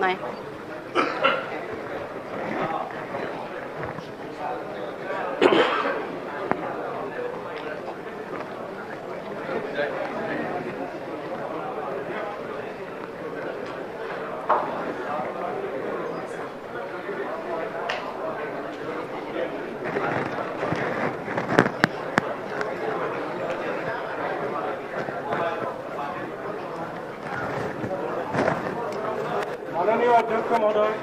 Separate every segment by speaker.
Speaker 1: নাই।
Speaker 2: মাননীয় অধ্যক্ষ মহোদয়,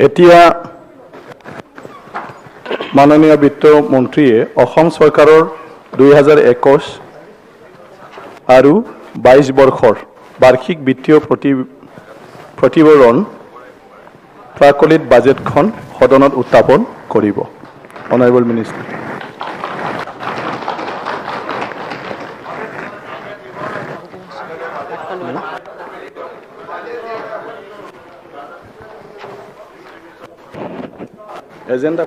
Speaker 3: এতিয়া মাননীয় বিত্ত মন্ত্ৰীয়ে অসম চৰকাৰৰ 2021 আৰু 22 বৰ্ষৰ বাৰ্ষিক বিত্তীয় প্ৰতিবেদন প্ৰাকলিত বাজেটখন সদনত উত্থাপন কৰিব। Honourable minister. Agenda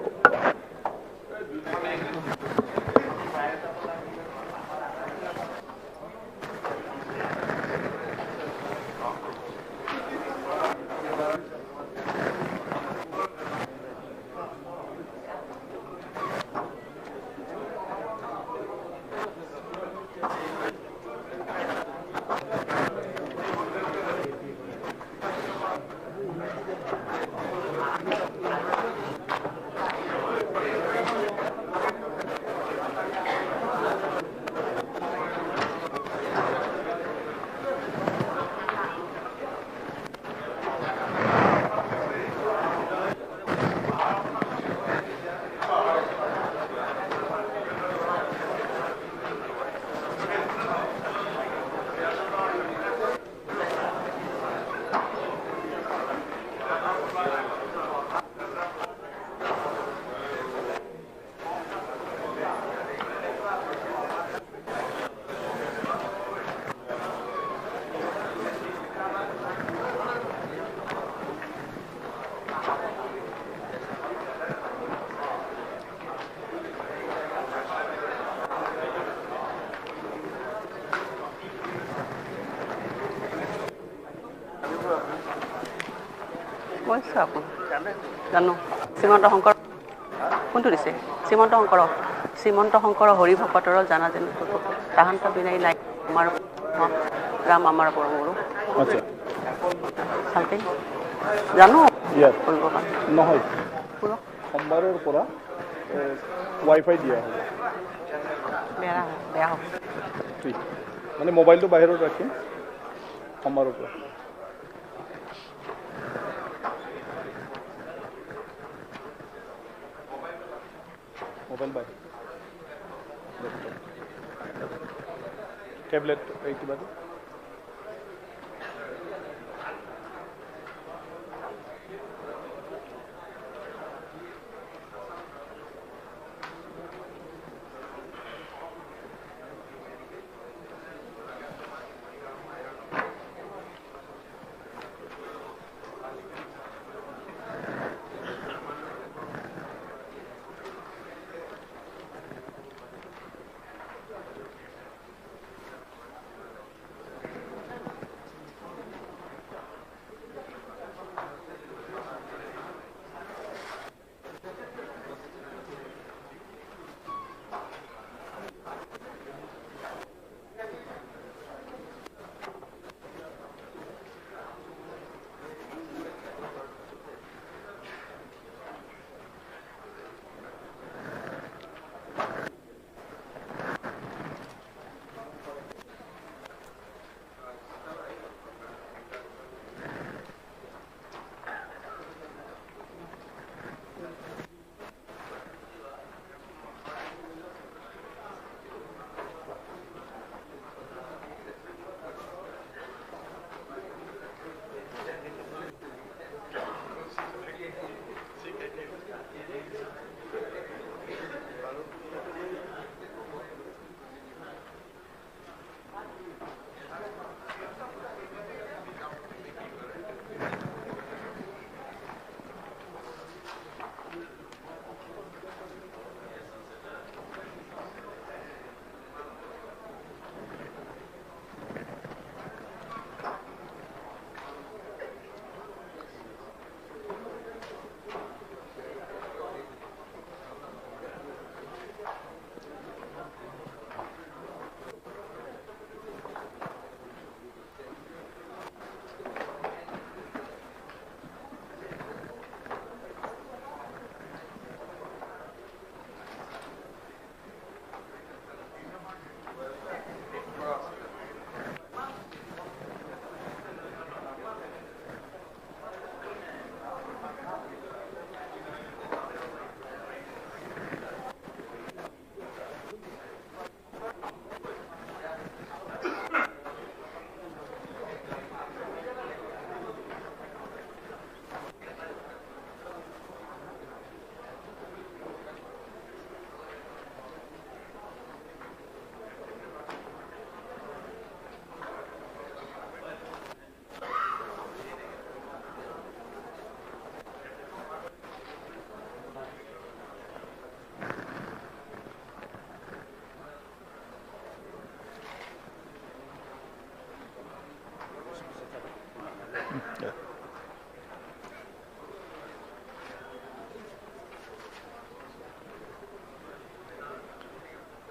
Speaker 1: কৈছোঁ আকৌ জানো। শ্ৰীমন্ত শংকৰ কোনটো দিছে? শ্ৰীমন্ত শংকৰ, শ্ৰীমন্ত শংকৰ হৰি ভকতৰ জানা যেন তাহান্ত বিনাই নাই আমাৰ ৰাম আমাৰ পৰমগুৰু। ভালকে জানো কৰিব কাৰণে
Speaker 3: নহয়, সোমবাৰৰ পৰা ৱাইফাই দিয়া হ'ব।
Speaker 1: বেয়া বেয়া হ'ব
Speaker 3: মানে মোবাইলটো বাহিৰত ৰাখিম। সোমবাৰৰ পৰা। মোবাইল বাই টেবলেট এই কিবাটো।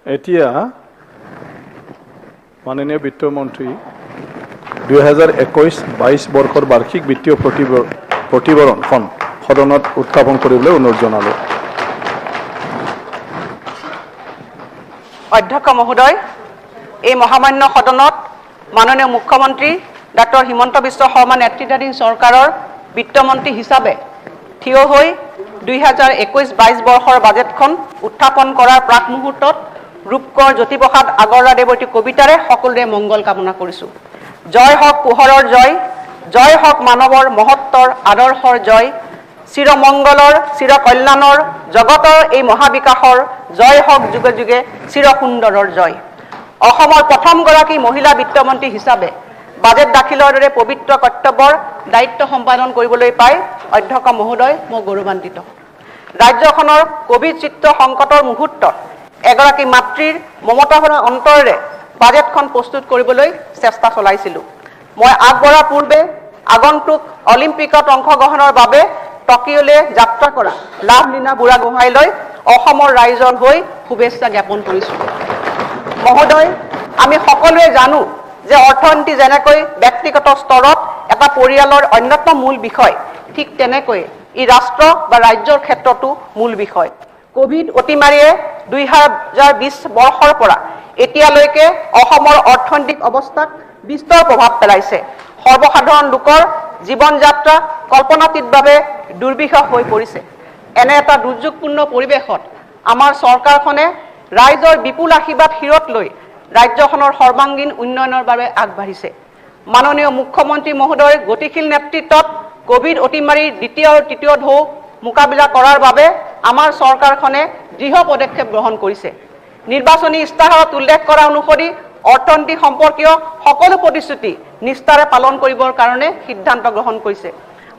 Speaker 3: এতিয়া মাননীয় বিত্তমন্ত্ৰী 2021-22 বৰ্ষৰ বাৰ্ষিক বিত্তীয় প্ৰতিবেদনখন সদনত উত্থাপন কৰিবলৈ অনুৰোধ জনালোঁ।
Speaker 1: অধ্যক্ষ মহোদয়, এই মহামান্য সদনত মাননীয় মুখ্যমন্ত্ৰী ডাক্তৰ হিমন্ত বিশ্ব শৰ্মা নেতৃত্বাধীন চৰকাৰৰ বিত্তমন্ত্ৰী হিচাপে থিয় হৈ 2021-22 বৰ্ষৰ বাজেটখন উত্থাপন কৰাৰ প্ৰাক মুহূৰ্তত ৰূপকৰ জ্যোতিপ্ৰসাদ আগৰৱালাদেৱৰ এটি কবিতাৰে সকলোৰে মংগল কামনা কৰিছোঁ। জয় হওক পোহৰৰ জয়, জয় হওক মানৱৰ মহত্বৰ আদৰ্শৰ জয়, চিৰমংগলৰ চিৰকল্যাণৰ জগতৰ এই মহাবিকাশৰ জয় হওক যুগে যুগে চিৰসুন্দৰৰ জয়। অসমৰ প্ৰথমগৰাকী মহিলা বিত্তমন্ত্ৰী হিচাপে বাজেট দাখিলৰ দৰে পবিত্ৰ কৰ্তব্যৰ দায়িত্ব সম্পাদন কৰিবলৈ পাই অধ্যক্ষ মহোদয় মই গৌৰৱান্বিত। ৰাজ্যখনৰ কোভিড চিত্ৰ সংকটৰ মুহূৰ্তত এগৰাকী মাতৃৰ মমতাভৰা অন্তৰেৰে বাজেটখন প্ৰস্তুত কৰিবলৈ চেষ্টা চলাইছিলোঁ। মই আগবঢ়াৰ পূৰ্বে আগন্তুক অলিম্পিকত অংশগ্ৰহণৰ বাবে টকিঅ'লৈ যাত্ৰা কৰা লাভলীনা বুঢ়াগোহাঁইলৈ অসমৰ ৰাইজৰ হৈ শুভেচ্ছা জ্ঞাপন কৰিছোঁ। মহোদয়, আমি সকলোৱে জানো যে অৰ্থনীতি যেনেকৈ ব্যক্তিগত স্তৰত এটা পৰিয়ালৰ অন্যতম মূল বিষয়, ঠিক তেনেকৈ ই ৰাষ্ট্ৰ বা ৰাজ্যৰ ক্ষেত্ৰতো মূল বিষয়। কোভিড অতিমাৰীয়ে 2020 বৰ্ষৰ পৰা এতিয়ালৈকে অসমৰ অৰ্থনৈতিক অৱস্থাক বিস্তৰ প্ৰভাৱ পেলাইছে। সৰ্বসাধাৰণ লোকৰ জীৱন যাত্ৰা কল্পনাতীতভাৱে দুৰ্বিষহ হৈ পৰিছে। এনে এটা দুৰ্যোগপূৰ্ণ পৰিৱেশত আমাৰ চৰকাৰখনে ৰাইজৰ বিপুল আশীৰ্বাদ শিৰত লৈ ৰাজ্যখনৰ সৰ্বাংগীন উন্নয়নৰ বাবে আগবাঢ়িছে। মাননীয় মুখ্যমন্ত্ৰী মহোদয়ৰ গতিশীল নেতৃত্বত কোভিড অতিমাৰীৰ দ্বিতীয় আৰু তৃতীয় ঢৌ মোকাবিলা কৰাৰ বাবে আমাৰ চৰকাৰখনে দৃঢ় পদক্ষেপ গ্ৰহণ কৰিছে। নিৰ্বাচনী ইস্তাহাৰত উল্লেখ কৰা অনুসৰি অৰ্থনীতি সম্পৰ্কীয় সকলো প্ৰতিশ্ৰুতি নিষ্ঠাৰে পালন কৰিবৰ কাৰণে সিদ্ধান্ত গ্ৰহণ কৰিছে।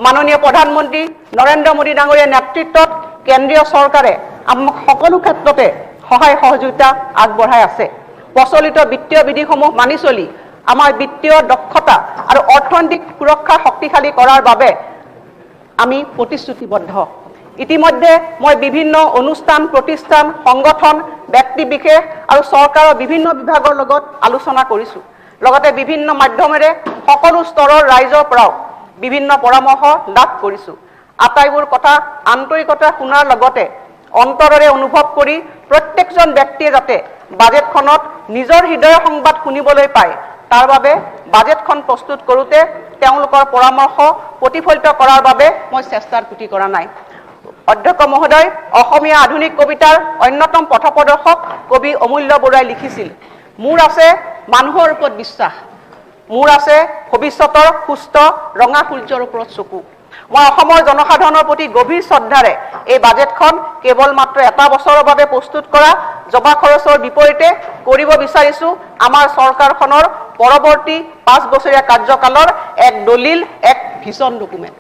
Speaker 1: মাননীয় প্ৰধানমন্ত্ৰী নৰেন্দ্ৰ মোদী ডাঙৰীয়াৰ নেতৃত্বত কেন্দ্ৰীয় চৰকাৰে আমাক সকলো ক্ষেত্ৰতে সহায় সহযোগিতা আগবঢ়াই আছে। প্ৰচলিত বিত্তীয় বিধিসমূহ মানি চলি আমাৰ বিত্তীয় দক্ষতা আৰু অৰ্থনৈতিক সুৰক্ষা শক্তিশালী কৰাৰ বাবে আমি প্ৰতিশ্ৰুতিবদ্ধ। ইতিমধ্যে মই বিভিন্ন অনুষ্ঠান, প্ৰতিষ্ঠান, সংগঠন, ব্যক্তিবিশেষ আৰু চৰকাৰৰ বিভিন্ন বিভাগৰ লগত আলোচনা কৰিছোঁ। লগতে বিভিন্ন মাধ্যমেৰে সকলো স্তৰৰ ৰাইজৰ পৰাও বিভিন্ন পৰামৰ্শ লাভ কৰিছোঁ। আটাইবোৰ কথা আন্তৰিকতাৰে শুনাৰ লগতে অন্তৰেৰে অনুভৱ কৰি প্ৰত্যেকজন ব্যক্তিয়ে যাতে বাজেটখনত নিজৰ হৃদয়ৰ সংবাদ শুনিবলৈ পায়, তাৰ বাবে বাজেটখন প্ৰস্তুত কৰোঁতে তেওঁলোকৰ পৰামৰ্শ প্ৰতিফলিত কৰাৰ বাবে মই চেষ্টাৰ ত্ৰুটি কৰা নাই। অধ্যক্ষ মহোদয়, অসমীয়া আধুনিক কবিতাৰ অন্যতম পথপ্ৰদৰ্শক কবি অমূল্য বৰুৱাই লিখিছিল, মোৰ আছে মানুহৰ ওপৰত বিশ্বাস, মোৰ আছে ভৱিষ্যতৰ সুস্থ ৰঙা সূৰ্যৰ ওপৰত চকু। মই অসমৰ জনসাধাৰণৰ প্ৰতি গভীৰ শ্ৰদ্ধাৰে এই বাজেটখন কেৱল মাত্ৰ এটা বছৰৰ বাবে প্ৰস্তুত কৰা জমা খৰচৰ বিপৰীতে কৰিব বিচাৰিছোঁ আমাৰ চৰকাৰখনৰ পৰৱৰ্তী 5 বছৰীয়া কাৰ্যকালৰ এক দলিল, এক ভিজন ডকুমেণ্ট।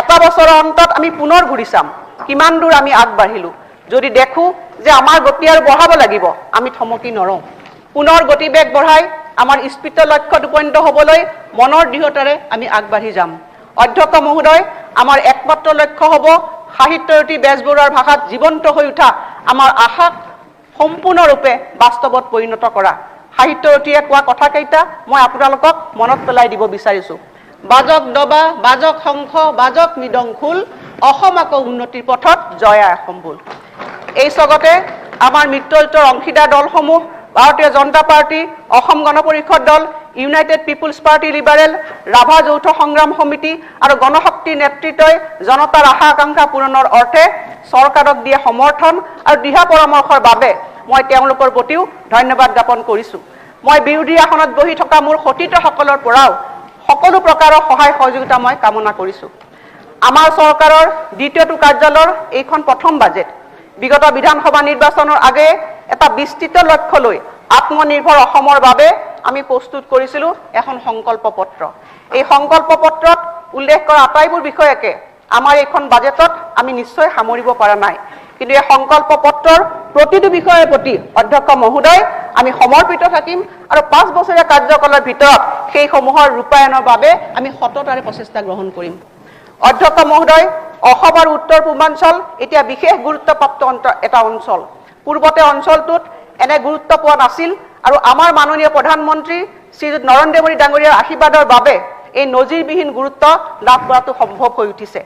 Speaker 1: এটা বছৰৰ অন্তত আমি পুনৰ ঘূৰি চাম কিমান দূৰ আমি আগবাঢ়িলোঁ। যদি দেখোঁ যে আমাৰ গতি আৰু বঢ়াব লাগিব, আমি থমকি নৰওঁ। পুনৰ গতিবেগ বঢ়াই আমাৰ স্ফীত লক্ষ্যত উপনীত হ'বলৈ মনৰ দৃঢ়তাৰে আমি আগবাঢ়ি যাম। অধ্যক্ষ মহোদয়, আমাৰ একমাত্ৰ লক্ষ্য হ'ব সাহিত্যৰথী বেজবৰুৱাৰ ভাষাত জীৱন্ত হৈ উঠা আমাৰ আশাক সম্পূৰ্ণৰূপে বাস্তৱত পৰিণত কৰা। সাহিত্যৰথীয়ে কোৱা কথাকেইটা মই আপোনালোকক মনত পেলাই দিব বিচাৰিছোঁ। বাজক দবা, বাজক শংখ, বাজক মৃদং খোল, অসম আকৌ উন্নতিৰ পথত, জয় আই অসম বোল। এই লগতে আমাৰ মিত্ৰজোঁটৰ অংশীদাৰ দলসমূহ ভাৰতীয় জনতা পাৰ্টি, অসম গণ পৰিষদ দল, united people's party liberal, Rabha যৌথ সংগ্ৰাম সমিতি আৰু গণশক্তিৰ নেতৃত্বই জনতাৰ আশা আকাংক্ষা পূৰণৰ অৰ্থে চৰকাৰক দিয়া সমৰ্থন আৰু দিহা পৰামৰ্শৰ বাবে মই তেওঁলোকৰ প্ৰতিও ধন্যবাদ জ্ঞাপন কৰিছোঁ। মই বিৰোধী আসনত বহি থকা মোৰ সতীৰ্থসকলৰ পৰাও সকলো প্ৰকাৰৰ সহায় সহযোগিতা মই কামনা কৰিছোঁ। আমাৰ চৰকাৰৰ দ্বিতীয়টো কাৰ্যালয়ৰ এইখন প্ৰথম বাজেট। বিগত বিধানসভা নিৰ্বাচনৰ আগেয়ে এটা বিস্তৃত লক্ষ্য লৈ আত্মনিৰ্ভৰ অসমৰ বাবে আমি প্ৰস্তুত কৰিছিলোঁ এখন সংকল্প পত্ৰ। এই সংকল্প পত্ৰত উল্লেখ কৰা আটাইবোৰ বিষয়কে আমাৰ এইখন বাজেটত আমি নিশ্চয় সামৰিব পৰা নাই, কিন্তু এই সংকল্প পত্ৰৰ প্ৰতিটো বিষয়ৰ প্ৰতি অধ্যক্ষ মহোদয় আমি সমৰ্পিত থাকিম আৰু 5 বছৰীয়া কাৰ্যকালৰ ভিতৰত সেইসমূহৰ ৰূপায়ণৰ বাবে আমি সততাৰে প্ৰচেষ্টা গ্ৰহণ কৰিম। অধ্যক্ষ মহোদয়, অসম আৰু উত্তৰ পূৰ্বাঞ্চল এতিয়া বিশেষ গুৰুত্বপ্ৰাপ্ত এটা অঞ্চল। পূৰ্বতে অঞ্চলটোত এনে গুৰুত্ব পোৱা নাছিল আৰু আমাৰ মাননীয় প্ৰধানমন্ত্ৰী শ্ৰীযুত নৰেন্দ্ৰ মোদী ডাঙৰীয়াৰ আশীৰ্বাদৰ বাবে এই নজিৰবিহীন গুৰুত্ব লাভ কৰাটো সম্ভৱ হৈ উঠিছে।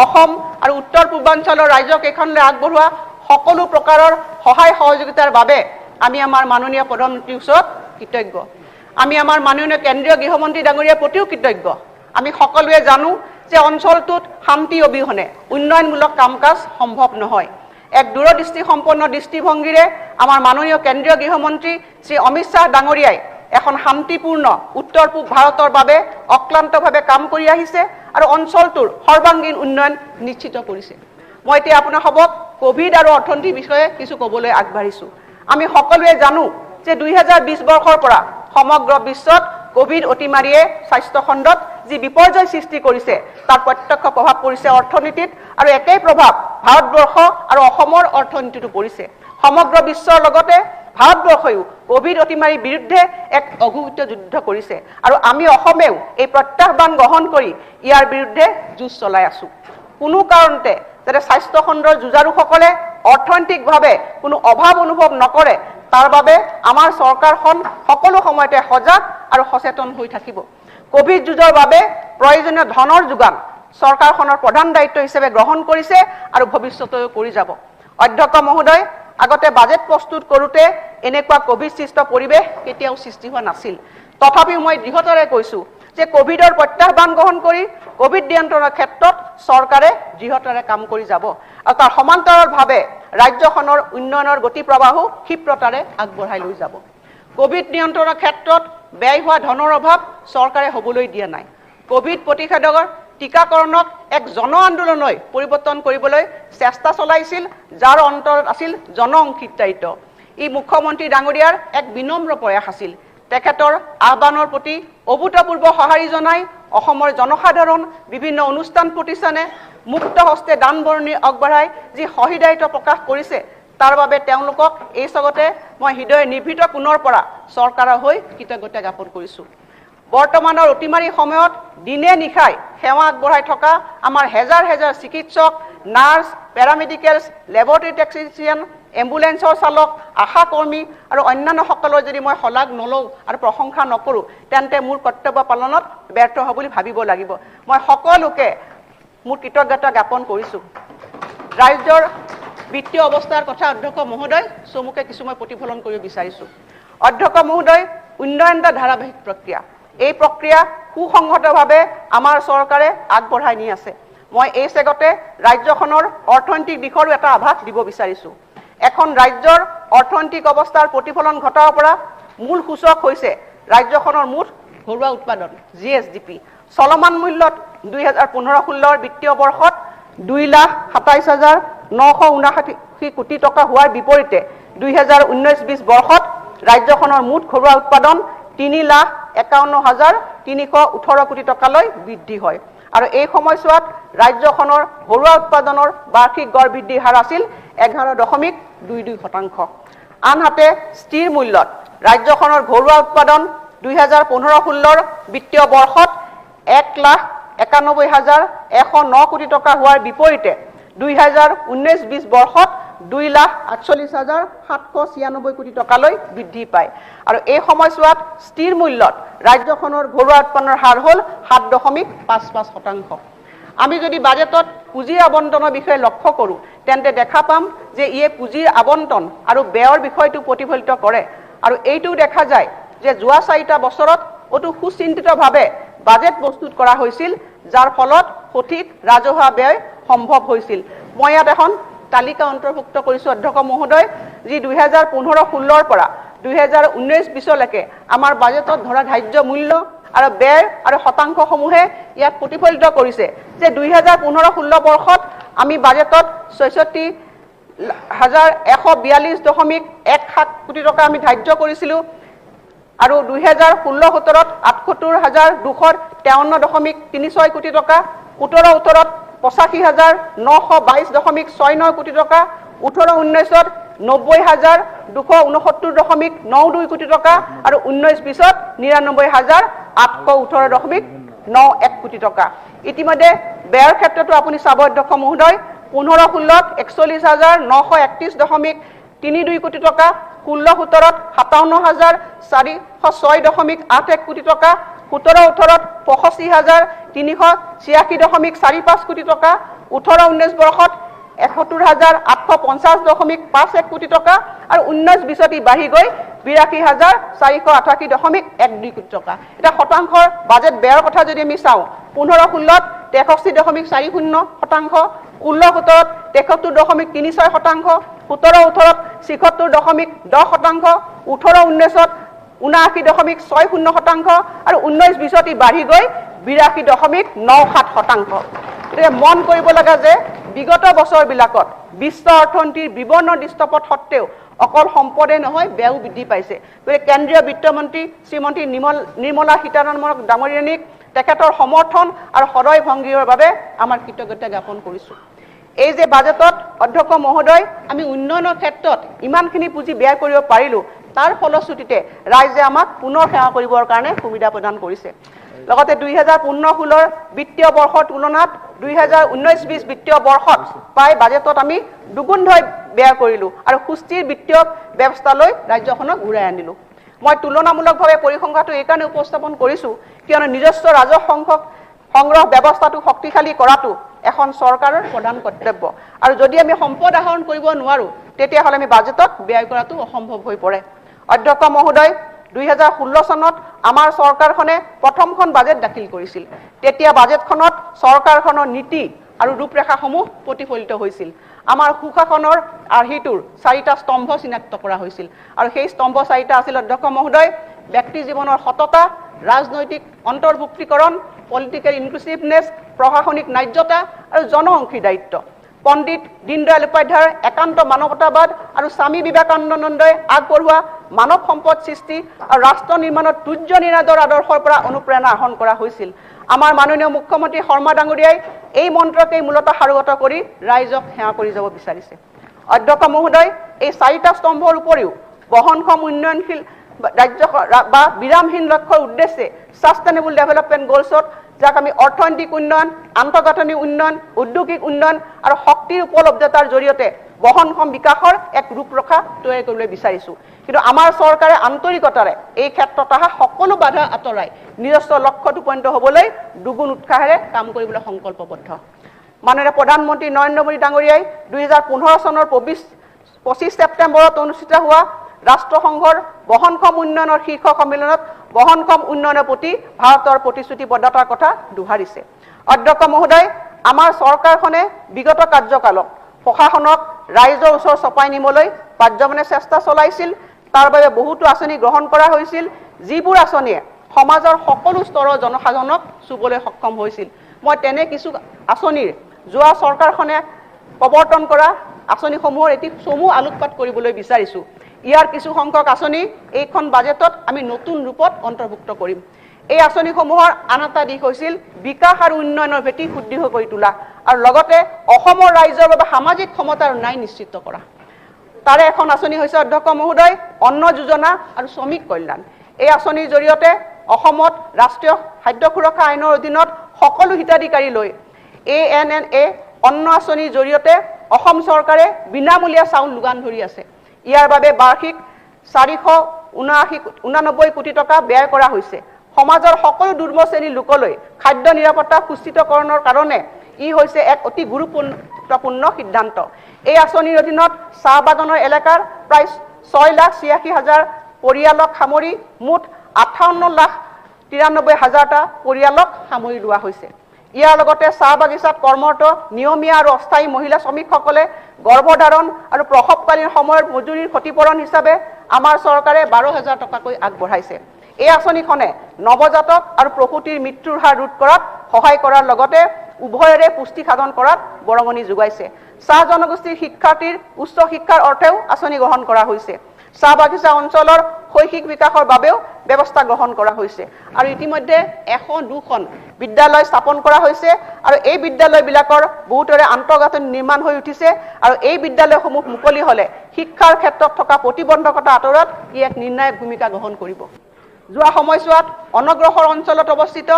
Speaker 1: অসম আৰু উত্তৰ পূৰ্বাঞ্চলৰ ৰাজ্যকেইখনলৈ আগবঢ়োৱা সকলো প্ৰকাৰৰ সহায় সহযোগিতাৰ বাবে আমি আমাৰ মাননীয় প্ৰধানমন্ত্ৰীৰ ওচৰত কৃতজ্ঞ। আমি আমাৰ মাননীয় কেন্দ্ৰীয় গৃহমন্ত্ৰী ডাঙৰীয়াৰ প্ৰতিও কৃতজ্ঞ। আমি সকলোৱে জানো যে অঞ্চলটোত শান্তি অবিহনে উন্নয়নমূলক কাম কাজ সম্ভৱ নহয়। এক দূৰদৃষ্টিসম্পন্ন দৃষ্টিভংগীৰে আমাৰ মাননীয় কেন্দ্ৰীয় গৃহমন্ত্ৰী শ্ৰী অমিত শ্বাহ ডাঙৰীয়াই এখন শান্তিপূৰ্ণ উত্তৰ পূব ভাৰতৰ বাবে অক্লান্তভাৱে কাম কৰি আহিছে আৰু অঞ্চলটোৰ সৰ্বাংগীন উন্নয়ন নিশ্চিত কৰিছে। মই এতিয়া আপোনাসবক কোভিড আৰু অৰ্থনীতিৰ বিষয়ে কিছু ক'বলৈ আগবাঢ়িছোঁ। আমি সকলোৱে জানো যে 2020 বৰ্ষৰ পৰা সমগ্ৰ বিশ্বত কোভিড অতিমাৰীয়ে স্বাস্থ্যখণ্ডত যি বিপৰ্যয় সৃষ্টি কৰিছে, তাৰ প্ৰত্যক্ষ প্ৰভাৱ পৰিছে অৰ্থনীতিত আৰু একেই প্ৰভাৱ ভাৰতবৰ্ষ আৰু অসমৰ অৰ্থনীতিতো পৰিছে। সমগ্ৰ বিশ্বৰ লগতে ভাৰতবৰ্ষয়ো কোভিড অতিমাৰীৰ বিৰুদ্ধে এক অঘোষিত যুদ্ধ কৰিছে আৰু আমি অসমেও এই প্ৰত্যাহ্বান গ্ৰহণ কৰি ইয়াৰ বিৰুদ্ধে যুঁজ চলাই আছোঁ। কোনো কাৰণতে যাতে স্বাস্থ্যখণ্ডৰ যুঁজাৰুসকলে অৰ্থনৈতিকভাৱে কোনো অভাৱ অনুভৱ নকৰে, তাৰ বাবে আমাৰ চৰকাৰখন সকলো সময়তে সজাগ আৰু সচেতন হৈ থাকিব। কোভিড যুঁজৰ বাবে প্ৰয়োজনীয় ধনৰ যোগান চৰকাৰখনৰ প্ৰধান দায়িত্ব হিচাপে গ্ৰহণ কৰিছে আৰু ভৱিষ্যতেও কৰি যাব। অধ্যক্ষ মহোদয়, আগতে বাজেট প্ৰস্তুত কৰোঁতে এনেকুৱা ক'ভিড সৃষ্ট পৰিৱেশ কেতিয়াও সৃষ্টি হোৱা নাছিল। তথাপিও মই দৃঢ়তাৰে কৈছোঁ যে ক'ভিডৰ প্ৰত্যাহ্বান গ্ৰহণ কৰি ক'ভিড নিয়ন্ত্ৰণৰ ক্ষেত্ৰত চৰকাৰে দৃঢ়তাৰে কাম কৰি যাব আৰু তাৰ সমান্তৰালভাৱে ৰাজ্যখনৰ উন্নয়নৰ গতি প্ৰবাহো ক্ষিপ্ৰতাৰে আগবঢ়াই লৈ যাব। ক'ভিড নিয়ন্ত্ৰণৰ ক্ষেত্ৰত ব্যয় হোৱা ধনৰ অভাৱ চৰকাৰে হ'বলৈ দিয়া নাই। ক'ভিড প্ৰতিষেধকৰ টীকাকৰণক এক জন আন্দোলনলৈ পৰিৱৰ্তন কৰিবলৈ চেষ্টা চলাইছিল, যাৰ অন্তৰত আছিল জন অংশীদাৰিত্ব। ই মুখ্যমন্ত্ৰী ডাঙৰীয়াৰ এক বিনম্ৰ প্ৰয়াস আছিল। তেখেতৰ আহ্বানৰ প্ৰতি অভূতপূৰ্ব সঁহাৰি জনাই অসমৰ জনসাধাৰণ, বিভিন্ন অনুষ্ঠান প্ৰতিষ্ঠানে মুক্ত হস্তে দান বৰঙণি আগবঢ়াই যি সহৃদয়তা প্ৰকাশ কৰিছে, তাৰ বাবে তেওঁলোকক এই চগতে মই হৃদয়ৰ নিভৃত কোণৰ পৰা চৰকাৰৰ হৈ কৃতজ্ঞতা জ্ঞাপন কৰিছোঁ। বৰ্তমানৰ অতিমাৰী সময়ত দিনে নিশাই সেৱা আগবঢ়াই থকা আমাৰ হেজাৰ হেজাৰ চিকিৎসক, নাৰ্ছ, পেৰামেডিকেলছ, লেবৰেটৰী টেকনিচিয়ান, এম্বুলেন্সৰ চালক, আশাকৰ্মী আৰু অন্যান্যসকলৰ যদি মই শলাগ নলওঁ আৰু প্ৰশংসা নকৰোঁ, তেন্তে মোৰ কৰ্তব্য পালনত ব্যৰ্থ হ'ব বুলি ভাবিব লাগিব। মই সকলোকে মোৰ কৃতজ্ঞতা জ্ঞাপন কৰিছোঁ। ৰাজ্যৰ বিত্তীয় অৱস্থাৰ কথা অধ্যক্ষ মহোদয় চমুকে কিছু মই প্ৰতিফলন কৰিব বিচাৰিছোঁ। অধ্যক্ষ মহোদয়, উন্নয়ন এটা ধাৰাবাহিক প্ৰক্ৰিয়া। এই প্ৰক্ৰিয়া সুসংহতভাৱে আমাৰ চৰকাৰে আগবঢ়াই নি আছে। মই এই চেগতে ৰাজ্যখনৰ অৰ্থনৈতিক দিশৰো এটা আভাস দিব বিচাৰিছোঁ। এখন ৰাজ্যৰ অৰ্থনৈতিক অৱস্থাৰ প্ৰতিফলন ঘটাব পৰা মূল সূচক হৈছে ৰাজ্যখনৰ মুঠ ঘৰুৱা উৎপাদন, জিএছডিপি। চলমান মূল্যত 2015-16ৰ বিত্তীয় বৰ্ষত 2,27,979 কোটি টকা হোৱাৰ বিপৰীতে 2019-20 বৰ্ষত ৰাজ্যখনৰ মুঠ ঘৰুৱা উৎপাদন 3,51,318 কোটি টকালৈ বৃদ্ধি হয় আৰু এই সময়ছোৱাত ৰাজ্যখনৰ ঘৰুৱা উৎপাদনৰ বাৰ্ষিক গড় বৃদ্ধিৰ হাৰ আছিল 11.22%। আনহাতে স্থিৰ মূল্যত ৰাজ্যখনৰ ঘৰুৱা উৎপাদন 2015-16ৰ বিত্তীয় বৰ্ষত 1,91,109 কোটি টকা হোৱাৰ বিপৰীতে 2019-20 বৰ্ষত 2,48,796 কোটি টকালৈ বৃদ্ধি পায় আৰু এই সময়ছোৱাত স্থিৰ মূল্যত ৰাজ্যখনৰ ঘৰুৱা উৎপাদনৰ হাৰ হ'ল 7.55%। আমি যদি বাজেটত পুঁজিৰ আবণ্টনৰ বিষয়ে লক্ষ্য কৰোঁ, তেন্তে দেখা পাম যে ইয়ে পুঁজিৰ আবণ্টন আৰু ব্যয়ৰ বিষয়টো প্ৰতিফলিত কৰে আৰু এইটোও দেখা যায় যে যোৱা 4টা বছৰত অতি সুচিন্তিতভাৱে বাজেট প্ৰস্তুত কৰা হৈছিল, যাৰ ফলত সঠিক ৰাজহুৱা ব্যয় সম্ভৱ হৈছিল। মই ইয়াত এখন তালিকা অন্তৰ্ভুক্ত কৰিছোঁ অধ্যক্ষ মহোদয়, যি 2015-16ৰ পৰা 2019-20লৈকে আমাৰ বাজেটত ধৰা ধাৰ্য মূল্য আৰু ব্যয় আৰু শতাংশসমূহে ইয়াত প্ৰতিফলিত কৰিছে যে 2015-16 বৰ্ষত আমি বাজেটত 66,142.17 কোটি টকা আমি ধাৰ্য কৰিছিলোঁ আৰু 2016-17ত 78,253.36 কোটি টকা, 17-18ত 85,922.69 কোটি টকা, 18-19ত 90,269.92 কোটি টকা আৰু 19-20ত 99,818.91 কোটি টকা। ইতিমধ্যে ব্যয়ৰ ক্ষেত্ৰতো আপুনি চাব অধ্যক্ষ মহোদয়, 15-16ত 41,931.32 কোটি টকা, 16-17ত 57,406.81 কোটি টকা, 17-18ত 65,386.45 কোটি টকা, 18-19 বৰ্ষত 71,850.51 কোটি টকা আৰু 19-20ত ই বাঢ়ি গৈ 82,488.12 কোটি টকা। এতিয়া শতাংশৰ বাজেট ব্যয়ৰ কথা যদি আমি চাওঁ, 15-16ত 63.40%, 16-17ত 73.36%, 17-18ত 76.10%, 18-19ত 79.60% আৰু 19-20ত ই বাঢ়ি গৈ 82.97%। গতিকে মন কৰিব লগা যে বিগত বছৰবিলাকত বিশ্ব অৰ্থনীতিৰ বিবৰ্ণ দৃশ্যপট সত্ত্বেও অকল সম্পদে নহয়, ব্যয়ো বৃদ্ধি পাইছে। গতিকে কেন্দ্ৰীয় বিত্তমন্ত্ৰী শ্ৰীমতী নিৰ্মলা সীতাৰমণ ডাঙৰীয়ানীক তেখেতৰ সমৰ্থন আৰু সদয় ভংগীৰ বাবে আমাৰ কৃতজ্ঞতা জ্ঞাপন কৰিছোঁ। এই যে বাজেটত অধ্যক্ষ মহোদয় আমি উন্নয়নৰ ক্ষেত্ৰত ইমানখিনি পুঁজি ব্যয় কৰিব পাৰিলোঁ, তাৰ ফলশ্ৰুতিতে ৰাইজে আমাক পুনৰ সেৱা কৰিবৰ কাৰণে সুবিধা প্ৰদান কৰিছে। লগতে 2015-16ৰ বিত্তীয় বৰ্ষৰ তুলনাত 2019-20 বিত্তীয় বৰ্ষত প্ৰায় বাজেটত আমি দুগুণ ধৈ ব্যয় কৰিলোঁ আৰু সুস্থিৰ বিত্তীয় ব্যৱস্থালৈ ৰাজ্যখনক ঘূৰাই আনিলোঁ। মই তুলনামূলকভাৱে পৰিসংখ্যাটো এইকাৰণে উপস্থাপন কৰিছোঁ, কিয়নো নিজস্ব ৰাজহ সংগ্ৰহ ব্যৱস্থাটো শক্তিশালী কৰাটো এখন চৰকাৰৰ প্ৰধান কৰ্তব্য। আৰু যদি আমি সম্পদ আহৰণ কৰিব নোৱাৰোঁ, তেতিয়াহ'লে আমি বাজেটত ব্যয় কৰাটো অসম্ভৱ হৈ পৰে। অধ্যক্ষ মহোদয়, 2016 চনত আমাৰ চৰকাৰখনে প্ৰথমখন বাজেট দাখিল কৰিছিল। তেতিয়া বাজেটখনত চৰকাৰখনৰ নীতি আৰু ৰূপৰেখাসমূহ প্ৰতিফলিত হৈছিল। আমাৰ সুশাসনৰ আৰ্হিটোৰ চাৰিটা স্তম্ভ চিনাক্ত কৰা হৈছিল আৰু সেই স্তম্ভ চাৰিটা আছিল, অধ্যক্ষ মহোদয়, ব্যক্তি জীৱনৰ সততা, ৰাজনৈতিক অন্তৰ্ভুক্তিকৰণ, পলিটিকেল ইনক্লুচিভনেছ, প্ৰশাসনিক ন্যায্যতা আৰু জন অংশীদাৰিত্ব। পণ্ডিত দীনদয়াল উপাধ্যায়ৰ একান্ত মানৱতাবাদ আৰু স্বামী বিবেকানন্দই আগবঢ়োৱা মানৱ সম্পদ সৃষ্টি আৰু ৰাষ্ট্ৰ নিৰ্মাণত তুৰ্য নিনাদৰ আদৰ্শৰ পৰা অনুপ্ৰেৰণা আহৰণ কৰা হৈছিল। আমাৰ মাননীয় মুখ্যমন্ত্ৰী শৰ্মা ডাঙৰীয়াই এই মন্ত্ৰকেই মূলতঃ সাৰোগত কৰি ৰাইজক সেৱা কৰি যাব বিচাৰিছে। অধ্যক্ষ মহোদয়, এই চাৰিটা স্তম্ভৰ উপৰিও বহনক্ষম উন্নয়নশীল ৰাজ্য বা বিৰামহীন লক্ষ্যৰ উদ্দেশ্যে ছাষ্টেইনেবল ডেভেলপমেণ্ট গ'লছত, যাক আমি অৰ্থনৈতিক উন্নয়ন, আন্তঃগাঁথনি উন্নয়ন, ঔদ্যোগিক উন্নয়ন আৰু শক্তিৰ উপলব্ধতাৰ জৰিয়তে বহনক্ষম বিকাশৰ এক ৰূপৰেখা তৈয়াৰ কৰিবলৈ বিচাৰিছোঁ। কিন্তু আমাৰ চৰকাৰে আন্তৰিকতাৰে এই ক্ষেত্ৰত অহা সকলো বাধা আঁতৰাই নিজস্ব লক্ষ্যত উপনীত হ'বলৈ দুগুণ উৎসাহেৰে কাম কৰিবলৈ সংকল্পবদ্ধ। মাননীয় প্ৰধানমন্ত্ৰী নৰেন্দ্ৰ মোদী ডাঙৰীয়াই 2015 চনৰ 25 ছেপ্টেম্বৰত অনুষ্ঠিত হোৱা ৰাষ্ট্ৰসংঘৰ বহনক্ষম উন্নয়নৰ শীৰ্ষ সন্মিলনত বহনক্ষম উন্নয়নৰ প্ৰতি ভাৰতৰ প্ৰতিশ্ৰুতিবদ্ধতাৰ কথা দোহাৰিছে। অধ্যক্ষ মহোদয়, আমাৰ চৰকাৰখনে বিগত কাৰ্যকালত প্ৰশাসনক ৰাইজৰ ওচৰ চপাই নিবলৈ পাৰ্যমানে চেষ্টা চলাইছিল। তাৰ বাবে বহুতো আঁচনি গ্ৰহণ কৰা হৈছিল, যিবোৰ আঁচনিয়ে সমাজৰ সকলো স্তৰৰ জনসাধাৰণক চুবলৈ সক্ষম হৈছিল। মই তেনে কিছু আঁচনিৰ, যোৱা চৰকাৰখনে প্ৰৱৰ্তন কৰা আঁচনিসমূহৰ এটি চমু আলোকপাত কৰিবলৈ বিচাৰিছোঁ। ইয়াৰ কিছু সংখ্যক আঁচনি এইখন বাজেটত আমি নতুন ৰূপত অন্তৰ্ভুক্ত কৰিম। এই আঁচনিসমূহৰ আন এটা দিশ হৈছিল বিকাশ আৰু উন্নয়নৰ ভেটি সুদৃঢ় কৰি তোলা আৰু লগতে অসমৰ ৰাইজৰ বাবে সামাজিক ক্ষমতা আৰু ন্যায় নিশ্চিত কৰা। তাৰে এখন আঁচনি হৈছে, অধ্যক্ষ মহোদয়, অন্ন যোজনা আৰু শ্ৰমিক কল্যাণ। এই আঁচনিৰ জৰিয়তে অসমত ৰাষ্ট্ৰীয় খাদ্য সুৰক্ষা আইনৰ অধীনত সকলো হিতাধিকাৰীলৈ এএনএনএ অন্ন আঁচনিৰ জৰিয়তে অসম চৰকাৰে বিনামূলীয়া চাউল যোগান ধৰি আছে। ইয়াৰ বাবে বাৰ্ষিক 479 কোটি টকা ব্যয় কৰা হৈছে। সমাজৰ সকলো দুৰ্বল শ্ৰেণীৰ লোকলৈ খাদ্য নিৰাপত্তা সুস্থিতকৰণৰ কাৰণে ই হৈছে এক অতি গুৰুত্বপূৰ্ণ সিদ্ধান্ত। এই আঁচনিৰ অধীনত চাহ বাগানৰ এলেকাৰ প্ৰায় 6,86,000 পৰিয়ালক সামৰি মুঠ 58,93,000টা পৰিয়ালক সামৰি লোৱা হৈছে। ইয়াৰ লগতে চাহ বাগিচাত কৰ্মৰত নিয়মীয়া আৰু অস্থায়ী মহিলা শ্ৰমিকসকলে গৰ্ভধাৰণ আৰু প্ৰসৱকালীন সময়ত মজুৰিৰ ক্ষতিপূৰণ হিচাপে আমাৰ চৰকাৰে 12,000 টকাকৈ আগবঢ়াইছে। এই আঁচনিখনে নৱজাতক আৰু প্ৰসূতিৰ মৃত্যুৰ হাৰ ৰোধ কৰাত সহায় কৰাৰ লগতে উভয়ৰে পুষ্টি সাধন কৰাত বৰঙণি যোগাইছে। চাহ জনগোষ্ঠীৰ শিক্ষাৰ্থীৰ উচ্চ শিক্ষাৰ অৰ্থেও আঁচনি গ্ৰহণ কৰা হৈছে। চাহ বাগিচা অঞ্চলৰ শৈক্ষিক বিকাশৰ বাবেও ব্যৱস্থা গ্ৰহণ কৰা হৈছে আৰু ইতিমধ্যে 102খন বিদ্যালয় স্থাপন কৰা হৈছে আৰু এই বিদ্যালয়বিলাকৰ বহুতৰে আন্তঃগাঁথনি নিৰ্মাণ হৈ উঠিছে আৰু এই বিদ্যালয়সমূহ মুকলি হ'লে শিক্ষাৰ ক্ষেত্ৰত থকা প্ৰতিবন্ধকতা আঁতৰাত ই এক নিৰ্ণায়ক ভূমিকা গ্ৰহণ কৰিব। যোৱা সময়ছোৱাত অনগ্ৰসৰ অঞ্চলত অৱস্থিত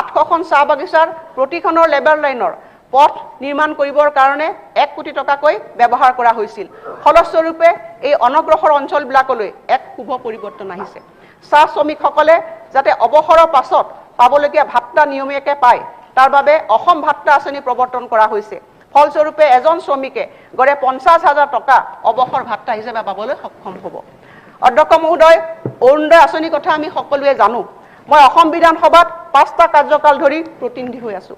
Speaker 1: 800খন চাহ বাগিচাৰ প্ৰতিখনৰ লেবাৰ লাইনৰ পথ নিৰ্মাণ কৰিবৰ কাৰণে 1 কোটি টকাকৈ ব্যৱহাৰ কৰা হৈছিল। ফলস্বৰূপে এই অনগ্ৰসৰ অঞ্চলবিলাকলৈ এক শুভ পৰিৱৰ্তন আহিছে। চাহ শ্ৰমিকসকলে যাতে অৱসৰৰ পাছত পাবলগীয়া ভাত্তা নিয়মীয়াকৈ পায়, তাৰ বাবে অসম ভাত্তা আঁচনি প্ৰৱৰ্তন কৰা হৈছে। ফলস্বৰূপে এজন শ্ৰমিকে গড়ে 50,000 টকা অৱসৰ ভাত্তা হিচাপে পাবলৈ সক্ষম হ'ব। অধ্যক্ষ মহোদয়, অৰুণোদয় আঁচনিৰ কথা আমি সকলোৱে জানো। মই অসম বিধানসভাত পাঁচটা কাৰ্যকাল ধৰি প্ৰতিনিধি হৈ আছো।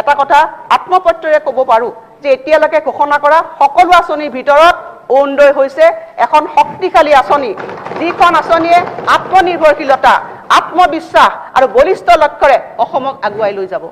Speaker 1: এটা কথা আত্মপ্ৰত্যয়েৰে ক'ব পাৰোঁ যে এতিয়ালৈকে ঘোষণা কৰা সকলো আঁচনিৰ ভিতৰত অৰুণোদয় হৈছে এখন শক্তিশালী আঁচনি, যিখন আঁচনিয়ে আত্মনিৰ্ভৰশীলতা, আত্মবিশ্বাস আৰু বলিষ্ঠ লক্ষ্যৰে অসমক আগুৱাই লৈ যাব।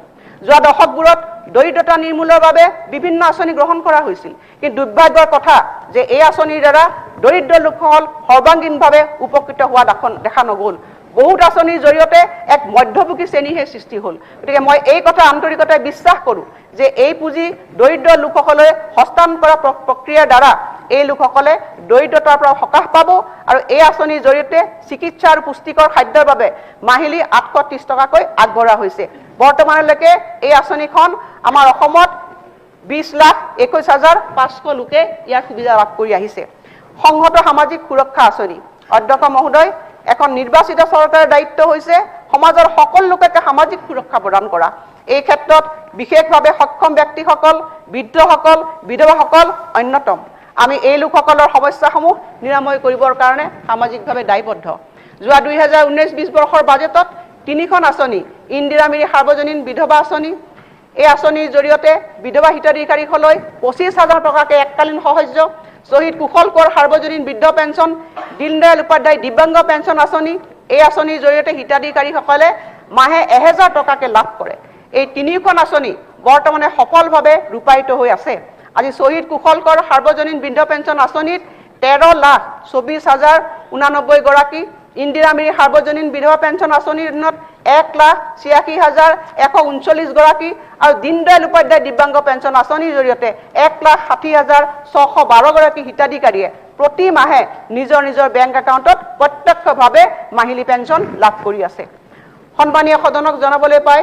Speaker 1: যোৱা দশকবোৰত দৰিদ্ৰতা নিৰ্মূলৰ বাবে বিভিন্ন আঁচনি গ্ৰহণ কৰা হৈছিল। কিন্তু দুৰ্ভাগ্যৰ কথা যে এই আঁচনিৰ দ্বাৰা দৰিদ্ৰ লোকসকল সৰ্বাংগীনভাৱে উপকৃত হোৱা দেখা নগ'ল। বহুত আঁচনিৰ জৰিয়তে এক মধ্যভোগী শ্ৰেণীহে সৃষ্টি হ'ল। গতিকে মই এই কথা আন্তৰিকতাৰে বিশ্বাস কৰোঁ যে এই পুঁজি দৰিদ্ৰ লোকসকলে হস্তান্তৰ কৰা প্ৰক্ৰিয়াৰ দ্বাৰা এই লোকসকলে দৰিদ্ৰতাৰ পৰা সকাহ পাব আৰু এই আঁচনিৰ জৰিয়তে চিকিৎসা আৰু পুষ্টিকৰ খাদ্যৰ বাবে মাহিলী 830 টকাকৈ আগবঢ়োৱা হৈছে। বৰ্তমানলৈকে এই আঁচনিখন আমাৰ অসমত 20,21,500 লোকে ইয়াৰ সুবিধা লাভ কৰি আহিছে। সংহত সামাজিক সুৰক্ষা আঁচনি। অধ্যক্ষ মহোদয়, এখন নিৰ্বাচিত চৰকাৰৰ দায়িত্ব হৈছে সমাজৰ সকলো লোককে সামাজিক সুৰক্ষা প্ৰদান কৰা। এই ক্ষেত্ৰত বিশেষভাৱে সক্ষম ব্যক্তিসকল, বৃদ্ধসকল, বিধৱাসকল অন্যতম। আমি এই লোকসকলৰ সমস্যাসমূহ নিৰাময় কৰিবৰ কাৰণে সামাজিকভাৱে দায়বদ্ধ। যোৱা 2019-20 বৰ্ষৰ বাজেটত তিনিখন আঁচনি, ইন্দিৰা মিৰি সাৰ্বজনীন বিধৱা আঁচনি, এই আঁচনিৰ জৰিয়তে বিধৱা হিতাধিকাৰীসকললৈ 25,000 টকাকৈ এককালীন সাহায্য, শ্বহীদ কুশল কোঁৱৰ সাৰ্বজনীন বৃদ্ধ পেঞ্চন, দীনদয়াল উপাধ্যায় দিব্যাংগ পেঞ্চন আঁচনি, এই আঁচনিৰ জৰিয়তে হিতাধিকাৰীসকলে মাহে 1000 টকাকৈ লাভ কৰে। এই তিনিওখন আঁচনি বৰ্তমানে সফলভাৱে ৰূপায়িত হৈ আছে। আজি শ্বহীদ কুশল কোঁৱৰ সাৰ্বজনীন বৃদ্ধ পেঞ্চন আঁচনিত 13,24,089 গৰাকী, ইন্দিৰা মিৰি সাৰ্বজনীন বিধৱা পেঞ্চন আঁচনিৰ অধীনত 1,86,139 গৰাকী আৰু দীনদয়াল উপাধ্যায় দিব্যাংগ পেঞ্চন আঁচনিৰ জৰিয়তে 1,60,612 গৰাকী হিতাধিকাৰীয়ে প্ৰতি মাহে নিজৰ নিজৰ বেংক একাউণ্টত প্ৰত্যক্ষভাৱে মাহিলী পেঞ্চন লাভ কৰি আছে। সন্মানীয় সদনক জনাবলৈ পাই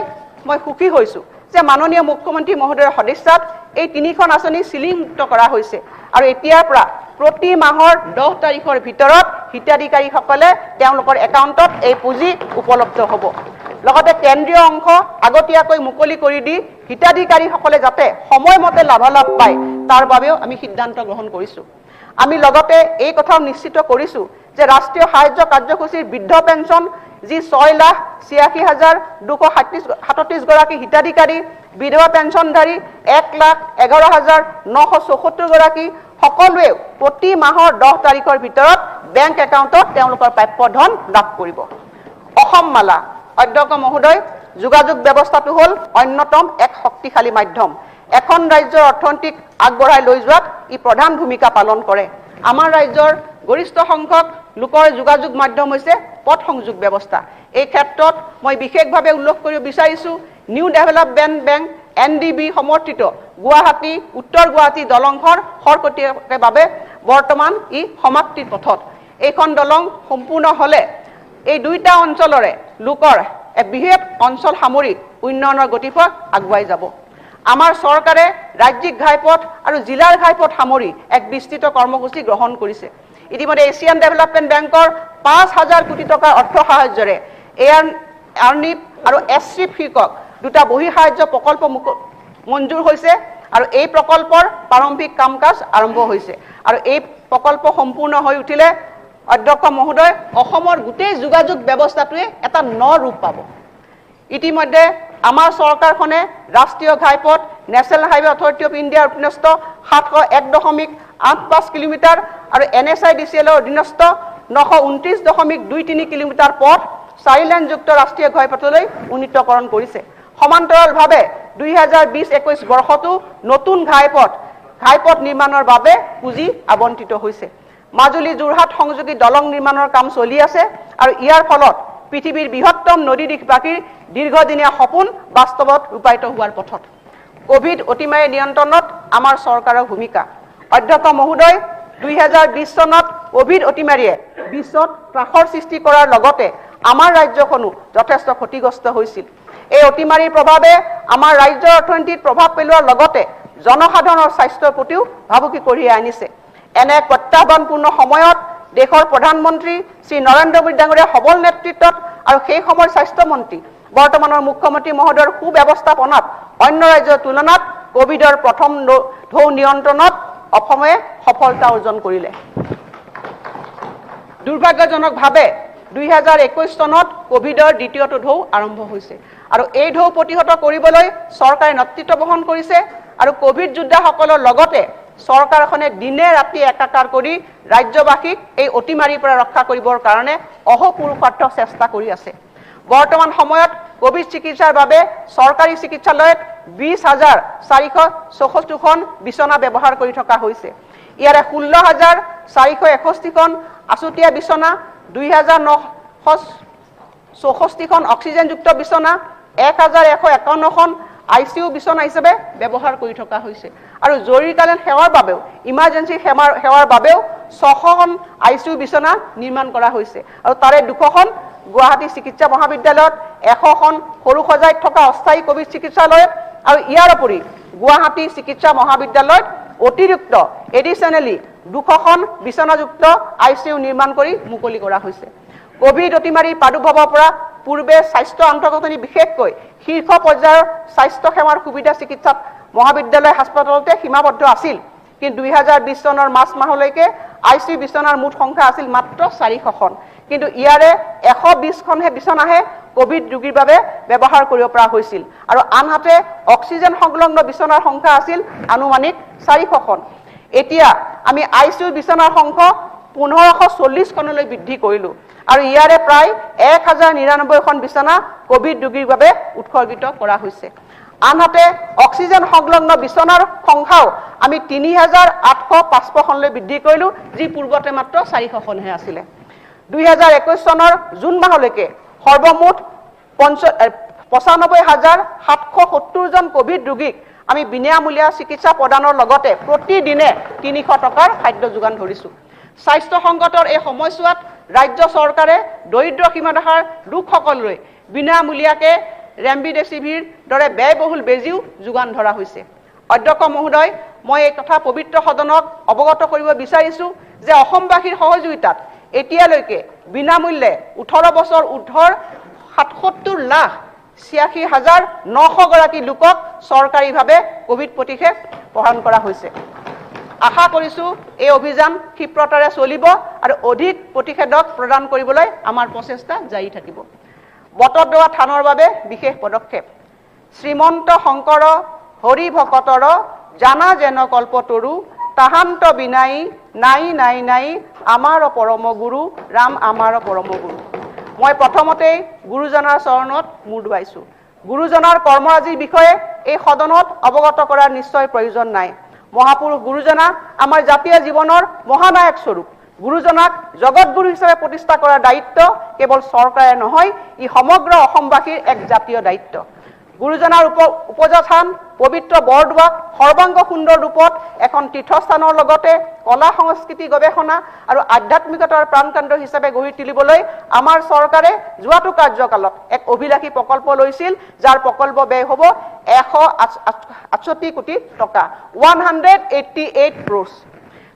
Speaker 1: মই সুখী হৈছোঁ যে মাননীয় মুখ্যমন্ত্ৰী মহোদয়ৰ সদিচ্ছাত এই তিনিখন আঁচনি চিলিংমুক্ত কৰা হৈছে আৰু এতিয়াৰ পৰা প্ৰতি মাহৰ 10 তাৰিখৰ ভিতৰত হিতাধিকাৰীসকলে তেওঁলোকৰ একাউণ্টত এই পুঁজি উপলব্ধ হ'ব। লগতে কেন্দ্ৰীয় অংশ আগতীয়াকৈ মুকলি কৰি দি হিতাধিকাৰীসকলে যাতে সময়মতে লাভালাভ পায় তাৰ বাবেও আমি সিদ্ধান্ত গ্ৰহণ কৰিছোঁ। আমি লগতে এই কথাও নিশ্চিত কৰিছোঁ যে ৰাষ্ট্ৰীয় সাহায্য কাৰ্যসূচীৰ বৃদ্ধ পেঞ্চন যি 6,86,237 গৰাকী হিতাধিকাৰী, বিধৱা পেঞ্চনধাৰী 1,11,974 গৰাকী, সকলোৱে প্ৰতি মাহৰ 10 তাৰিখৰ ভিতৰত বেংক একাউণ্টত তেওঁলোকৰ প্ৰাপ্য ধন লাভ কৰিব। অসম মালা। অধ্যক্ষ মহোদয়, যোগাযোগ ব্যৱস্থাটো হ'ল অন্যতম এক শক্তিশালী মাধ্যম। এখন ৰাজ্যৰ অৰ্থনীতিক আগবঢ়াই লৈ যোৱাত ই প্ৰধান ভূমিকা পালন কৰে। আমাৰ ৰাজ্যৰ গৰিষ্ঠ সংখ্যক লোকৰ যোগাযোগ মাধ্যম হৈছে পথ সংযোগ ব্যৱস্থা। এই ক্ষেত্ৰত মই বিশেষভাৱে উল্লেখ কৰিব বিচাৰিছোঁ new development bank NDB সমৰ্থিত গুৱাহাটী উত্তৰ গুৱাহাটী দলংখন খৰতকীয়াৰ বাবে বৰ্তমান ই সমাপ্তিৰ পথত। এইখন দলং সম্পূৰ্ণ হ'লে এই দুইটা অঞ্চলৰে লোকৰ এক বৃহৎ অঞ্চল সামৰি উন্নয়নৰ গতিপথ আগুৱাই যাব। আমাৰ চৰকাৰে ৰাজ্যিক ঘাইপথ আৰু জিলাৰ ঘাইপথ সামৰি এক বিস্তৃত কৰ্মসূচী গ্ৰহণ কৰিছে। ইতিমধ্যে এছিয়ান ডেভেলপমেণ্ট বেংকৰ 5,000 কোটি টকাৰ অৰ্থ সাহায্যৰে এয়াৰ আৰ্নিপ আৰু এছ চি শীৰ্ষক দুটা বহিঃসাহায্য প্ৰকল্প মঞ্জুৰ হৈছে আৰু এই প্ৰকল্পৰ প্ৰাৰম্ভিক কাম কাজ আৰম্ভ হৈছে। আৰু এই প্ৰকল্প সম্পূৰ্ণ হৈ উঠিলে অধ্যক্ষ মহোদয়, অসমৰ গোটেই যোগাযোগ ব্যৱস্থাটোৱে এটা ন ৰূপ পাব। ইতিমধ্যে আমাৰ চৰকাৰখনে ৰাষ্ট্ৰীয় ঘাইপথ নেশ্যনেল হাইৱে অথৰিটি অফ ইণ্ডিয়াৰ অধীনস্থ 701.85 কিলোমিটাৰ আৰু NSIDCLৰ অধীনস্থ 929.23 কিলোমিটাৰ পথ 4 লেনযুক্ত ৰাষ্ট্ৰীয় ঘাইপথলৈ উন্নীতকৰণ কৰিছে। সমান্তৰালভাৱে 2020-21 বৰ্ষতো নতুন ঘাইপথ নিৰ্মাণৰ বাবে পুঁজি আবণ্টিত হৈছে। মাজুলী যোৰহাট সংযোগী দলং নিৰ্মাণৰ কাম চলি আছে আৰু ইয়াৰ ফলত পৃথিৱীৰ বৃহত্তম নদী দ্বীপবাসীৰ দীৰ্ঘদিনীয়া সপোন বাস্তৱত ৰূপায়িত হোৱাৰ পথত। কভিড অতিমাৰী নিয়ন্ত্ৰণত আমাৰ চৰকাৰৰ ভূমিকা। অধ্যক্ষ মহোদয়, 2020 চনত কভিড অতিমাৰীয়ে বিশ্বত ত্ৰাসৰ সৃষ্টি কৰাৰ লগতে আমাৰ ৰাজ্যখনো যথেষ্ট ক্ষতিগ্ৰস্ত হৈছিল। এই অতিমাৰীৰ প্ৰভাৱে আমাৰ ৰাজ্যৰ অৰ্থনীতিত প্ৰভাৱ পেলোৱাৰ লগতে জনসাধাৰণৰ স্বাস্থ্যৰ প্ৰতিও ভাবুকি কঢ়িয়াই আনিছে। এনে এক প্ৰত্যাহ্বানপূৰ্ণ সময়ত দেশৰ প্ৰধানমন্ত্ৰী শ্ৰী নৰেন্দ্ৰ মোদী ডাঙৰীয়াৰ সবল নেতৃত্বত আৰু সেই সময়ৰ স্বাস্থ্যমন্ত্ৰী বৰ্তমানৰ মুখ্যমন্ত্ৰী মহোদয়ৰ সুব্যৱস্থাপনাত অন্য ৰাজ্যৰ তুলনাত কভিডৰ প্ৰথম ঢৌ নিয়ন্ত্ৰণত অসমে সফলতা অৰ্জন কৰিলে। দুৰ্ভাগ্যজনকভাৱে 2021 চনত কভিডৰ দ্বিতীয়টো ঢৌ আৰম্ভ হৈছে আৰু এই ঢৌ প্ৰতিহত কৰিবলৈ চৰকাৰে নেতৃত্ব বহন কৰিছে আৰু কভিড যোদ্ধাসকলৰ লগতে চৰকাৰখনে দিনে ৰাতি একাকাৰ কৰি ৰাজ্যবাসীক এই অতিমাৰীৰ পৰা ৰক্ষা কৰিবৰ কাৰণে অহোপুৰুষাৰ্থ চেষ্টা কৰি আছে। বৰ্তমান সময়ত কভিড চিকিৎসাৰ বাবে চৰকাৰী চিকিৎসালয়ত 20,464খন বিচনা ব্যৱহাৰ কৰি থকা হৈছে। ইয়াৰে 16,461খন আছুতীয়া বিচনা, 2,964খন অক্সিজেনযুক্ত বিচনা, 1,151খন ICU বিচনা হিচাপে ব্যৱহাৰ কৰি থকা হৈছে আৰু জৰুৰীকালীন সেৱাৰ বাবেও, ইমাৰ্জেঞ্চি সেৱাৰ বাবেও 600খন ICU বিচনা নিৰ্মাণ কৰা হৈছে আৰু তাৰে 200খন গুৱাহাটী চিকিৎসা মহাবিদ্যালয়ত, 100খন সৰু সজাইত থকা অস্থায়ী কভিড চিকিৎসালয়ত আৰু ইয়াৰ উপৰি গুৱাহাটী চিকিৎসা মহাবিদ্যালয়ত অতিৰিক্ত এডিশ্যনেলি 200খন বিচনাযুক্ত ICU নিৰ্মাণ কৰি মুকলি কৰা হৈছে। কভিড অতিমাৰীৰ প্ৰাদুৰ্ভাৱৰ পৰা পূৰ্বে স্বাস্থ্য আন্তঃগাঁথনি, বিশেষকৈ শীৰ্ষ পৰ্যায়ৰ স্বাস্থ্য সেৱাৰ সুবিধা চিকিৎসাত মহাবিদ্যালয় হাস্পতালতে সীমাবদ্ধ আছিল। কিন্তু 2020 চনৰ মাৰ্চ মাহলৈকে I C U বিচনাৰ মুঠ সংখ্যা আছিল মাত্ৰ 400খন। কিন্তু ইয়াৰে 120খনহে বিচনাহে কভিড ৰোগীৰ বাবে ব্যৱহাৰ কৰিব পৰা হৈছিল আৰু আনহাতে অক্সিজেন সংলগ্ন বিচনাৰ সংখ্যা আছিল আনুমানিক 400খন। এতিয়া আমি I C U বিচনাৰ সংখ্যা 1540খনলৈ বৃদ্ধি কৰিলোঁ আৰু ইয়াৰে প্ৰায় 1099খন বিচনা কভিড ৰোগীৰ বাবে উৎসৰ্গিত কৰা হৈছে। আনহাতে অক্সিজেন সংলগ্ন বিচনাৰ সংখ্যাও আমি 3855খনলৈ বৃদ্ধি কৰিলোঁ, যি পূৰ্বতে মাত্ৰ 400খনহে আছিলে। 2021 চনৰ জুন মাহলৈকে সৰ্বমুঠ 95,770জন কভিড ৰোগীক আমি বিনামূলীয়া চিকিৎসা প্ৰদানৰ লগতে প্ৰতিদিনে 300 টকাৰ খাদ্য যোগান ধৰিছোঁ। স্বাস্থ্য সংকটৰ এই সময়ছোৱাত ৰাজ্য চৰকাৰে দৰিদ্ৰ সীমাৰেখাৰ লোকসকললৈ বিনামূলীয়াকৈ ৰেমডিচিভিৰ দৰে ব্যয়বহুল বেজীও যোগান ধৰা হৈছে। অধ্যক্ষ মহোদয়, মই এই কথা পবিত্ৰ সদনক অৱগত কৰিব বিচাৰিছোঁ যে অসমবাসীৰ সহযোগিতাত এতিয়ালৈকে বিনামূল্যে 18 বছৰ ঊৰ্ধৰ 77,86,900 গৰাকী লোকক চৰকাৰীভাৱে কভিড প্ৰতিষেধক প্ৰদান কৰা হৈছে। আশা কৰিছোঁ এই অভিযান ক্ষিপ্ৰতাৰে চলিব আৰু অধিক প্ৰতিষেধক প্ৰদান কৰিবলৈ আমাৰ প্ৰচেষ্টা জাৰি থাকিব। বটদ্ৰৱা থানৰ বাবে বিশেষ পদক্ষেপ। শ্ৰীমন্ত শংকৰ হৰি ভকতৰ জানা যেন কল্পতৰু, তাহান্ত বিনাই নাই নাই নাই আমাৰ পৰম গুৰু, ৰাম আমাৰ পৰম গুৰু। মই প্ৰথমতেই গুৰুজনাৰ চৰণত মূৰ দোৱাইছোঁ। গুৰুজনাৰ কৰ্মৰাজিৰ বিষয়ে এই সদনত অৱগত কৰাৰ নিশ্চয় প্ৰয়োজন নাই। মহাপুৰুষ গুৰুজনা আমাৰ জাতীয় জীৱনৰ মহানায়ক স্বৰূপ। গুৰুজনাক জগতগুৰু হিচাপে প্ৰতিষ্ঠা কৰাৰ দায়িত্ব কেৱল চৰকাৰে নহয়, ই সমগ্ৰ অসমবাসীৰ এক জাতীয় দায়িত্ব। গুৰুজনাৰ উপজা স্থান পবিত্ৰ বৰদোৱাক সৰ্বাংগ সুন্দৰ ৰূপত এখন তীৰ্থস্থানৰ লগতে কলা সংস্কৃতি, গৱেষণা আৰু আধ্যাত্মিকতাৰ প্ৰাণকেন্দ্ৰ হিচাপে গঢ়ি তুলিবলৈ আমাৰ চৰকাৰে যোৱাটো কাৰ্যকালত এক অভিলাষী প্ৰকল্প লৈছিল, যাৰ প্ৰকল্প ব্যয় হ'ব 168 কোটি টকা, 188 crores।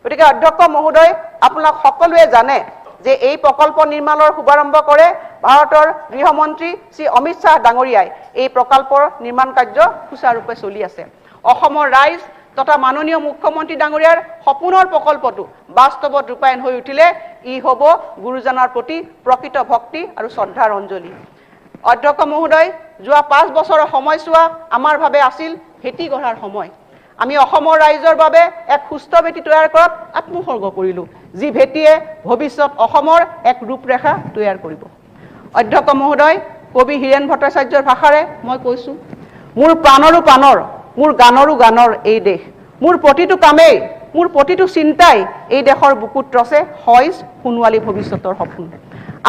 Speaker 1: গতিকে অধ্যক্ষ মহোদয়, আপোনালোক সকলোৱে জানে যে এই প্ৰকল্প নিৰ্মাণৰ শুভাৰম্ভ কৰে ভাৰতৰ গৃহমন্ত্ৰী শ্ৰী অমিত শ্বাহ ডাঙৰীয়াই। এই প্ৰকল্পৰ নিৰ্মাণ কাৰ্য সুচাৰুৰূপে চলি আছে। অসমৰ ৰাইজ তথা মাননীয় মুখ্যমন্ত্ৰী ডাঙৰীয়াৰ সপোনৰ প্ৰকল্পটো বাস্তৱত ৰূপায়ণ হৈ উঠিলে ই হ'ব গুৰুজনাৰ প্ৰতি প্ৰকৃত ভক্তি আৰু শ্ৰদ্ধাৰ অঞ্জলি। অধ্যক্ষ মহোদয়, যোৱা 5 বছৰৰ সময়ছোৱা আমাৰ বাবে আছিল ভেটি গঢ়াৰ সময়। আমি অসমৰ ৰাইজৰ বাবে এক সুস্থ ভেটি তৈয়াৰ কৰাত আত্মোৎসৰ্গ কৰিলোঁ, যি ভেটিয়ে ভৱিষ্যত অসমৰ এক ৰূপৰেখা তৈয়াৰ কৰিব। অধ্যক্ষ মহোদয়, কবি হীৰেণ ভট্টাচাৰ্যৰ ভাষাৰে মই কৈছোঁ, মোৰ প্ৰাণৰো প্ৰাণৰ, মোৰ গানৰো গানৰ এই দেশ, মোৰ প্ৰতিটো কামেই, মোৰ প্ৰতিটো চিন্তাই এই দেশৰ বুকুত ৰচে সইজ সোণোৱালী ভৱিষ্যতৰ সপোন।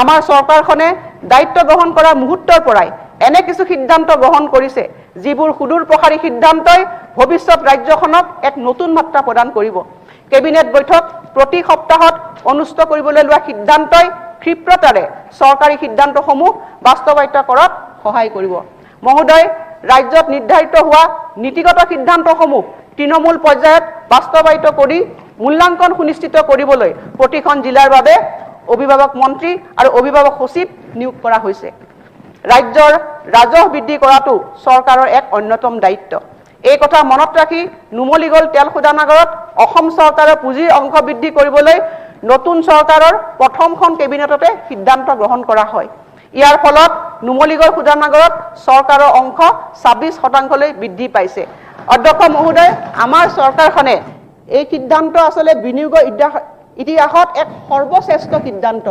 Speaker 1: আমাৰ চৰকাৰখনে দায়িত্ব গ্ৰহণ কৰাৰ মুহূৰ্তৰ পৰাই এনে কিছু সিদ্ধান্ত গ্ৰহণ কৰিছে, যিবোৰ সুদূৰ প্ৰসাৰী সিদ্ধান্তই ভৱিষ্যত ৰাজ্যখনক এক নতুন মাত্ৰা প্ৰদান কৰিব। কেবিনেট বৈঠক প্ৰতি সপ্তাহত অনুষ্ঠিত কৰিবলৈ লোৱা সিদ্ধান্তই ক্ষিপ্ৰতাৰে চৰকাৰী সিদ্ধান্তসমূহ বাস্তৱায়িত কৰাত সহায় কৰিব। মহোদয়, ৰাজ্যত নিৰ্ধাৰিত হোৱা নীতিগত সিদ্ধান্তসমূহ তৃণমূল পৰ্যায়ত বাস্তৱায়িত কৰি মূল্যাংকন সুনিশ্চিত কৰিবলৈ প্ৰতিখন জিলাৰ বাবে অভিভাৱক মন্ত্ৰী আৰু অভিভাৱক সচিব নিয়োগ কৰা হৈছে। ৰাজ্যৰ ৰাজহ বৃদ্ধি কৰাটো চৰকাৰৰ এক অন্যতম দায়িত্ব। এই কথা মনত ৰাখি নুমলীগড় তেল শোধনাগাৰত অসম চৰকাৰৰ পুঁজিৰ অংশ বৃদ্ধি কৰিবলৈ নতুন চৰকাৰৰ প্ৰথমখন কেবিনেটতে সিদ্ধান্ত গ্ৰহণ কৰা হয়। ইয়াৰ ফলত নুমলীগড় শোধনাগাৰত চৰকাৰৰ অংশ 26 শতাংশলৈ বৃদ্ধি পাইছে। অধ্যক্ষ মহোদয়, আমাৰ চৰকাৰখনে এই সিদ্ধান্ত আচলতে বিনিয়োগৰ ইতিহাসত এক সৰ্বশ্ৰেষ্ঠ সিদ্ধান্ত।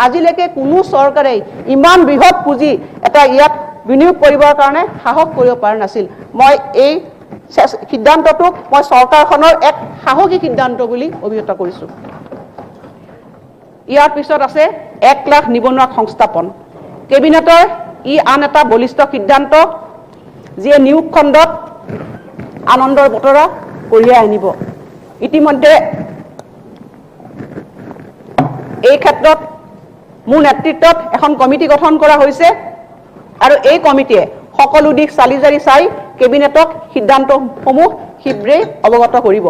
Speaker 1: আজিলৈকে কোনো চৰকাৰে ইমান বৃহৎ পুঁজি এটা ইয়াত বিনিয়োগ কৰিবৰ কাৰণে সাহস কৰিব পৰা নাছিল। মই এই সিদ্ধান্তটোক মই চৰকাৰখনৰ এক সাহসী সিদ্ধান্ত বুলি অভিহিত কৰিছোঁ। ইয়াৰ পিছত আছে 1 লাখ নিবনুৱাক সংস্থাপন। কেবিনেটৰ ই আন এটা বলিষ্ঠ সিদ্ধান্ত, যিয়ে নিয়োগ খণ্ডত আনন্দৰ বতৰা কঢ়িয়াই আনিব। ইতিমধ্যে এই ক্ষেত্ৰত মোৰ নেতৃত্বত এখন কমিটি গঠন কৰা হৈছে আৰু এই কমিটিয়ে সকলো দিশ চালি জাৰি চাই কেবিনেটক সিদ্ধান্তসমূহ শীঘ্ৰেই অৱগত কৰিব।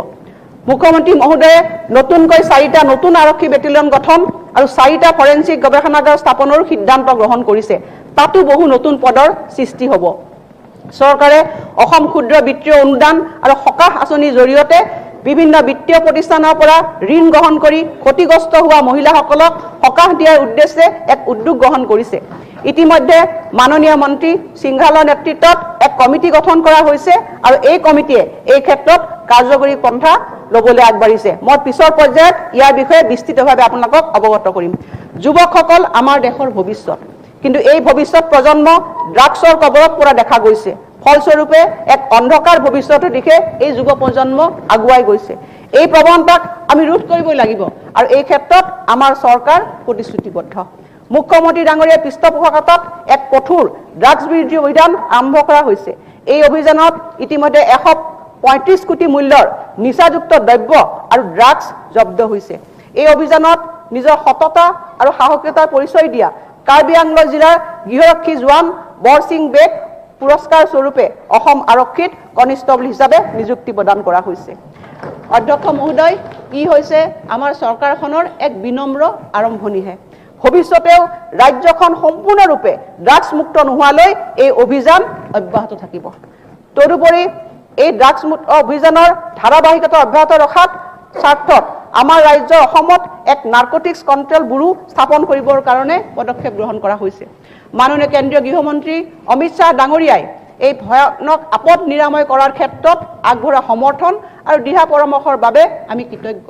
Speaker 1: মুখ্যমন্ত্ৰী মহোদয়ে নতুনকৈ 4টা নতুন আৰক্ষী বেটেলিয়ন গঠন আৰু 4টা ফৰেনচিক গৱেষণাগাৰ স্থাপনৰো সিদ্ধান্ত গ্ৰহণ কৰিছে। তাতো বহু নতুন পদৰ সৃষ্টি হ'ব। চৰকাৰে অসম ক্ষুদ্ৰ বিত্তীয় অনুদান আৰু সকাহ আঁচনিৰ জৰিয়তে বিভিন্ন বিত্তীয় প্ৰতিষ্ঠানৰ পৰা ঋণ গ্ৰহণ কৰি ক্ষতিগ্ৰস্ত হোৱা মহিলাসকলক সকাহ দিয়াৰ উদ্দেশ্যে এক উদ্যোগ গ্ৰহণ কৰিছে। ইতিমধ্যে মাননীয় মন্ত্ৰী সিংঘালৰ নেতৃত্বত এক কমিটি গঠন কৰা হৈছে আৰু এই কমিটিয়ে এই ক্ষেত্ৰত কাৰ্যকৰী পন্থা ল'বলৈ আগবাঢ়িছে। মই পিছৰ পৰ্যায়ত ইয়াৰ বিষয়ে বিস্তৃতভাৱে আপোনালোকক অৱগত কৰিম। যুৱকসকল আমাৰ দেশৰ ভৱিষ্যত, কিন্তু এই ভৱিষ্যত প্ৰজন্ম ড্ৰাগছৰ কবলত পৰা দেখা গৈছে। ফলস্বৰূপে এক অন্ধকাৰ ভৱিষ্যতৰ দিশে এই যুৱ প্ৰজন্ম আগুৱাই গৈছে। এই প্ৰৱণতাক আমি ৰোধ কৰিবই লাগিব আৰু এই ক্ষেত্ৰত আমাৰ চৰকাৰ প্ৰতিশ্ৰুতিবদ্ধ। মুখ্যমন্ত্ৰী ডাঙৰীয়াৰ পৃষ্ঠপোষকতাত এক কঠোৰ ড্ৰাগছ বিৰোধী অভিযান আৰম্ভ কৰা হৈছে। এই অভিযানত ইতিমধ্যে 135 কোটি মূল্যৰ নিচাযুক্ত দ্ৰব্য আৰু ড্ৰাগছ জব্দ হৈছে। এই অভিযানত নিজৰ সততা আৰু সাহসিকতাৰ পৰিচয় দিয়া কাৰ্বি আংলং জিলাৰ গৃহৰক্ষী জোৱান বৰসিং বেগ পুৰস্কাৰ স্বৰূপে অসম আৰক্ষীত কনিষ্টবল হিচাপে নিযুক্তি প্ৰদান কৰা হৈছে। অধ্যক্ষ মহোদয়, ই হৈছে আমাৰ চৰকাৰখনৰ এক বিনম্ৰ আৰম্ভণিহে। ভৱিষ্যতেও ৰাজ্যখন সম্পূৰ্ণৰূপে ড্ৰাগছ মুক্ত নোহোৱালৈ এই অভিযান অব্যাহত থাকিব। তদুপৰি এই ড্ৰাগছ মুক্ত অভিযানৰ ধাৰাবাহিকতা অব্যাহত ৰখাত স্বাৰ্থত আমাৰ ৰাজ্য অসমত এক নাৰ্কটিক্স কণ্ট্ৰল ব্যুৰো স্থাপন কৰিবৰ কাৰণে পদক্ষেপ গ্ৰহণ কৰা হৈছে। মাননীয় কেন্দ্ৰীয় গৃহমন্ত্ৰী অমিত শ্বাহ ডাঙৰীয়াই এই ভয়ানক আপদ নিৰাময় কৰাৰ ক্ষেত্ৰত আগবঢ়োৱা সমৰ্থন আৰু দিহা পৰামৰ্শৰ বাবে আমি কৃতজ্ঞ।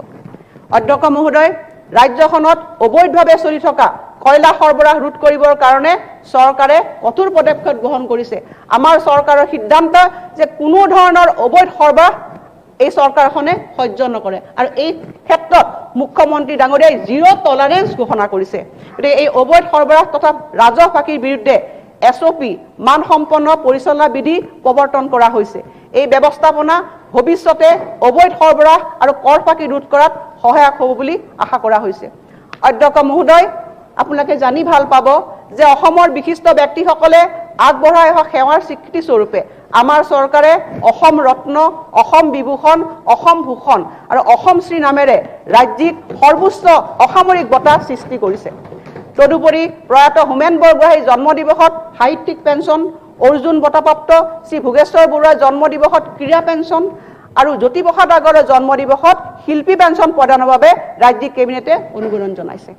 Speaker 1: অধ্যক্ষ মহোদয়, ৰাজ্যখনত অবৈধভাৱে চলি থকা কয়লা সৰবৰাহ ৰোধ কৰিবৰ কাৰণে চৰকাৰে কঠোৰ পদক্ষেপ গ্ৰহণ কৰিছে। আমাৰ চৰকাৰৰ সিদ্ধান্ত যে কোনো ধৰণৰ অবৈধ সৰবৰাহ এই চৰকাৰখনে সহ্য নকৰে আৰু এই ক্ষেত্ৰত মুখ্যমন্ত্ৰী ডাঙৰীয়াই জিৰ' টলাৰেঞ্চ ঘোষণা কৰিছে। গতিকে এই অবৈধ সৰবৰাহ তথা ৰাজহ ফাঁকিৰ বিৰুদ্ধে SOP মানসম্পন্ন পৰিচালনা বিধি প্ৰৱৰ্তন কৰা হৈছে। এই ব্যৱস্থাপনা ভৱিষ্যতে অবৈধ সৰবৰাহ আৰু কৰ ফাঁকি ৰোধ কৰাত সহায়ক হ'ব বুলি আশা কৰা হৈছে। অধ্যক্ষ মহোদয়, আপোনালোকে জানি ভাল পাব যে অসমৰ বিশিষ্ট ব্যক্তিসকলে আগবঢ়াই অহা সেৱাৰ স্বীকৃতিস্বৰূপে আমাৰ চৰকাৰে অসম ৰত্ন, অসম বিভূষণ, অসম ভূষণ আৰু অসম শ্ৰী নামেৰে ৰাজ্যিক সৰ্বোচ্চ অসামৰিক বঁটা সৃষ্টি কৰিছে। তদুপৰি প্ৰয়াত হোমেন বৰগোহাঁইৰ জন্মদিৱসত সাহিত্যিক পেঞ্চন, অৰ্জুন বঁটাপ্ৰাপ্ত শ্ৰী ভোগেশ্বৰ বৰুৱাৰ জন্মদিৱসত ক্ৰীড়া পেঞ্চন আৰু জ্যোতিপ্ৰসাদ আগৰৱালাৰ জন্মদিৱসত শিল্পী পেঞ্চন প্ৰদানৰ বাবে ৰাজ্যিক কেবিনেটে অনুমোদন জনাইছে।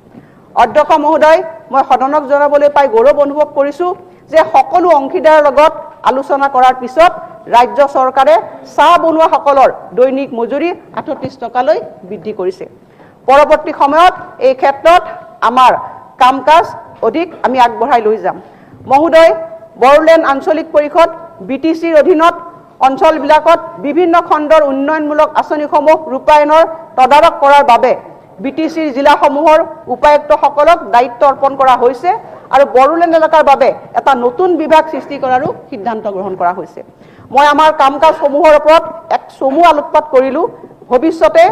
Speaker 1: অধ্যক্ষ মহোদয়, মই সদনক জনাবলৈ পাই গৌৰৱ অনুভৱ কৰিছোঁ যে সকলো অংশীদাৰৰ লগত আলোচনা কৰাৰ পিছত ৰাজ্য চৰকাৰে চাহ বনোৱাসকলৰ দৈনিক মজুৰি 38 টকালৈ বৃদ্ধি কৰিছে। পৰৱৰ্তী সময়ত এই ক্ষেত্ৰত আমাৰ কাম কাজ অধিক আমি আগবঢ়াই লৈ যাম। মহোদয়, বড়োলেণ্ড আঞ্চলিক পৰিষদ BTCৰ অধীনত অঞ্চলবিলাকত বিভিন্ন খণ্ডৰ উন্নয়নমূলক আঁচনিসমূহ ৰূপায়ণৰ তদাৰক কৰাৰ বাবে BTCৰ জিলাসমূহৰ উপায়ুক্তসকলক দায়িত্ব অৰ্পণ কৰা হৈছে আৰু বড়োলেণ্ড এলেকাৰ বাবে এটা নতুন বিভাগ সৃষ্টি কৰাৰো সিদ্ধান্ত গ্ৰহণ কৰা হৈছে। মই আমাৰ কাম কাজসমূহৰ ওপৰত এক চমু আলোকপাত কৰিলোঁ। ভৱিষ্যতে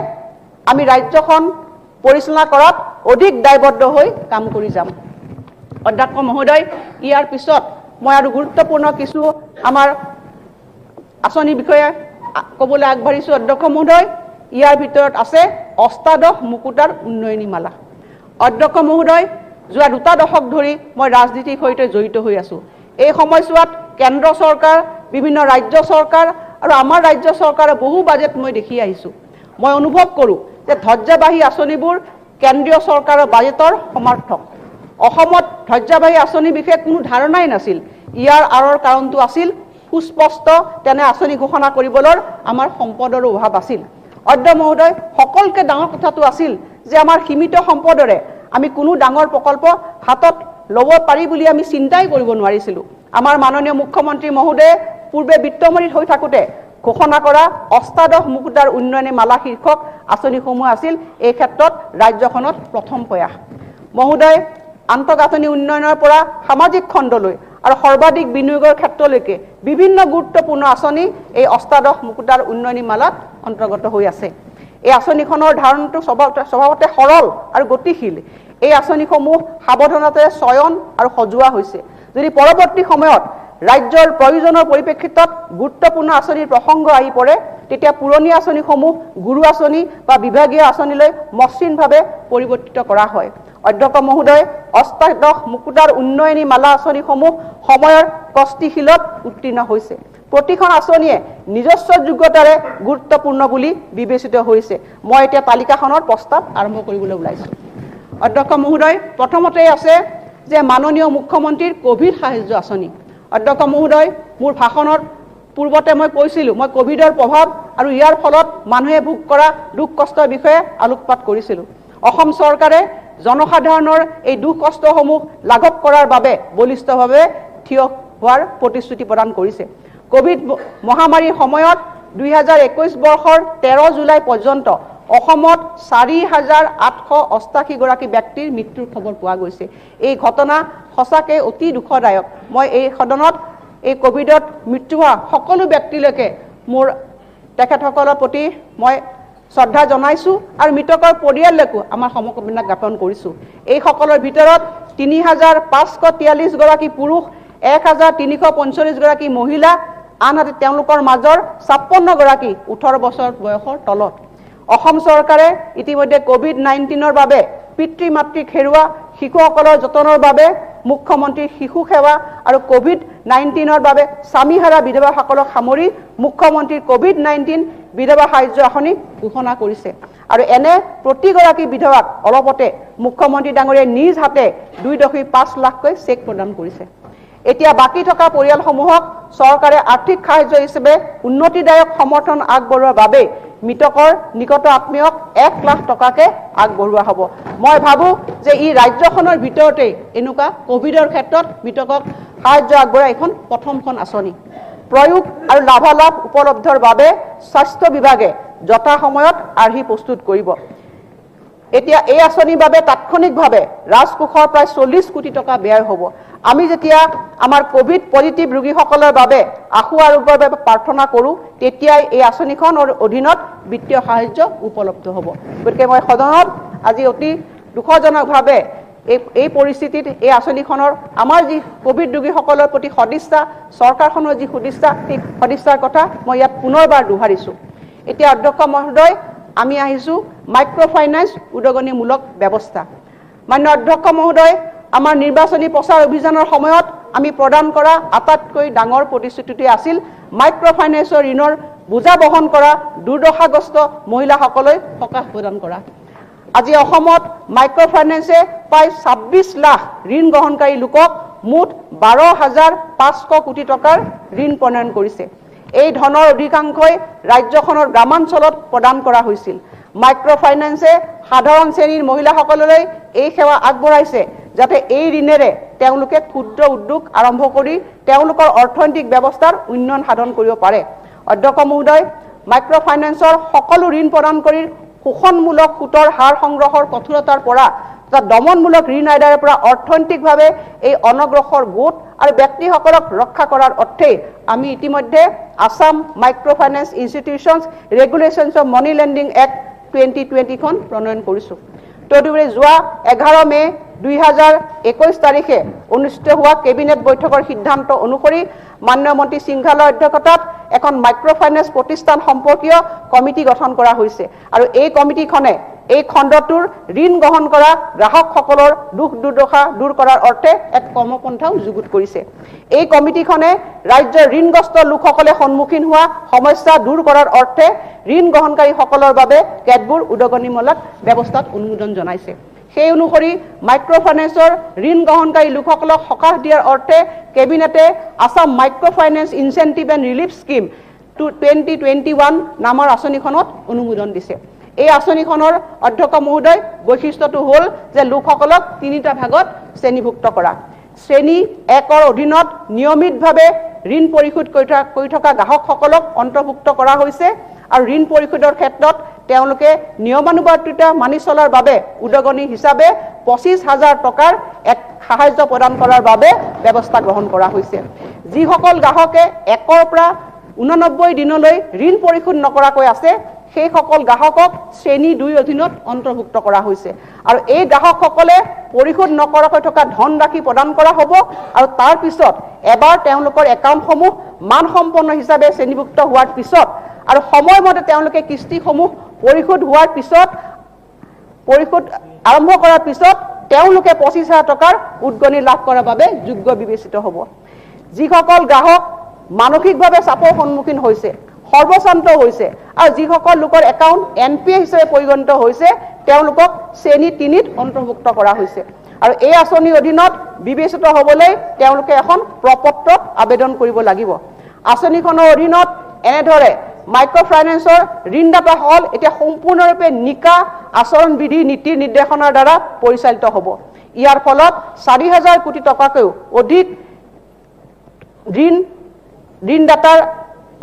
Speaker 1: আমি ৰাজ্যখন পৰিচালনা কৰাত অধিক দায়বদ্ধ হৈ কাম কৰি যাম। অধ্যক্ষ মহোদয়, ইয়াৰ পিছত মই আৰু গুৰুত্বপূৰ্ণ কিছু আমাৰ আঁচনিৰ বিষয়ে ক'বলৈ আগবাঢ়িছোঁ। অধ্যক্ষ মহোদয়, ইয়াৰ ভিতৰত আছে অষ্টাদশ মুকুতাৰ উন্নয়নী মালা। অধ্যক্ষ মহোদয়, যোৱা 2টা দশক ধৰি মই ৰাজনীতিৰ সৈতে জড়িত হৈ আছোঁ। এই সময়ছোৱাত কেন্দ্ৰ চৰকাৰ, বিভিন্ন ৰাজ্য চৰকাৰ আৰু আমাৰ ৰাজ্য চৰকাৰৰ বহু বাজেট মই দেখি আহিছোঁ। মই অনুভৱ কৰোঁ যে ধ্বজাবাহী আঁচনিবোৰ কেন্দ্ৰীয় চৰকাৰৰ বাজেটৰ সমাৰ্থক। অসমত ধ্বজাবাহী আঁচনিৰ বিষয়ে কোনো ধাৰণাই নাছিল। ইয়াৰ আঁৰৰ কাৰণটো আছিল সুস্পষ্ট তেনে আঁচনি ঘোষণা কৰিবলৈ আমাৰ সম্পদৰো অভাৱ আছিল। অধ্যক্ষ মহোদয়, সকলোতকৈ ডাঙৰ কথাটো আছিল যে আমাৰ সীমিত সম্পদৰে আমি কোনো ডাঙৰ প্ৰকল্প হাতত ল'ব পাৰি বুলি আমি চিন্তাই কৰিব নোৱাৰিছিলোঁ। আমাৰ মাননীয় মুখ্যমন্ত্ৰী মহোদয়ে পূৰ্বে বিত্তমন্ত্ৰী হৈ থাকোঁতে ঘোষণা কৰা অষ্টাদশ মুকুতাৰ উন্নয়নী মালা শীৰ্ষক আঁচনিসমূহ আছিল এই ক্ষেত্ৰত ৰাজ্যখনত প্ৰথম প্ৰয়াস। মহোদয়, আন্তঃগাঁথনি উন্নয়নৰ পৰা সামাজিক খণ্ডলৈ আৰু সৰ্বাধিক বিনিয়োগৰ ক্ষেত্ৰলৈকে বিভিন্ন গুৰুত্বপূৰ্ণ আঁচনি এই অষ্টাদশ মুকুতাৰ উন্নয়নী মালাত অন্তৰ্গত হৈ আছে। এই আঁচনিখনৰ ধাৰণাটো স্বভাৱতে সৰল আৰু গতিশীল। এই আঁচনিসমূহ সাৱধানতাৰে চয়ন আৰু সজোৱা হৈছে। যদি পৰৱৰ্তী সময়ত ৰাজ্যৰ প্ৰয়োজনৰ পৰিপ্ৰেক্ষিতত গুৰুত্বপূৰ্ণ আঁচনিৰ প্ৰসংগ আহি পৰে, তেতিয়া পুৰণি আঁচনিসমূহ গুৰু আঁচনি বা বিভাগীয় আঁচনিলৈ মসৃণভাৱে পৰিৱৰ্তিত কৰা হয়। অধ্যক্ষ মহোদয়, 18 মুকুতাৰ উন্নয়নী মালা আঁচনিসমূহ সময়ৰ কষ্টিশীলত উত্তীৰ্ণ হৈছে। প্ৰতিখন আঁচনিয়ে নিজস্ব যোগ্যতাৰে গুৰুত্বপূৰ্ণ বুলি বিবেচিত হৈছে। মই এতিয়া তালিকাখনৰ প্ৰস্তাৱ আৰম্ভ কৰিবলৈ ওলাইছোঁ। অধ্যক্ষ মহোদয়, প্ৰথমতেই আছে যে মাননীয় মুখ্যমন্ত্ৰীৰ ক'ভিড সাহায্য আঁচনি। অধ্যক্ষ মহোদয়, মোৰ ভাষণত পূৰ্বতে মই কৈছিলোঁ, মই ক'ভিডৰ প্ৰভাৱ আৰু ইয়াৰ ফলত মানুহে ভোগ কৰা দুখ কষ্টৰ বিষয়ে আলোকপাত কৰিছিলোঁ। অসম চৰকাৰে জনসাধাৰণৰ এই দুখ কষ্টসমূহ লাঘৱ কৰাৰ বাবে বলিষ্ঠভাৱে থিয় হোৱাৰ প্ৰতিশ্ৰুতি প্ৰদান কৰিছে। ক'ভিড মহামাৰীৰ সময়ত 2021 বৰ্ষৰ 13 জুলাই পৰ্যন্ত অসমত 4888 গৰাকী ব্যক্তিৰ মৃত্যুৰ খবৰ পোৱা গৈছে। এই ঘটনা সঁচাকৈ অতি দুখদায়ক। মই এই সদনত এই ক'ভিডত মৃত্যু হোৱা সকলো ব্যক্তিলৈকে মোৰ তেখেতসকলৰ প্ৰতি মই শ্ৰদ্ধা জনাইছোঁ আৰু মৃতকৰ পৰিয়াললৈকো আমাৰ সমবেদনা জ্ঞাপন কৰিছোঁ। এইসকলৰ ভিতৰত 3543 গৰাকী পুৰুষ, 1345 গৰাকী মহিলা, আনহাতে তেওঁলোকৰ মাজৰ 56 গৰাকী 18 বছৰ বয়সৰ তলত। অসম চৰকাৰে ইতিমধ্যে ক'ভিড-19ৰ বাবে পিতৃ মাতৃক হেৰুওৱা শিশুসকলৰ যতনৰ বাবে মুখ্যমন্ত্ৰীৰ শিশু সেৱা আৰু ক'ভিড-19ৰ বাবে স্বামীহাৰা বিধৱাসকলক সামৰি মুখ্যমন্ত্ৰীৰ ক'ভিড-19 বিধৱা সাহায্য আঁচনি ঘোষণা কৰিছে। আৰু এনে প্ৰতিগৰাকী বিধৱাক অলপতে মুখ্যমন্ত্ৰী ডাঙৰীয়াই নিজ হাতে 2.5 লাখকৈ চেক প্ৰদান কৰিছে। এতিয়া বাকী থকা পৰিয়ালসমূহক চৰকাৰে আৰ্থিক সাহায্য হিচাপে উন্নতিদায়ক সমৰ্থন আগবঢ়োৱাৰ বাবে মৃতকৰ নিকট আত্মীয়ক 1 লাখ টকাকে আগবঢ়োৱা হ'ব। মই ভাবোঁ যে ই ৰাজ্যখনৰ ভিতৰতেই এনেকুৱা ক'ভিডৰ ক্ষেত্ৰত মৃতকক সাহায্য আগবঢ়োৱা এইখন প্ৰথমখন আঁচনি। প্ৰয়োগ আৰু লাভালাভ উপলব্ধৰ বাবে স্বাস্থ্য বিভাগে যথাসময়ত আৰ্হি প্ৰস্তুত কৰিব। এতিয়া এই আঁচনিৰ বাবে তাৎক্ষণিকভাৱে ৰাজকোষৰ প্ৰায় 40 কোটি টকা ব্যয় হ'ব। আমি যেতিয়া আমাৰ ক'ভিড পজিটিভ ৰোগীসকলৰ বাবে আশু আৰোগ্যৰ বাবে প্ৰাৰ্থনা কৰোঁ, তেতিয়াই এই আঁচনিখনৰ অধীনত বিত্তীয় সাহায্য উপলব্ধ হ'ব। গতিকে মই সদনত আজি অতি দুখজনকভাৱে এই পৰিস্থিতিত এই আঁচনিখনৰ আমাৰ যি ক'ভিড ৰোগীসকলৰ প্ৰতি সদিচ্ছা, চৰকাৰখনৰ যি সদিচ্ছা, সেই সদিচ্ছাৰ কথা মই ইয়াত পুনৰবাৰ দোহাৰিছোঁ। এতিয়া অধ্যক্ষ মহোদয়, আমি আহিছোঁ মাইক্ৰ' ফাইনেন্স উদগনিমূলক ব্যৱস্থা। মান্য অধ্যক্ষ মহোদয়, আমাৰ নিৰ্বাচনী প্ৰচাৰ অভিযানৰ সময়ত আমি প্ৰদান কৰা আটাইতকৈ ডাঙৰ প্ৰতিশ্ৰুতিটোৱে আছিল মাইক্ৰ' ফাইনেন্সৰ ঋণৰ বোজা বহন কৰা দুৰ্দশাগ্ৰস্ত মহিলাসকললৈ সকাহ প্ৰদান কৰা। আজি অসমত মাইক্ৰ' ফাইনেন্সে প্ৰায় 26 লাখ ঋণ গ্ৰহণকাৰী লোকক মুঠ 12,500 কোটি টকাৰ ঋণ প্ৰণয়ন কৰিছে। এই ধনৰ অধিকাংশই ৰাজ্যখনৰ গ্ৰামাঞ্চলত প্ৰদান কৰা হৈছিল। মাইক্ৰ' ফাইনেন্সে সাধাৰণ শ্ৰেণীৰ মহিলাসকললৈ এই সেৱা আগবঢ়াইছে, যাতে এই ঋণেৰে তেওঁলোকে ক্ষুদ্ৰ উদ্যোগ আৰম্ভ কৰি তেওঁলোকৰ অৰ্থনৈতিক ব্যৱস্থাৰ উন্নয়ন সাধন কৰিব পাৰে। অধ্যক্ষ মহোদয়, মাইক্ৰ' ফাইনেন্সৰ সকলো ঋণ প্ৰদান কৰি শোষণমূলক সুতৰ হাৰ সংগ্ৰহৰ কঠোৰতাৰ পৰা তথা দমনমূলক ঋণ আদায়ৰ পৰা অৰ্থনৈতিকভাৱে এই অনগ্ৰসৰ গোট আৰু ব্যক্তিসকলক ৰক্ষা কৰাৰ অৰ্থেই আমি ইতিমধ্যে Assam Micro Finance Institutions Regulations of Money Lending Act 2020খন প্ৰণয়ন কৰিছোঁ। তদুপৰি যোৱা 11 মে' 2021 তাৰিখে অনুষ্ঠিত হোৱা কেবিনেট বৈঠকৰ সিদ্ধান্ত অনুসৰি মাননীয় মন্ত্ৰী সিংঘালৰ অধ্যক্ষতাত এখন মাইক্ৰ' ফাইনেন্স প্ৰতিষ্ঠান সম্পৰ্কীয় কমিটি গঠন কৰা হৈছে আৰু এই কমিটিখনে এই খণ্ডটোৰ ঋণ গ্ৰহণ কৰা গ্ৰাহকসকলৰ দুখ দুৰ্দশা দূৰ কৰাৰ অৰ্থে এক কৰ্মপন্থাও যুগুত কৰিছে। এই কমিটিখনে ৰাজ্যৰ ঋণগ্ৰস্ত লোকসকলে সন্মুখীন হোৱা সমস্যা দূৰ কৰাৰ অৰ্থে ঋণ গ্ৰহণকাৰীসকলৰ বাবে কেতবোৰ উদগনিমূলক ব্যৱস্থাত অনুমোদন জনাইছে। সেই অনুসৰি মাইক্ৰ' ফাইনেন্সৰ ঋণ গ্ৰহণকাৰী লোকসকলক সকাহ দিয়াৰ অৰ্থে কেবিনেটে Assam Micro Finance Incentive and Relief Scheme 2021 নামৰ আঁচনিখনত অনুমোদন দিছে। এই আঁচনিখনৰ অধ্যক্ষ মহোদয় বৈশিষ্ট্যটো হ'ল যে লোকসকলক তিনিটা ভাগত শ্ৰেণীভুক্ত কৰা। শ্ৰেণী একৰ অধীনত নিয়মিতভাৱে ঋণ পৰিশোধ কৰি থকা গ্ৰাহকসকলক অন্তৰ্ভুক্ত কৰা হৈছে আৰু ঋণ পৰিশোধৰ ক্ষেত্ৰত তেওঁলোকে নিয়মানুৱৰ্তিতা মানি চলাৰ বাবে উদগনি হিচাপে 25,000 টকাৰ এক সাহায্য প্ৰদান কৰাৰ বাবে ব্যৱস্থা গ্ৰহণ কৰা হৈছে। যিসকল গ্ৰাহকে 1ৰ পৰা 89 দিনলৈ ঋণ পৰিশোধ নকৰাকৈ আছে, সেইসকল গ্ৰাহকক শ্ৰেণী 2 অধীনত অন্তৰ্ভুক্ত কৰা হৈছে আৰু এই গ্ৰাহকসকলে পৰিশোধ নকৰাকৈ থকা ধনৰাশি প্ৰদান কৰা হ'ব আৰু তাৰ পিছত এবাৰ তেওঁলোকৰ একাউণ্টসমূহ মানসম্পন্ন হিচাপে শ্ৰেণীভুক্ত হোৱাৰ পিছত আৰু সময়মতে তেওঁলোকে কিস্তিসমূহ পৰিশোধ হোৱাৰ পিছত পৰিশোধ আৰম্ভ কৰাৰ পিছত তেওঁলোকে 25,000 টকাৰ উদগনি লাভ কৰাৰ বাবে যোগ্য বিবেচিত হ'ব। যিসকল গ্ৰাহক মানসিকভাৱে চাপৰ সন্মুখীন হৈছে, সৰ্বশান্ত হৈছে আৰু যিসকল লোকৰ একাউণ্ট NPA হিচাপে পৰিগণিত হৈছে, তেওঁলোকক শ্ৰেণী 3ত অন্তৰ্ভুক্ত কৰা হৈছে আৰু এই আঁচনিৰ অধীনত বিবেচিত হ'বলৈ তেওঁলোকে এখন প্ৰপত্ৰত আবেদন কৰিব লাগিব। আঁচনিখনৰ অধীনত এনেদৰে মাইক্ৰ' ফাইনেন্সৰ ঋণদাতাসকল এতিয়া সম্পূৰ্ণৰূপে নিকা আচৰণবিধি নীতি নিৰ্দেশনাৰ দ্বাৰা পৰিচালিত হ'ব। ইয়াৰ ফলত 4,000 কোটি টকাকৈও অধিক ঋণদাতাৰ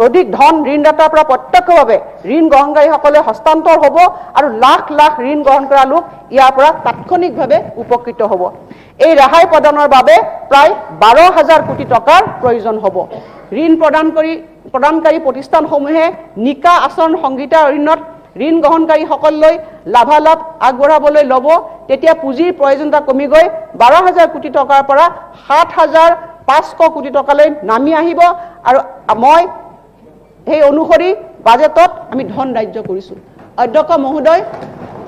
Speaker 1: অধিক ধন ঋণদাতাৰ পৰা প্ৰত্যক্ষভাৱে ঋণ গ্ৰহণকাৰীসকলে হস্তান্তৰ হ'ব আৰু লাখ লাখ ঋণ গ্ৰহণ কৰা লোক ইয়াৰ পৰা তাৎক্ষণিকভাৱে উপকৃত হ'ব। এই ৰেহাই প্ৰদানৰ বাবে প্ৰায় 12,000 কোটি টকাৰ প্ৰয়োজন হ'ব। ঋণ প্ৰদানকাৰী প্ৰতিষ্ঠানসমূহে নিকা আচৰণ সংহিতাৰ অধীনত ঋণ গ্ৰহণকাৰীসকললৈ লাভালাভ আগবঢ়াবলৈ ল'ব, তেতিয়া পুঁজিৰ প্ৰয়োজনীয়তা কমি গৈ 12,000 কোটি টকাৰ পৰা 7,500 কোটি টকালৈ নামি আহিব আৰু মই সেই অনুসৰি বাজেটত আমি ধন ৰাজ্য কৰিছোঁ। অধ্যক্ষ মহোদয়,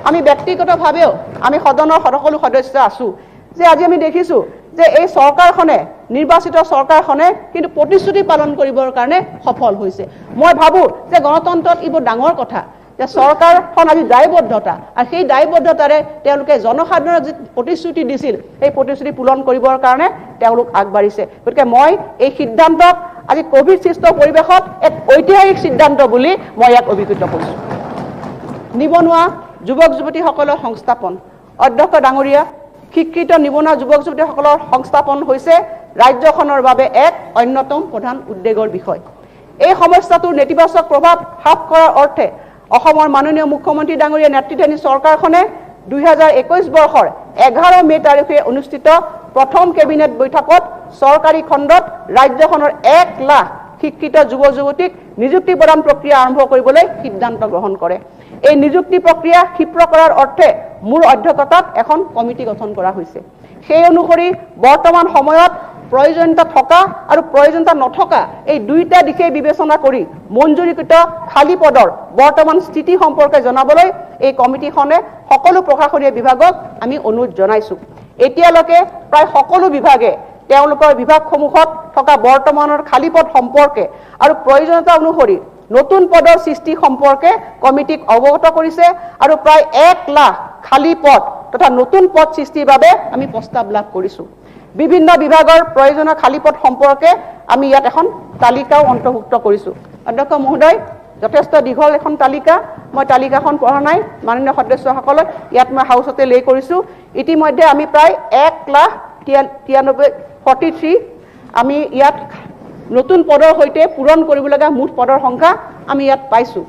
Speaker 1: আমি ব্যক্তিগতভাৱেও আমি সদনৰ সকলো সদস্য আছোঁ যে আজি আমি দেখিছোঁ যে এই চৰকাৰখনে, নিৰ্বাচিত চৰকাৰখনে কিন্তু প্ৰতিশ্ৰুতি পালন কৰিবৰ কাৰণে সফল হৈছে। মই ভাবোঁ যে গণতন্ত্ৰত এইবোৰ ডাঙৰ কথা যে চৰকাৰখন আজি দায়বদ্ধতা আৰু সেই দায়বদ্ধতাৰে তেওঁলোকে জনসাধাৰণক যি প্ৰতিশ্ৰুতি দিছিল সেই প্ৰতিশ্ৰুতি পূৰণ কৰিবৰ কাৰণে তেওঁলোক আগবাঢ়িছে। গতিকে মই এই সিদ্ধান্তক আজি কভিড সৃষ্ট পৰিৱেশত এক ঐতিহাসিক সিদ্ধান্ত বুলি মই ইয়াক অভিহিত কৰিছোঁ। নিবনুৱা যুৱক যুৱতীসকলৰ সংস্থাপন। অধ্যক্ষ ডাঙৰীয়া, শিক্ষিত নিবনুৱা যুৱক যুৱতীসকলৰ সংস্থাপন হৈছে ৰাজ্যখনৰ বাবে এক অন্যতম প্ৰধান উদ্বেগৰ বিষয়। এই সমস্যাটোৰ নেতিবাচক প্ৰভাৱ হ্ৰাস কৰাৰ অৰ্থে অসমৰ মাননীয় মুখ্যমন্ত্ৰী ডাঙৰীয়া নেতৃত্বাধীন চৰকাৰখনে 2021 বৰ্ষৰ 11 মে' তাৰিখে অনুষ্ঠিত প্ৰথম কেবিনেট বৈঠকত চৰকাৰী খণ্ডত ৰাজ্যখনৰ 1 লাখ শিক্ষিত যুৱ যুৱতীক নিযুক্তি প্ৰদান প্ৰক্ৰিয়া আৰম্ভ কৰিবলৈ সিদ্ধান্ত গ্ৰহণ কৰে। এই নিযুক্তি প্ৰক্ৰিয়া ক্ষীপ্ৰ কৰাৰ অৰ্থে মোৰ অধ্যক্ষতাত এখন কমিটি গঠন কৰা হৈছে। সেই অনুসৰি বৰ্তমান সময়ত প্ৰয়োজনীয়তা থকা আৰু প্ৰয়োজনীয়তা নথকা এই দুয়োটা দিশেই বিবেচনা কৰি মঞ্জুৰীকৃত খালী পদৰ বৰ্তমান স্থিতি সম্পৰ্কে জনাবলৈ এই কমিটিখনে সকলো প্ৰশাসনীয় বিভাগক আমি অনুৰোধ জনাইছোঁ। এতিয়ালৈকে প্ৰায় সকলো বিভাগে তেওঁলোকৰ বিভাগসমূহত থকা বৰ্তমানৰ খালী পদ সম্পৰ্কে আৰু প্ৰয়োজনীয়তা অনুসৰি নতুন পদৰ সৃষ্টি সম্পৰ্কে কমিটিক অৱগত কৰিছে আৰু প্ৰায় 1 লাখ খালী পদ তথা নতুন পদ সৃষ্টিৰ বাবে আমি প্ৰস্তাৱ লাভ কৰিছোঁ। বিভিন্ন বিভাগৰ প্ৰয়োজনীয় খালী পদ সম্পৰ্কে আমি ইয়াত এখন তালিকাও অন্তৰ্ভুক্ত কৰিছোঁ। অধ্যক্ষ মহোদয়, যথেষ্ট দীঘল এখন তালিকা, মই তালিকাখন পঢ়া নাই। মাননীয় সদস্যসকলক ইয়াত মই হাউচতে লে কৰিছোঁ। ইতিমধ্যে আমি প্ৰায় 1,93 43 আমি ইয়াত নতুন পদৰ সৈতে পূৰণ কৰিবলগীয়া মুঠ পদৰ সংখ্যা আমি ইয়াত পাইছোঁ।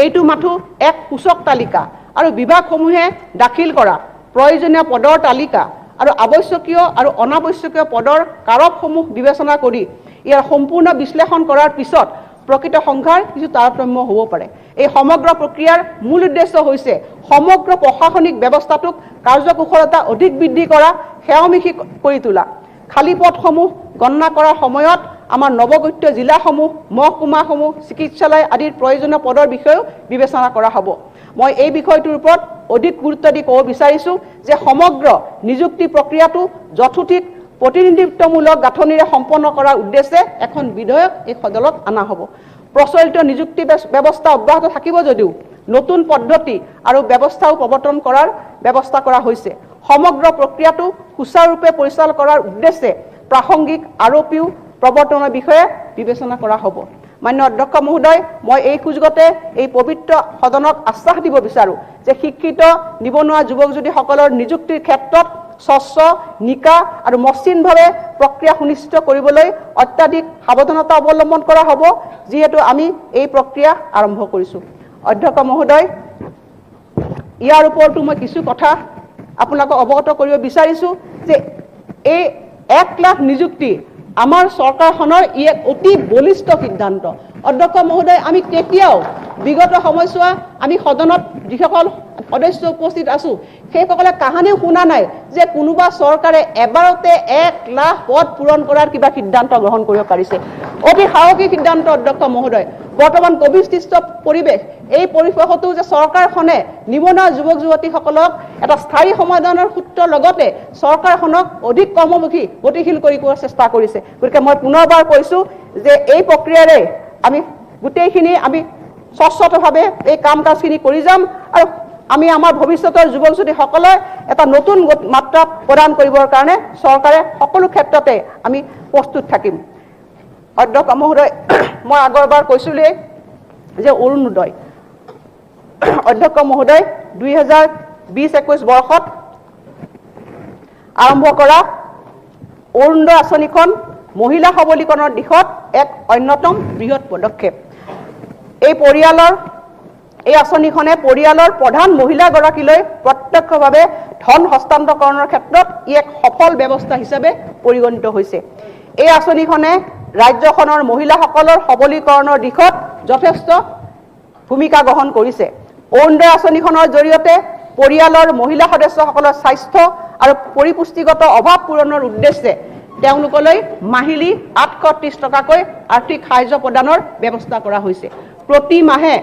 Speaker 1: এইটো মাথো এক সূচক তালিকা আৰু বিভাগসমূহে দাখিল কৰা প্ৰয়োজনীয় পদৰ তালিকা আৰু আৱশ্যকীয় আৰু অনাৱশ্যকীয় পদৰ কাৰকসমূহ বিবেচনা কৰি ইয়াৰ সম্পূৰ্ণ বিশ্লেষণ কৰাৰ পিছত প্ৰকৃত সংখ্যাৰ কিছু তাৰতম্য হ'ব পাৰে। এই সমগ্ৰ প্ৰক্ৰিয়াৰ মূল উদ্দেশ্য হৈছে সমগ্ৰ প্ৰশাসনিক ব্যৱস্থাটোক কাৰ্যকুশলতা অধিক বৃদ্ধি কৰা, সেৱামুখী কৰি তোলা। খালী পদসমূহ গণনা কৰাৰ সময়ত আমাৰ নৱগঠিত জিলাসমূহ, মহকুমাসমূহ, চিকিৎসালয় আদিৰ প্ৰয়োজনীয় পদৰ বিষয়েও বিবেচনা কৰা হ'ব। মই এই বিষয়টোৰ ওপৰত অধিক গুৰুত্ব দি ক'ব বিচাৰিছোঁ যে সমগ্ৰ নিযুক্তি প্ৰক্ৰিয়াটো যথোচিত প্ৰতিনিধিত্বমূলক গাঁথনিৰে সম্পন্ন কৰাৰ উদ্দেশ্যে এখন বিধেয়ক এই সদনত অনা হ'ব। প্ৰচলিত নিযুক্তি ব্যৱস্থা অব্যাহত থাকিব যদিও নতুন পদ্ধতি আৰু ব্যৱস্থাও প্ৰৱৰ্তন কৰাৰ ব্যৱস্থা কৰা হৈছে। সমগ্ৰ প্ৰক্ৰিয়াটো সুচাৰুৰূপে পৰিচালনা কৰাৰ উদ্দেশ্যে প্ৰাসংগিক আৰোপিও প্ৰৱৰ্তনৰ বিষয়ে বিবেচনা কৰা হ'ব। মান্য অধ্যক্ষ মহোদয়, মই এই সুযোগতে এই পবিত্ৰ সদনক আশ্বাস দিব বিচাৰোঁ যে শিক্ষিত নিবনুৱা যুৱক যুৱতীসকলৰ নিযুক্তিৰ ক্ষেত্ৰত স্বচ্ছ, নিকা আৰু মসৃণভাৱে প্ৰক্ৰিয়া সুনিশ্চিত কৰিবলৈ অত্যাধিক সাৱধানতা অৱলম্বন কৰা হ'ব, যিহেতু আমি এই প্ৰক্ৰিয়া আৰম্ভ কৰিছোঁ। অধ্যক্ষ মহোদয়, ইয়াৰ ওপৰতো মই কিছু কথা আপোনালোকক অৱগত কৰিব বিচাৰিছোঁ যে এই 1 লাখ নিযুক্তি আমাৰ চৰকাৰখনৰ ই এক অতি বলিষ্ঠ সিদ্ধান্ত। অধ্যক্ষ মহোদয়, আমি কেতিয়াও বিগত সময়ছোৱা আমি সদনত যিসকল সদস্য উপস্থিত আছোঁ, সেইসকলে কাহানিও শুনা নাই যে কোনোবা চৰকাৰে এবাৰতে 1 লাখ পদ পূৰণ কৰাৰ কিবা সিদ্ধান্ত গ্ৰহণ কৰিব পাৰিছে। অতি সাহসী সিদ্ধান্ত অধ্যক্ষ মহোদয়। বৰ্তমান কভিড সৃষ্ট পৰিৱেশ, এই পৰিৱেশতো যে চৰকাৰখনে নিবনুৱা যুৱক যুৱতীসকলক এটা স্থায়ী সমাধানৰ সূত্ৰৰ লগতে চৰকাৰখনক অধিক কৰ্মমুখী, গতিশীল কৰি কৰাৰ চেষ্টা কৰিছে। গতিকে মই পুনৰবাৰ কৈছোঁ যে এই প্ৰক্ৰিয়াৰে আমি গোটেইখিনি আমি স্বচ্ছতাভাৱে এই কাম কাজখিনি কৰি যাম আৰু আমি আমাৰ ভৱিষ্যতৰ যুৱক যুৱতীসকলে এটা নতুন মাত্ৰা প্ৰদান কৰিবৰ কাৰণে চৰকাৰে সকলো ক্ষেত্ৰতে আমি প্ৰস্তুত থাকিম। অধ্যক্ষ মহোদয়, মই আগৰবাৰ কৈছিলোঁৱেই যে অৰুণোদয়, অধ্যক্ষ মহোদয়, 2020-21 বৰ্ষত আৰম্ভ কৰা অৰুণোদয় আঁচনিখন মহিলা সবলীকৰণৰ দিশত এক অন্যতম বৃহৎ পদক্ষেপ। এই আঁচনিখনে পৰিয়ালৰ প্ৰধান মহিলাগৰাকীলৈ প্ৰত্যক্ষভাৱে ধন হস্তান্তৰকৰণৰ ক্ষেত্ৰত ই এক সফল ব্যৱস্থা হিচাপে পৰিগণিত হৈছে। এই আঁচনিখনে ৰাজ্যখনৰ মহিলাসকলৰ সবলীকৰণৰ দিশত যথেষ্ট ভূমিকা গ্ৰহণ কৰিছে। অৰুণোদয় আঁচনিখনৰ জৰিয়তে পৰিয়ালৰ মহিলা সদস্যসকলৰ স্বাস্থ্য আৰু পৰিপুষ্টিগত অভাৱ পূৰণৰ উদ্দেশ্যে তেওঁলোকলৈ মাহিলী 830 টকাকৈ আৰ্থিক সাহায্য প্ৰদানৰ ব্যৱস্থা কৰা হৈছে। প্ৰতি মাহে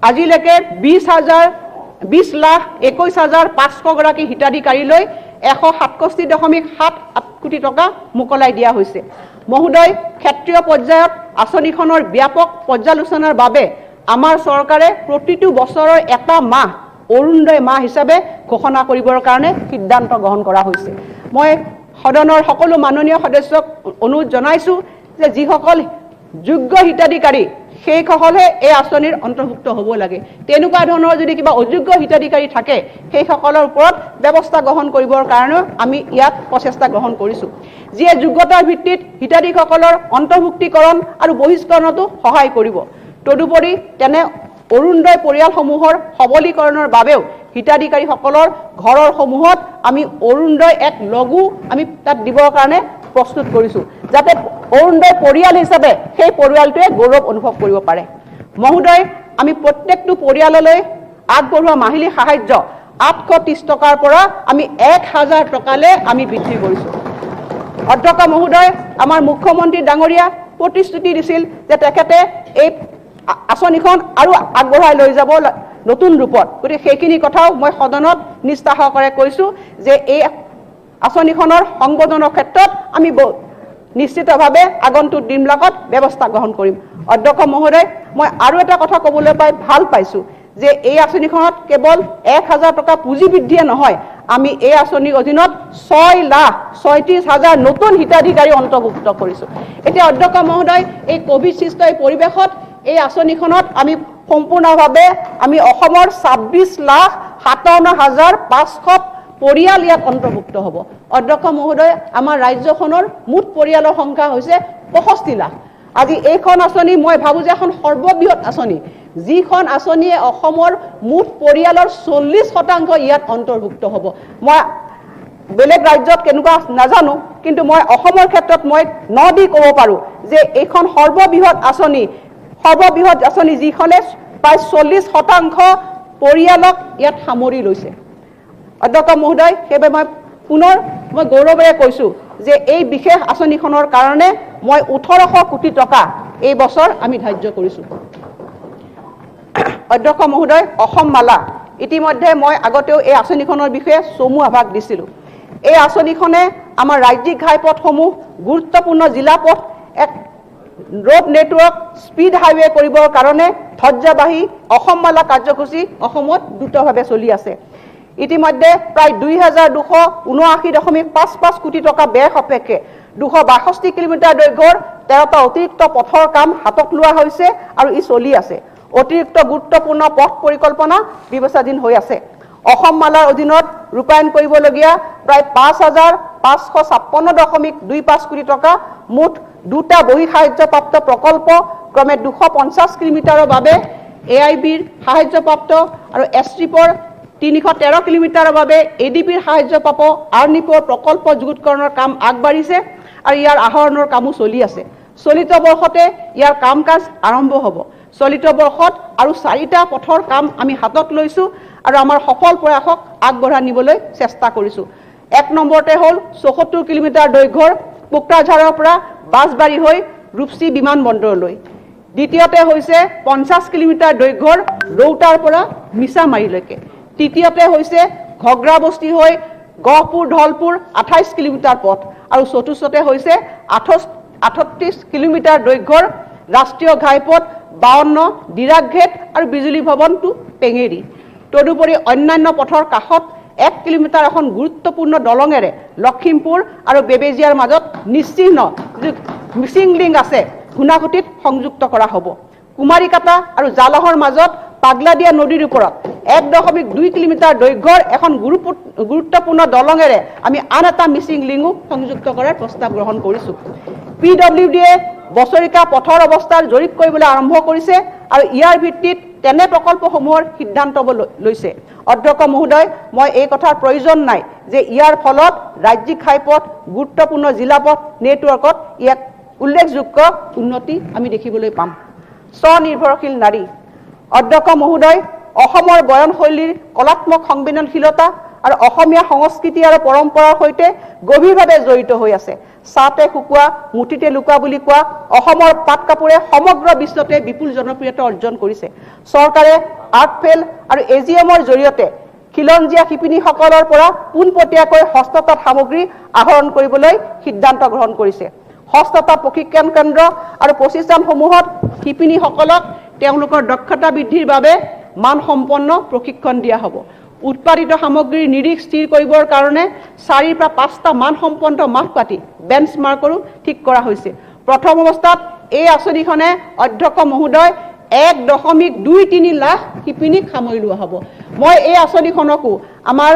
Speaker 1: আজিলৈকে 20 লাখ 21 হাজাৰ 500 গৰাকী হিতাধিকাৰীলৈ 167.78 কোটি টকা মোকলাই দিয়া হৈছে। মহোদয়, ক্ষেত্ৰীয় পৰ্যায়ত আঁচনিখনৰ ব্যাপক পৰ্যালোচনাৰ বাবে আমাৰ চৰকাৰে প্ৰতিটো বছৰৰ এটা মাহ অৰুণোদয় মাহ হিচাপে ঘোষণা কৰিবৰ কাৰণে সিদ্ধান্ত গ্ৰহণ কৰা হৈছে। মই সদনৰ সকলো মাননীয় সদস্যক অনুৰোধ জনাইছোঁ যে যিসকল যোগ্য হিতাধিকাৰী, সেইসকলহে এই আঁচনিৰ অন্তৰ্ভুক্ত হ'ব লাগে। তেনেকুৱা ধৰণৰ যদি কিবা অযোগ্য হিতাধিকাৰী থাকে, সেইসকলৰ ওপৰত ব্যৱস্থা গ্ৰহণ কৰিবৰ কাৰণেও আমি ইয়াত প্ৰচেষ্টা গ্ৰহণ কৰিছোঁ, যিয়ে যোগ্যতাৰ ভিত্তিত হিতাধিকাৰীসকলৰ অন্তৰ্ভুক্তিকৰণ আৰু বহিষ্কৰণতো সহায় কৰিব। তদুপৰি তেনে অৰুণোদয় পৰিয়ালসমূহৰ সবলীকৰণৰ বাবেও হিতাধিকাৰীসকলৰ ঘৰৰ সমূহত আমি অৰুণোদয় এক লগো আমি তাত দিবৰ কাৰণে প্ৰস্তুত কৰিছোঁ, যাতে অৰুণোদয় পৰিয়াল হিচাপে সেই পৰিয়ালটোৱে গৌৰৱ অনুভৱ কৰিব পাৰে। মহোদয়, আমি প্ৰত্যেকটো পৰিয়াললৈ আগবঢ়োৱা মাহিলী সাহায্য 830 টকাৰ পৰা আমি 1000 টকালৈ আমি বৃদ্ধি কৰিছোঁ। অধ্যক্ষ মহোদয়, আমাৰ মুখ্যমন্ত্ৰী ডাঙৰীয়া প্ৰতিশ্ৰুতি দিছিল যে তেখেতে এই আঁচনিখন আৰু আগবঢ়াই লৈ যাব নতুন ৰূপত। গতিকে সেইখিনি কথাও মই সদনত নিষ্ঠা সহকাৰে কৈছোঁ যে এই আঁচনিখনৰ সংবৰ্ধনৰ ক্ষেত্ৰত আমি নিশ্চিতভাৱে আগন্তুক দিনবিলাকত ব্যৱস্থা গ্ৰহণ কৰিম। অধ্যক্ষ মহোদয়, মই আৰু এটা কথা ক'বলৈ পাই ভাল পাইছোঁ যে এই আঁচনিখনত কেৱল 1000 টকা পুঁজি বৃদ্ধিয়ে নহয়, আমি এই আঁচনিৰ অধীনত 6,36,000 নতুন হিতাধিকাৰী অন্তৰ্ভুক্ত কৰিছোঁ। এতিয়া অধ্যক্ষ মহোদয়, এই কভিড সৃষ্ট এই পৰিৱেশত এই আঁচনিখনত আমি সম্পূৰ্ণভাৱে আমি অসমৰ 26,57,500 পৰিয়াল ইয়াত অন্তৰ্ভুক্ত হ'ব। অধ্যক্ষ মহোদয়, আমাৰ ৰাজ্যখনৰ মুঠ পৰিয়ালৰ সংখ্যা হৈছে 65 লাখ। আজি এইখন আঁচনি মই ভাবোঁ যে এখন সৰ্ববৃহৎ আঁচনি, যিখন আঁচনিয়ে অসমৰ মুঠ পৰিয়ালৰ 40% ইয়াত অন্তৰ্ভুক্ত হ'ব। মই বেলেগ ৰাজ্যত কেনেকুৱা নাজানো, কিন্তু মই অসমৰ ক্ষেত্ৰত মই ন দি ক'ব পাৰোঁ যে এইখন সৰ্ববৃহৎ আঁচনি, যিখনে প্ৰায় 40% পৰিয়ালক ইয়াত সামৰি লৈছে। অধ্যক্ষ মহোদয়, সেইবাবে মই পুনৰ মই গৌৰৱেৰে কৈছোঁ যে এই বিশেষ আঁচনিখনৰ কাৰণে মই 1800 কোটি টকা এই বছৰ আমি ধাৰ্য কৰিছোঁ। অধ্যক্ষ মহোদয়, অসম মালা, ইতিমধ্যে মই আগতেও এই আঁচনিখনৰ বিষয়ে চমু আভাস দিছিলোঁ। এই আঁচনিখনে আমাৰ ৰাজ্যিক ঘাইপথসমূহ, গুৰুত্বপূৰ্ণ জিলা পথ এক ৰোড নেটৱৰ্ক, স্পীড হাইৱে কৰিবৰ কাৰণে ধ্বজাবাহী অসম মালা কাৰ্যসূচী অসমত দ্ৰুতভাৱে চলি আছে। ইতিমধ্যে প্ৰায় 2279.55 কোটি টকা ব্যয় সাপেক্ষে 262 কিলোমিটাৰ দৈৰ্ঘ্যৰ 13টা অতিৰিক্ত পথৰ কাম হাতত লোৱা হৈছে আৰু ই চলি আছে। অতিৰিক্ত গুৰুত্বপূৰ্ণ পথ পৰিকল্পনা বিবেচনাধীন হৈ আছে। অসম মালাৰ অধীনত ৰূপায়ণ কৰিবলগীয়া প্ৰায় 5556.25 কোটি টকা মুঠ দুটা বহিঃসাহায্যপ্ৰাপ্ত প্ৰকল্প ক্ৰমে 250 কিলোমিটাৰৰ বাবে এ I বিৰ সাহায্যপ্ৰাপ্ত আৰু এছট্ৰিপৰ 313 কিলোমিটাৰৰ বাবে এ ডি বিৰ সাহায্যপ্ৰাপ্ত আৰ্নিপৰ প্ৰকল্প যুগুতকৰণৰ কাম আগবাঢ়িছে আৰু ইয়াৰ আহৰণৰ কামো চলি আছে। চলিত বৰ্ষতে ইয়াৰ কাম কাজ আৰম্ভ হ'ব। চলিত বৰ্ষত আৰু 4টা পথৰ কাম আমি হাতত লৈছোঁ আৰু আমাৰ সফল প্ৰয়াসক আগবঢ়াই নিবলৈ চেষ্টা কৰিছোঁ। 1 নম্বৰতে হ'ল 74 কিলোমিটাৰ দৈৰ্ঘ্যৰ কোকৰাঝাৰৰ পৰা বাছবাৰী হৈ ৰূপচী বিমান বন্দৰলৈ। দ্বিতীয়তে হৈছে 50 কিলোমিটাৰ দৈৰ্ঘ্যৰ ৰৌতাৰ পৰা মিছামাৰীলৈকে। তৃতীয়তে হৈছে ঘগ্ৰাবস্তি হৈ গহপুৰ ধলপুৰ 28 কিলোমিটাৰ পথ আৰু চতুৰ্থতে হৈছে 38 কিলোমিটাৰ দৈৰ্ঘ্যৰ ৰাষ্ট্ৰীয় ঘাইপথ 52 ডিৰাকঘেট আৰু বিজুলী ভৱন টু পেঙেৰী। তদুপৰি অন্যান্য পথৰ কাষত 1 কিলোমিটাৰ এখন গুৰুত্বপূৰ্ণ দলঙেৰে লখিমপুৰ আৰু বেবেজীয়াৰ মাজত নিশ্চিহ্ন যিটো মিচিং লিংক আছে ঘূনাসুঁতিত সংযুক্ত কৰা হ'ব। কুমাৰীকাটা আৰু জালহৰ মাজত পাগলাদিয়া নদীৰ ওপৰত 1.2 কিলোমিটাৰ দৈৰ্ঘ্যৰ এখন গুৰুত্বপূৰ্ণ দলঙেৰে আমি আন এটা মিচিং লিংকো সংযুক্ত কৰাৰ প্ৰস্তাৱ গ্ৰহণ কৰিছোঁ। পি ডব্লিউ ডিয়ে বছৰিকা পথৰ অৱস্থাৰ জৰীপ কৰিবলৈ আৰম্ভ কৰিছে আৰু ইয়াৰ ভিত্তিত তেনে প্ৰকল্পসমূহৰ সিদ্ধান্ত লৈছে। অধ্যক্ষ মহোদয়, মই এই কথাৰ প্ৰয়োজন নাই যে ইয়াৰ ফলত ৰাজ্যিক ঘাইপথ, গুৰুত্বপূৰ্ণ জিলা পথ নেটৱৰ্কত ইয়াক উল্লেখযোগ্য উন্নতি আমি দেখিবলৈ পাম। স্বনিৰ্ভৰশীল নাৰী। অধ্যক্ষ মহোদয়, অসমৰ বয়নশৈলীৰ কলাত্মক সংবেদনশীলতা আৰু অসমীয়া সংস্কৃতি আৰু পৰম্পৰাৰ সৈতে গভীৰভাৱে জড়িত হৈ আছে। ছাঁতে শুকোৱা মুঠিতে লুকুৱা বুলি কোৱা অসমৰ পাট কাপোৰে সমগ্ৰ বিশ্বতে বিপুল জনপ্ৰিয়তা অৰ্জন কৰিছে। চৰকাৰে আৰ্টফেল আৰু এ জি এমৰ জৰিয়তে খিলঞ্জীয়া শিপিনীসকলৰ পৰা পোনপটীয়াকৈ হস্ততাঁত সামগ্ৰী আহৰণ কৰিবলৈ সিদ্ধান্ত গ্ৰহণ কৰিছে। হস্ততাঁত প্ৰশিক্ষণ কেন্দ্ৰ আৰু প্ৰতিষ্ঠানসমূহত শিপিনীসকলক তেওঁলোকৰ দক্ষতা বৃদ্ধিৰ বাবে মানসম্পন্ন প্ৰশিক্ষণ দিয়া হ'ব। উৎপাদিত সামগ্ৰীৰ নিৰিখ স্থিৰ কৰিবৰ কাৰণে 4ৰ পৰা 5টা মানসম্পন্ন মাপকাঠি বেঞ্চমাৰ্কৰো ঠিক কৰা হৈছে। প্ৰথম অৱস্থাত এই আঁচনিখনে অধ্যক্ষ মহোদয় 1.23 লাখ শিপিনীক সামৰি লোৱা হ'ব। মই এই আঁচনিখনকো আমাৰ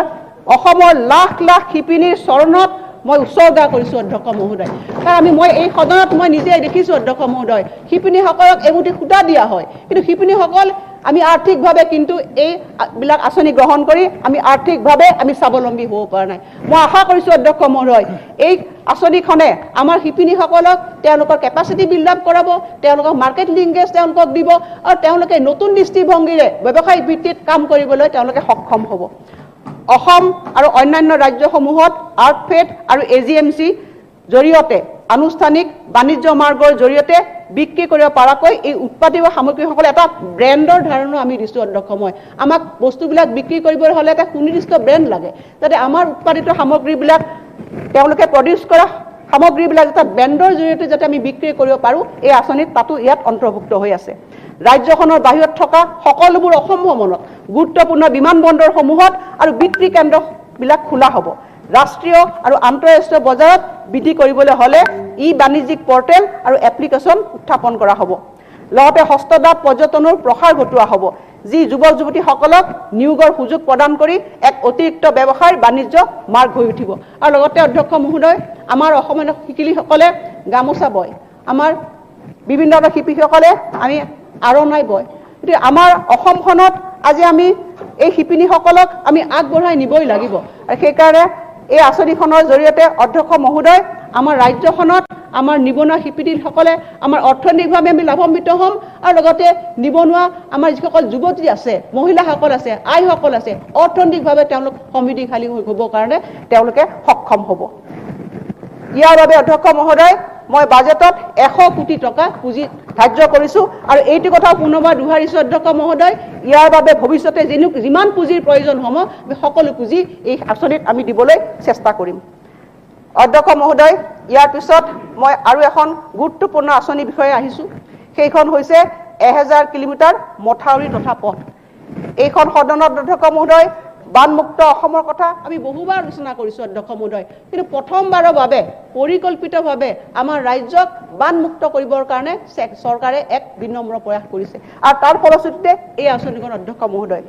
Speaker 1: অসমৰ লাখ লাখ শিপিনীৰ চৰণত মই উৎসৰ্গা কৰিছোঁ অধ্যক্ষ মহোদয়। কাৰণ মই এই সদনত মই নিজে দেখিছোঁ অধ্যক্ষ মহোদয়, শিপিনীসকলক এমুঠি সূতা দিয়া হয়, কিন্তু শিপিনীসকল আমি আৰ্থিকভাৱে কিন্তু এই বিলাক আঁচনি গ্ৰহণ কৰি আমি আৰ্থিকভাৱে আমি স্বাৱলম্বী হ'ব পৰা নাই। মই আশা কৰিছোঁ অধ্যক্ষ মহোদয়, এই আঁচনিখনে আমাৰ শিপিনীসকলক তেওঁলোকৰ কেপাচিটি বিল্ড আপ কৰাব, তেওঁলোকক মাৰ্কেট লিংকেজ তেওঁলোকক দিব আৰু তেওঁলোকে নতুন দৃষ্টিভংগীৰে ব্যৱসায়িক ভিত্তিত কাম কৰিবলৈ তেওঁলোকে সক্ষম হ'ব। অসম আৰু অন্যান্য ৰাজ্যসমূহত আৰ্টফেড আৰু এ জি এম চি জৰিয়তে আনুষ্ঠানিক বাণিজ্য মাৰ্গৰ জৰিয়তে বিক্ৰী কৰিব পৰাকৈ এই উৎপাদিত সামগ্ৰীসকলে এটা ব্ৰেণ্ডৰ ধাৰণা আমি দিছোঁ অধ্যক্ষ মই। আমাক বস্তুবিলাক বিক্ৰী কৰিবলৈ হ'লে এটা সুনিৰ্দিষ্ট ব্ৰেণ্ড লাগে, যাতে আমাৰ উৎপাদিত সামগ্ৰীবিলাক তেওঁলোকে প্ৰডিউচ কৰা সামগ্ৰীবিলাক এটা ব্ৰেণ্ডৰ জৰিয়তে যাতে আমি বিক্ৰী কৰিব পাৰোঁ, এই আঁচনিত তাতো ইয়াত অন্তৰ্ভুক্ত হৈ আছে। ৰাজ্যখনৰ বাহিৰত থকা সকলোবোৰ অসম ভ্ৰমণত গুৰুত্বপূৰ্ণ বিমানবন্দৰসমূহত আৰু বিক্ৰী কেন্দ্ৰবিলাক খোলা হ'ব। ৰাষ্ট্ৰীয় আৰু আন্তঃৰাষ্ট্ৰীয় বজাৰত বৃদ্ধি কৰিবলৈ হ'লে ই বাণিজ্যিক পৰ্টেল আৰু এপ্লিকেশ্যন উত্থাপন কৰা হ'ব। লগতে হস্ততাঁত পৰ্যটনৰ প্ৰসাৰ ঘটোৱা হ'ব, যি যুৱক যুৱতীসকলক নিয়োগৰ সুযোগ প্ৰদান কৰি এক অতিৰিক্ত ব্যৱসায়ৰ বাণিজ্য মাৰ্গ হৈ উঠিব। আৰু লগতে অধ্যক্ষ মহোদয়, আমাৰ অসমৰ শিপিনীসকলে গামোচা বয়, আমাৰ বিভিন্ন শিপিনীসকলে আমি আৰণাই বয়। গতিকে আমাৰ অসমখনত আজি আমি এই শিপিনীসকলক আমি আগবঢ়াই নিবই লাগিব। আৰু সেইকাৰণে এই আঁচনিখনৰ জৰিয়তে অধ্যক্ষ মহোদয়, আমাৰ ৰাজ্যখনত আমাৰ নিবনুৱা শিপিনীসকলে আমাৰ অৰ্থনৈতিকভাৱে আমি লাভান্বিত হ'ম আৰু লগতে নিবনুৱা আমাৰ যিসকল যুৱতী আছে, মহিলাসকল আছে, আইসকল আছে, অৰ্থনৈতিকভাৱে তেওঁলোক সমৃদ্ধিশালী হ'বৰ কাৰণে তেওঁলোকে সক্ষম হ'ব। ইয়াৰ বাবে অধ্যক্ষ মহোদয়, মই বাজেটত 100 কোটি টকা পুঁজি ধাৰ্য কৰিছোঁ আৰু এইটো কথাও পুনৰবাৰ দোহাৰিছোঁ অধ্যক্ষ মহোদয়, ইয়াৰ বাবে ভৱিষ্যতে যিমান পুঁজিৰ প্ৰয়োজন হ'ব আমি সকলো পুঁজি এই আঁচনিত আমি দিবলৈ চেষ্টা কৰিম। অধ্যক্ষ মহোদয়, ইয়াৰ পিছত মই আৰু এখন গুৰুত্বপূৰ্ণ আঁচনিৰ বিষয়ে আহিছোঁ। সেইখন হৈছে 1000 কিলোমিটাৰ মথাউৰি তথা পথ। এইখন সদনত অধ্যক্ষ মহোদয়, বানমুক্ত অসমৰ কথা আমি বহুবাৰ আলোচনা কৰিছোঁ অধ্যক্ষ মহোদয়, কিন্তু প্ৰথমবাৰৰ বাবে পৰিকল্পিতভাৱে আমাৰ ৰাজ্যক বানমুক্ত কৰিবৰ কাৰণে চৰকাৰে এক বিনম্ৰ প্ৰয়াস কৰিছে আৰু তাৰ ফলশ্ৰুতিতে এই আঁচনিখন অধ্যক্ষ মহোদয়,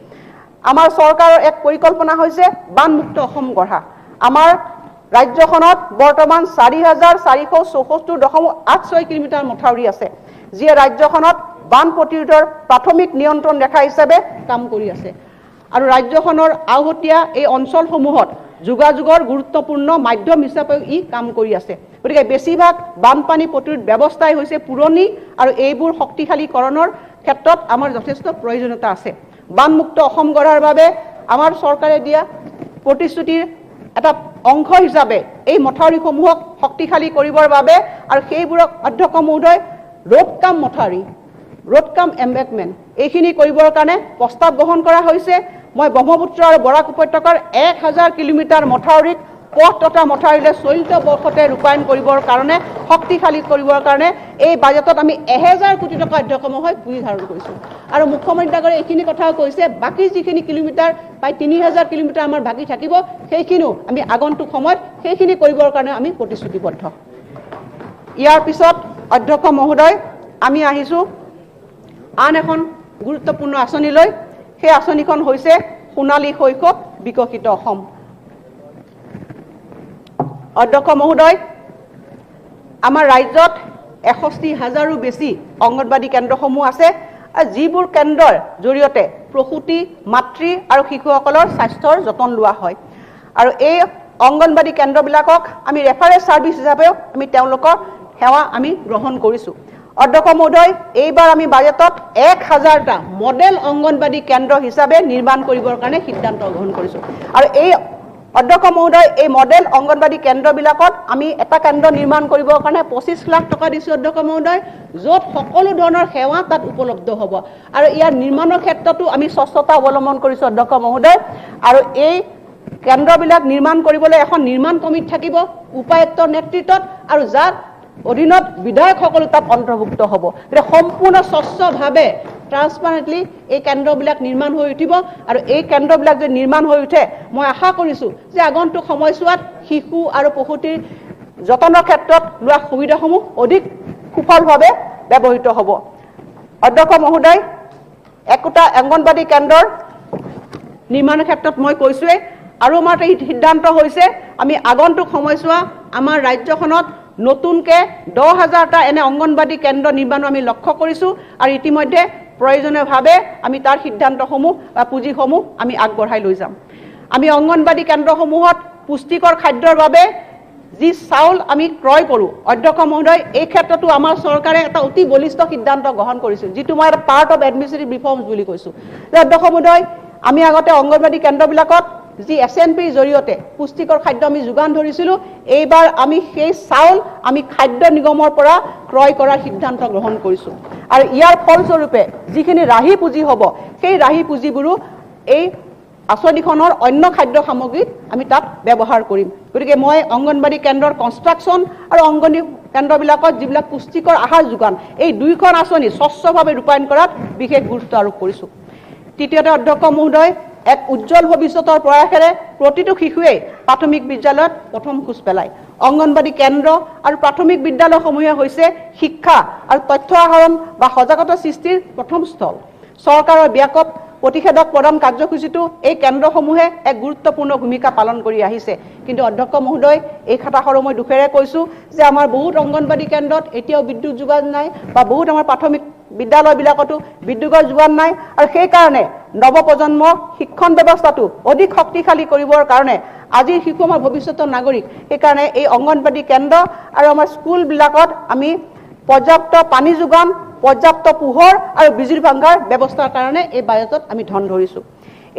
Speaker 1: আমাৰ চৰকাৰৰ এক পৰিকল্পনা হৈছে বানমুক্ত অসম গঢ়া। আমাৰ ৰাজ্যখনত বৰ্তমান 4474.86 কিলোমিটাৰ মথাউৰি আছে, যিয়ে ৰাজ্যখনত বান প্ৰতিৰোধৰ প্ৰাথমিক নিয়ন্ত্ৰণ ৰেখা হিচাপে কাম কৰি আছে আৰু ৰাজ্যখনৰ আওহতীয়া এই অঞ্চলসমূহত যোগাযোগৰ গুৰুত্বপূৰ্ণ মাধ্যম হিচাপেও ই কাম কৰি আছে। গতিকে বেছিভাগ বানপানী প্ৰতিৰোধ ব্যৱস্থাই হৈছে পুৰণি আৰু এইবোৰ শক্তিশালীকৰণৰ ক্ষেত্ৰত আমাৰ যথেষ্ট প্ৰয়োজনীয়তা আছে। বানমুক্ত অসম গঢ়াৰ বাবে আমাৰ চৰকাৰে দিয়া প্ৰতিশ্ৰুতিৰ এটা অংশ হিচাপে এই মথাউৰিসমূহক শক্তিশালী কৰিবৰ বাবে আৰু সেইবোৰক অধ্যক্ষ মহোদয় ৰোড কাম মথাউৰি, ৰোড কাম এম্বেকমেণ্ট এইখিনি কৰিবৰ কাৰণে প্ৰস্তাৱ গ্ৰহণ কৰা হৈছে। মই ব্ৰহ্মপুত্ৰ আৰু বৰাক উপত্যকাৰ 1000 কিলোমিটাৰ মথাউৰিক পথ তথা মথাউৰিলৈ চলিত বৰ্ষতে ৰূপায়ণ কৰিবৰ কাৰণে, শক্তিশালী কৰিবৰ কাৰণে এই বাজেটত আমি 1000 কোটি টকা অধ্যক্ষ মহোদয় পুঁজি ধাৰণ কৰিছোঁ। আৰু মুখ্যমন্ত্ৰী ডাঙৰীয়াই এইখিনি কথাও কৈছে, বাকী যিখিনি কিলোমিটাৰ প্ৰায় 3000 কিলোমিটাৰ আমাৰ বাকী থাকিব, সেইখিনিও আমি আগন্তুক সময়ত সেইখিনি কৰিবৰ কাৰণে আমি প্ৰতিশ্ৰুতিবদ্ধ। ইয়াৰ পিছত অধ্যক্ষ মহোদয় আমি আহিছোঁ আন এখন গুৰুত্বপূৰ্ণ আঁচনিলৈ। সেই আঁচনিখন হৈছে সোণালী শৈশৱ বিকশিত অসম। অধ্যক্ষ মহোদয়, আমাৰ ৰাজ্যত 61 হাজাৰো বেছি অংগনবাড়ী কেন্দ্ৰসমূহ আছে আৰু যিবোৰ কেন্দ্ৰৰ জৰিয়তে প্ৰসূতি, মাতৃ আৰু শিশুসকলৰ স্বাস্থ্যৰ যতন লোৱা হয়। আৰু এই অংগনবাড়ী কেন্দ্ৰবিলাকক আমি ৰেফাৰেঞ্চ ছাৰ্ভিচ হিচাপেও আমি তেওঁলোকৰ সেৱা আমি গ্ৰহণ কৰিছোঁ। অধ্যক্ষ মহোদয়, এইবাৰ আমি বাজেটত 1000টা মডেল অংগনবাড়ী কেন্দ্ৰ হিচাপে নিৰ্মাণ কৰিবৰ কাৰণে সিদ্ধান্ত গ্ৰহণ কৰিছোঁ। আৰু এই অধ্যক্ষ মহোদয়, এই মডেল অংগনবাড়ী কেন্দ্ৰবিলাকত আমি এটা কেন্দ্ৰ নিৰ্মাণ কৰিবৰ কাৰণে 25 লাখ টকা দিছোঁ অধ্যক্ষ মহোদয়, য'ত সকলো ধৰণৰ সেৱা তাত উপলব্ধ হ'ব। আৰু ইয়াৰ নিৰ্মাণৰ ক্ষেত্ৰতো আমি স্বচ্ছতা অৱলম্বন কৰিছোঁ অধ্যক্ষ মহোদয়। আৰু এই কেন্দ্ৰবিলাক নিৰ্মাণ কৰিবলৈ এখন নিৰ্মাণ কমিটি থাকিব উপায়ুক্তৰ নেতৃত্বত, আৰু যাৰ অধীনত বিধায়কসকলো তাত অন্তৰ্ভুক্ত হ'ব। গতিকে সম্পূৰ্ণ স্বচ্ছভাৱে ট্ৰান্সপাৰেণ্টলি এই কেন্দ্ৰবিলাক নিৰ্মাণ হৈ উঠিব। আৰু এই কেন্দ্ৰবিলাক যদি নিৰ্মাণ হৈ উঠে, মই আশা কৰিছোঁ যে আগন্তুক সময়ছোৱাত শিশু আৰু প্ৰসূতিৰ যতনৰ ক্ষেত্ৰত লোৱা সুবিধাসমূহ অধিক সুফলভাৱে ব্যৱহৃত হ'ব। অধ্যক্ষ মহোদয়, একোটা অংগনবাড়ী কেন্দ্ৰৰ নিৰ্মাণৰ ক্ষেত্ৰত মই কৈছোঁৱেই। আৰু আমাৰ এটা সিদ্ধান্ত হৈছে, আমি আগন্তুক সময়ছোৱা আমাৰ ৰাজ্যখনত নতুনকৈ 10,000টা এনে অংগনবাড়ী কেন্দ্ৰ নিৰ্মাণো আমি লক্ষ্য কৰিছোঁ আৰু ইতিমধ্যে প্ৰয়োজনীয়ভাৱে আমি তাৰ সিদ্ধান্তসমূহ বা পুঁজিসমূহ আমি আগবঢ়াই লৈ যাম। আমি অংগনবাড়ী কেন্দ্ৰসমূহত পুষ্টিকৰ খাদ্যৰ বাবে যি চাউল আমি ক্ৰয় কৰোঁ, অধ্যক্ষ মহোদয়, এই ক্ষেত্ৰতো আমাৰ চৰকাৰে এটা অতি বলিষ্ঠ সিদ্ধান্ত গ্ৰহণ কৰিছিল, যিটো মই এটা পাৰ্ট অফ এডমিনিষ্ট্ৰেটিভ ৰিফৰ্মছ বুলি কৈছোঁ। যে অধ্যক্ষ মহোদয়, আমি আগতে অংগনবাড়ী কেন্দ্ৰবিলাকত যি এছ এন পিৰ জৰিয়তে পুষ্টিকৰ খাদ্য আমি যোগান ধৰিছিলোঁ, এইবাৰ আমি সেই চাউল আমি খাদ্য নিগমৰ পৰা ক্ৰয় কৰাৰ সিদ্ধান্ত গ্ৰহণ কৰিছোঁ। আৰু ইয়াৰ ফলস্বৰূপে যিখিনি ৰাহি পুঁজি হ'ব, সেই ৰাহি পুঁজিবোৰো এই আঁচনিখনৰ অন্য খাদ্য সামগ্ৰীত আমি তাত ব্যৱহাৰ কৰিম। গতিকে মই অংগনবাড়ী কেন্দ্ৰৰ কনষ্ট্ৰাকশ্যন আৰু অংগনবাড়ী কেন্দ্ৰবিলাকত যিবিলাক পুষ্টিকৰ আহাৰ যোগান, এই দুয়োখন আঁচনি স্বচ্ছভাৱে ৰূপায়ণ কৰাত বিশেষ গুৰুত্ব আৰোপ কৰিছোঁ। তৃতীয়তে অধ্যক্ষ মহোদয়, এক উজ্জ্বল ভৱিষ্যতৰ প্ৰয়াসেৰে প্ৰতিটো শিশুৱেই প্ৰাথমিক বিদ্যালয়ত প্ৰথম খোজ পেলায়। অংগনবাড়ী কেন্দ্ৰ আৰু প্ৰাথমিক বিদ্যালয়সমূহে হৈছে শিক্ষা আৰু তথ্য আহৰণ বা সজাগতা সৃষ্টিৰ প্ৰথম স্থল। চৰকাৰৰ ব্যাপক প্ৰতিষেধক প্ৰদান কাৰ্যসূচীটো এই কেন্দ্ৰসমূহে এক গুৰুত্বপূৰ্ণ ভূমিকা পালন কৰি আহিছে। কিন্তু অধ্যক্ষ মহোদয়, এই কথাষাৰো মই দুখেৰে কৈছোঁ যে আমাৰ বহুত অংগনবাড়ী কেন্দ্ৰত এতিয়াও বিদ্যুৎ যোগান নাই বা বহুত আমাৰ প্ৰাথমিক বিদ্যালয়বিলাকতো বিদ্যুতৰ যোগান নাই। আৰু সেইকাৰণে নৱপ্ৰজন্ম শিক্ষণ ব্যৱস্থাটো অধিক শক্তিশালী কৰিবৰ কাৰণে, আজিৰ শিশু আমাৰ ভৱিষ্যতৰ নাগৰিক, সেইকাৰণে এই অংগনবাড়ী কেন্দ্ৰ আৰু আমাৰ স্কুলবিলাকত আমি পৰ্যাপ্ত পানী যোগান, পৰ্যাপ্ত পোহৰ আৰু বিজুলী ভাংগাৰ ব্যৱস্থাৰ কাৰণে এই বাজেটত আমি ধন ধৰিছোঁ।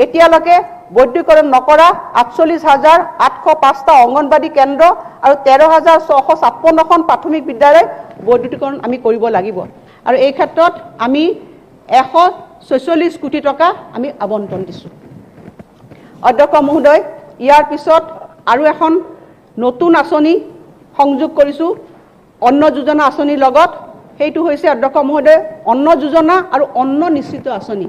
Speaker 1: এতিয়ালৈকে বৈদ্যুতিকৰণ নকৰা 48,805টা অংগনবাড়ী কেন্দ্ৰ আৰু 13,656খন প্ৰাথমিক বিদ্যালয় বৈদ্যুতিকৰণ আমি কৰিব লাগিব। আৰু এই ক্ষেত্ৰত আমি 146 কোটি টকা আমি আবণ্টন দিছোঁ। অধ্যক্ষ মহোদয়, ইয়াৰ পিছত আৰু এখন নতুন আঁচনি সংযোগ কৰিছোঁ অন্ন যোজনা আঁচনিৰ লগত। সেইটো হৈছে অধ্যক্ষ মহোদয়, অন্ন যোজনা আৰু অন্ন নিশ্চিত আঁচনি।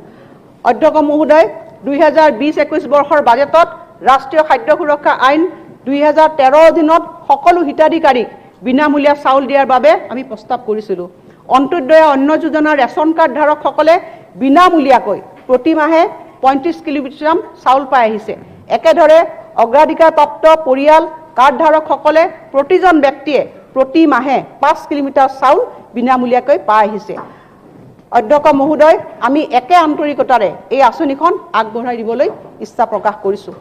Speaker 1: অধ্যক্ষ মহোদয়, 2020-21 বৰ্ষৰ বাজেটত ৰাষ্ট্ৰীয় খাদ্য সুৰক্ষা আইন 2013 অধীনত সকলো হিতাধিকাৰীক বিনামূলীয়া চাউল দিয়াৰ বাবে আমি প্ৰস্তাৱ কৰিছিলোঁ। অন্ত্যোদয় অন্ন যোজনাৰ ৰেচন কাৰ্ড ধাৰকসকলে বিনামূলীয়াকৈ প্ৰতিমাহে 35 কিলোগ্ৰাম চাউল পাই আহিছে। একেদৰে অগ্ৰাধিকাৰপ্ৰাপ্ত পৰিয়াল কাৰ্ডধাৰকসকলে প্ৰতিজন ব্যক্তিয়ে প্ৰতি মাহে 5 কিলোমিটাৰ চাউল বিনামূলীয়াকৈ পাই আহিছে। অধ্যক্ষ মহোদয়, আমি একে আন্তৰিকতাৰে এই আঁচনিখন আগবঢ়াই দিবলৈ ইচ্ছা প্ৰকাশ কৰিছোঁ।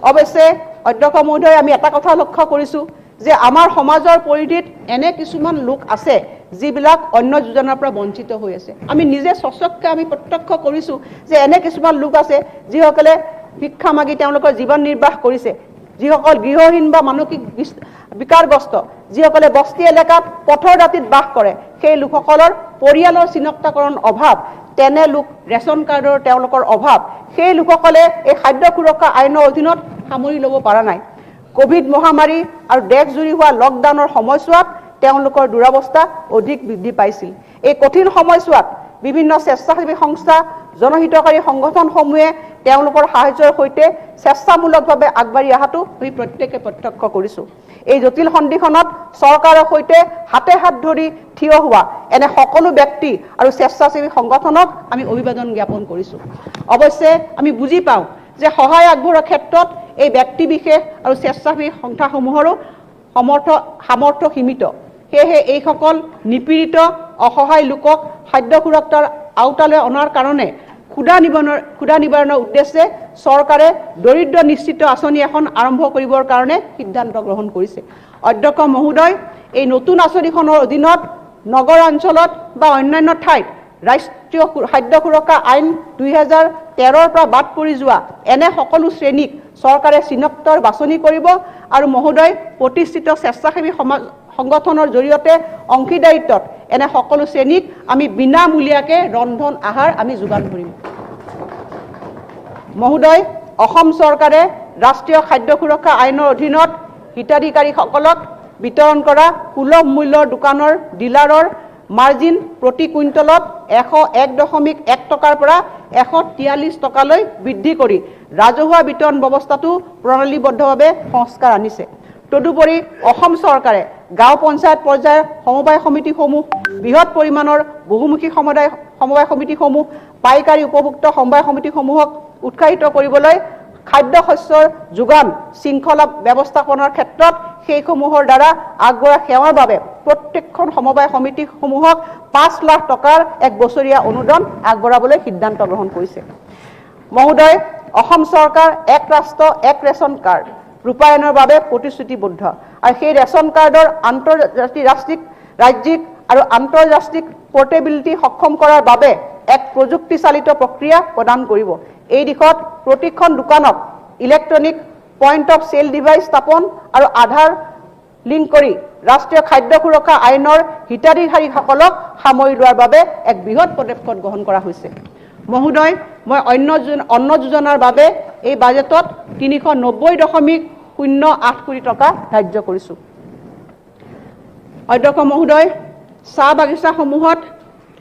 Speaker 1: অৱশ্যে অধ্যক্ষ মহোদয়, আমি এটা কথা লক্ষ্য কৰিছোঁ যে আমাৰ সমাজৰ পৰিধিত এনে কিছুমান লোক আছে যিবিলাক অন্য যোজনাৰ পৰা বঞ্চিত হৈ আছে। আমি নিজে স্বচক্ষে আমি প্ৰত্যক্ষ কৰিছোঁ যে এনে কিছুমান লোক আছে যিসকলে ভিক্ষা মাগি তেওঁলোকৰ জীৱন নিৰ্বাহ কৰিছে, যিসকল গৃহহীন বা মানসিক বিকাৰগ্ৰস্ত, যিসকলে বস্তি এলেকাত পথৰ দাঁতিত বাস কৰে, সেই লোকসকলৰ পৰিয়ালৰ চিনাক্তকৰণ অভাৱ, তেনে লোক ৰেচন কাৰ্ডৰ তেওঁলোকৰ অভাৱ, সেই লোকসকলে এই খাদ্য সুৰক্ষা আইনৰ অধীনত সামৰি ল'ব পৰা নাই। কভিড মহামাৰী আৰু দেশজুৰি হোৱা লকডাউনৰ সময়ছোৱাত তেওঁলোকৰ দুৰৱস্থা অধিক বৃদ্ধি পাইছিল। এই কঠিন সময়ছোৱাত বিভিন্ন স্বেচ্ছাসেৱী সংস্থা, জনহিতকাৰী সংগঠনসমূহে তেওঁলোকৰ সাহায্যৰ সৈতে স্বেচ্ছামূলকভাৱে আগবাঢ়ি অহাটো আমি প্ৰত্যেকে প্ৰত্যক্ষ কৰিছোঁ। এই জটিল সন্ধিখনত চৰকাৰৰ সৈতে হাতে হাত ধৰি থিয় হোৱা এনে সকলো ব্যক্তি আৰু স্বেচ্ছাসেৱী সংগঠনক আমি অভিবাদন জ্ঞাপন কৰিছোঁ। অৱশ্যে আমি বুজি পাওঁ যে সহায় আগবঢ়োৱাৰ ক্ষেত্ৰত এই ব্যক্তি বিশেষ আৰু স্বেচ্ছাসেৱী সংস্থাসমূহৰো সামৰ্থ্য সীমিত। সেয়েহে এইসকল নিপীড়িত অসহায় লোকক খাদ্য সুৰক্ষাৰ আওতালৈ অনাৰ কাৰণে ক্ষুধা নিবাৰণৰ উদ্দেশ্যে চৰকাৰে দৰিদ্ৰ নিশ্চিত আঁচনি এখন আৰম্ভ কৰিবৰ কাৰণে সিদ্ধান্ত গ্ৰহণ কৰিছে। অধ্যক্ষ মহোদয়, এই নতুন আঁচনিখনৰ অধীনত নগৰ অঞ্চলত বা অন্যান্য ঠাইত ৰাষ্ট্ৰীয় খাদ্য সুৰক্ষা আইন 2013ৰ পৰা বাদ পৰি যোৱা এনে সকলো শ্ৰেণীক চৰকাৰে চিনাক্তৰ বাছনি কৰিব আৰু মহোদয় প্ৰতিষ্ঠিত স্বেচ্ছাসেৱী সমাজ সংগঠনৰ জৰিয়তে অংশীদাৰিত্বত এনে সকলো শ্ৰেণীক আমি বিনামূলীয়াকৈ ৰন্ধন আহাৰ আমি যোগান ধৰিম। মহোদয়, অসম চৰকাৰে ৰাষ্ট্ৰীয় খাদ্য সুৰক্ষা আইনৰ অধীনত হিতাধিকাৰীসকলক বিতৰণ কৰা সুলভ মূল্যৰ দোকানৰ ডিলাৰৰ মাৰ্জিন প্ৰতি কুইণ্টলত 101.1 টকাৰ পৰা 143 টকালৈ বৃদ্ধি কৰি ৰাজহুৱা বিতৰণ ব্যৱস্থাটো প্ৰণালীবদ্ধভাৱে সংস্কাৰ আনিছে। তদুপৰি অসম চৰকাৰে গাঁও পঞ্চায়ত পৰ্যায়ৰ সমবায় সমিতিসমূহ, বৃহৎ পৰিমাণৰ বহুমুখী সমবায় সমিতিসমূহ, পাইকাৰী উপভোক্তা সমবায় সমিতিসমূহক উৎসাহিত কৰিবলৈ খাদ্য শস্যৰ যোগান শৃংখলা ব্যৱস্থাপনাৰ ক্ষেত্ৰত সেইসমূহৰ দ্বাৰা আগবঢ়োৱা সেৱাৰ বাবে প্ৰত্যেকখন সমবায় সমিতিসমূহক 5 লাখ টকাৰ এক বছৰীয়া অনুদান আগবঢ়াবলৈ সিদ্ধান্ত গ্ৰহণ কৰিছে। মহোদয়, অসম চৰকাৰ এক ৰাষ্ট্ৰ এক ৰেচন কাৰ্ড ৰূপায়ণৰ বাবে প্ৰতিশ্ৰুতিবদ্ধ আৰু সেই ৰেচন কাৰ্ডৰ আন্তঃৰাষ্ট্ৰীয়, ৰাজ্যিক আৰু আন্তঃৰাষ্ট্ৰিক পৰ্টেবিলিটি সক্ষম কৰাৰ বাবে এক প্ৰযুক্তি চালিত প্ৰক্ৰিয়া প্ৰদান কৰিব। এই দিশত প্ৰতিখন দোকানত electronic point of sale device স্থাপন আৰু আধাৰ লিংক কৰি ৰাষ্ট্ৰীয় খাদ্য সুৰক্ষা আইনৰ হিতাধিকাৰীসকলক সামৰি লোৱাৰ বাবে এক বৃহৎ পদক্ষেপ গ্ৰহণ কৰা হৈছে। মহোদয়, মই অন্ন যোজনাৰ বাবে এই বাজেটত 390.08 কোটি টকা ধাৰ্য কৰিছোঁ। অধ্যক্ষ মহোদয়, চাহ বাগিচাসমূহত